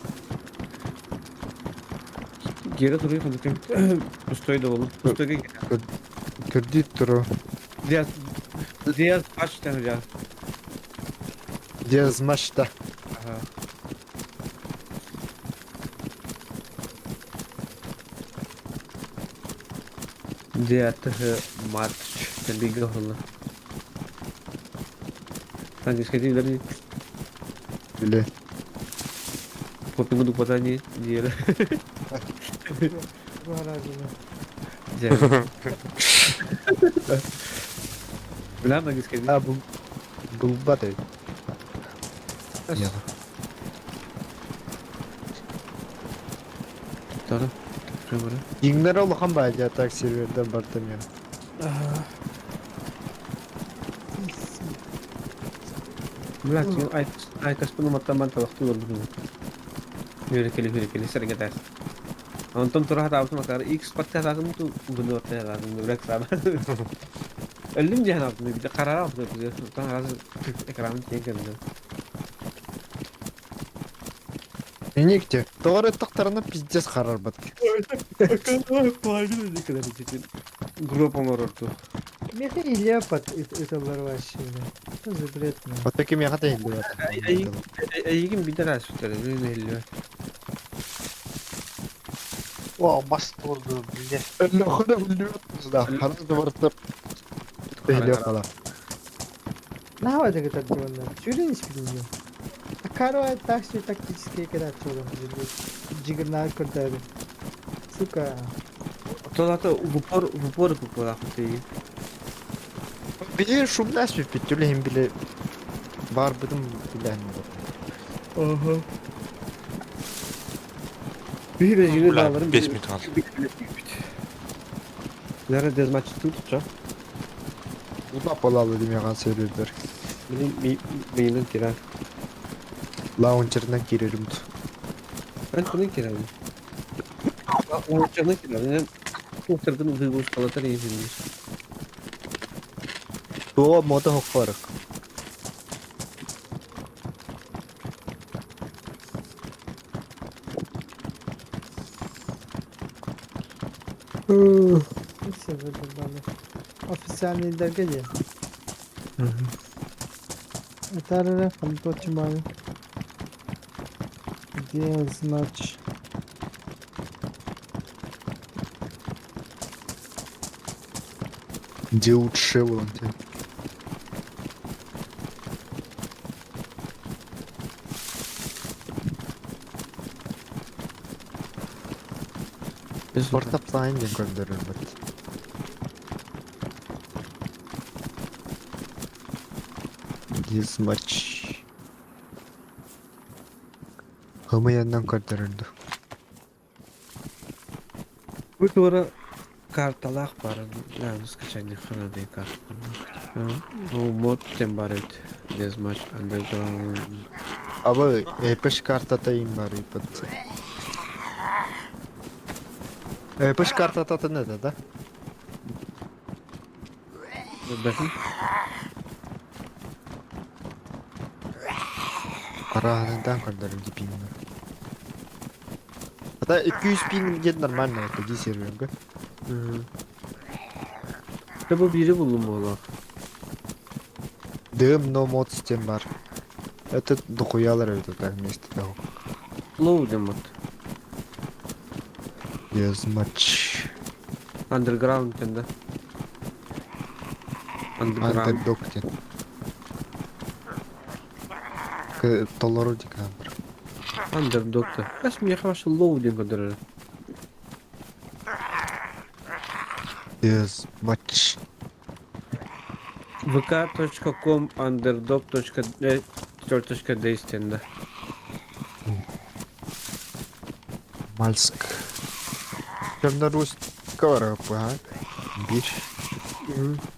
Geri duruyor konuşayım. Пустой да oğlum. Пустой gel. Көрдүү туру. Диаз Диаз баш тәңрә. Диазмашта. Ага. Дьэ матч бииргэ оһолло. Английскайдыы билэр Билэ. Попингу дупата не диэри. Дьэ. Билэн английскайдыы. А бу булбат эбит. Тара. Дьиҥнэрэ улахан баайдьа так сервердэр барда мен. Блядь, айкаспын уматтан талахтыы олорбутум. Үөрэ кели сэргэтээс. Онтон тура хатаабытым акаары X паттаатаатым ту гыны баттаатаатым блядь саба. Өллүм диэн аптым бите карара аптым Оттон раз экран тиэн кэлдим. Иникте, тоҕо эрэ тахтарына пиздец харарбат. Группа оҥорорду. Миэхэ Илья под ытыллар вообще. Что за бред? Ото кимиэхэ да иһиллибэт. Эйигин билэр ааспыттар, мин иһиллибэт. О, бас туурду биллэр. Өллөххө да биллибэт да, ханас да барыта иһиллиэх хала. Наһаа да кытардыбаннар. Сүрүн испитин Акаро так все тактические кидать Джиггернаут көрдөбүн. Сука. Толата в упор в упор попалахты. Били шумнас бүппүт түлэһин били баарбытын билэһин Ага. Биир эжиги Бля, дааларын 5 минут kaldı. Наверное, дезматч тут, чё? Ула полалы демеған сервердер. Блин, мейнен кирер. Лаунчерынан кирерим. Ben кунун кирер. Лаунчерынан кирер. Лаунчердан выгрузкалатар ийин. Туо мода хоккорок. Официальный дагеде. Это Фанточимаю. Где значит? Где лучше волонтер? Спорта план диэн көрдөрөр бит. This much. Хымыяннан көрдөрөрдү. Бу туора карталаах баар, нааны скачать ханады карта. Ну, мод тем бар эбит. Deathmatch Underground. Аба эпиш картата им бар ипат. Эпиш картата не да? Бэхин. Араһынан көрдөрөр пингер. Ата 200 пинг где нормально это ди серверге. Да бу бири булдум буолуох. Дым но мод систем бар. Это дохуялар это так вместе того. Лоу диэн мод. Yes much. Underground диэн да. Underground. Underdog диэн. Толору декабрь. Underdog да. Бас миэхэ вообще лоу диэн көрдөрөр. Yes much. vk.com underdog.d диэн да. Мальск. Чернорусь кара Бир.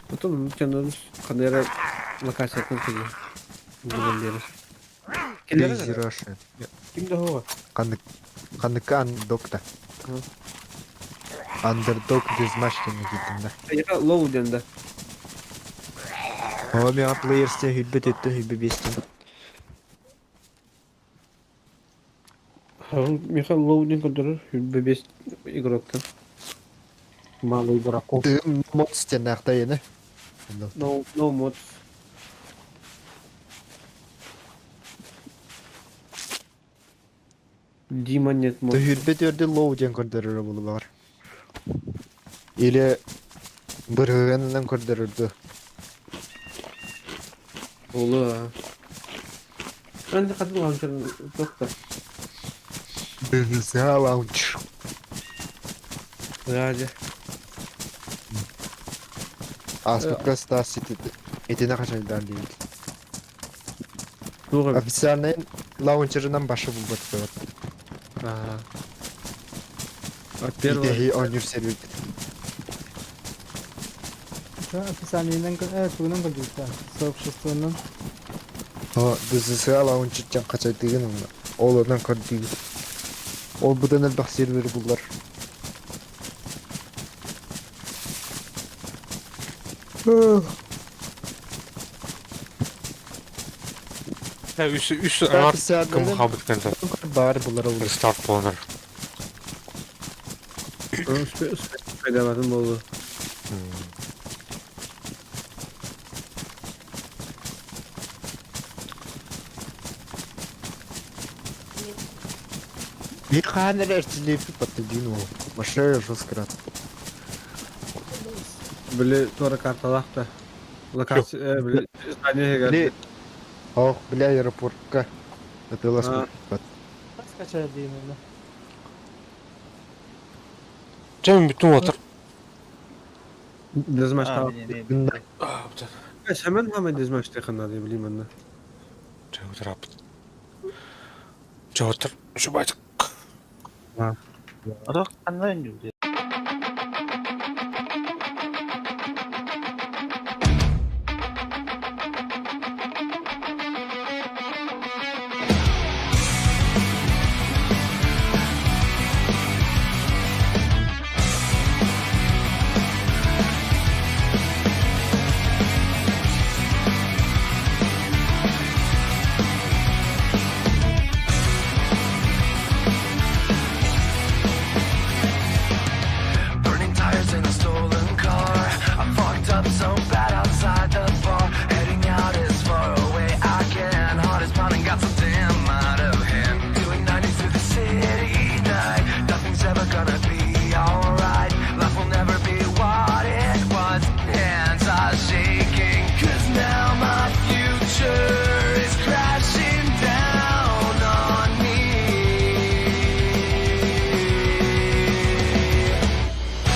Потом тянулись ханера локациятын кыйы. Бүгін берір. Lazy Russian. Ким да хова? Қанды қандыка андокта. Underdog дезматч деген кеттім да. Я лоу ден да. О, мен плеерсте хүлбе тетті хүлбе бестен. Михаил лоу ден көндірір. Хүлбе бес игроктан. Мало игроков. Дым мод стен ақта ені. No, no mods. Дима нет мод. Хүлбе төрді лоу ден көндірір болу бар. Или Бырыһыанынан көрдөрөрдө. Ола. Ben de kadın launcher'ın yok da. DSA лаунчер. Ради. Ааспыкка Star City итини хачайдаан диэбит. Туох эбит? Официальный лаунчерынан башы булбат диэбит. Аа. А первый. Итэһи оонньуур сервер. Официальныйынан тугунан көрдүбүт сообществонан. О, DSA лаунчертан хачайдыгын онно. Ол онон көрдүүгүн. Ол быдан элбэх сервери буллар. Үс үс аңар кым Официальный хабыт кэнтэ. баар булар ол. Рестарт болар. Успе успе болду. Bir хаан эрэ эрчиллиэппит баттыдыын ол. Машина жестко. Били туора карталаах да. Локация били здание Били Ох, бля, аэропортка. Это А. Скачай дейм онно. Чэм бүтүн отыр. Дезмаш А, та. не, не, не. Hemen hemen дезмаш технады билим анна. Чэ отыр апт. Чэ отыр. Шубайт. А то ханна үннү. Burning tires in a stolen car. I fucked up so bad outside the bar. Heading out as far away I can. Heart is pounding, got so damn out of hand. Doing 90 through the city night. Nothing's ever gonna be alright. Life will never be what it was. Hands are shaking. 'Cause now my future is crashing down on me.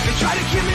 They try to kill me.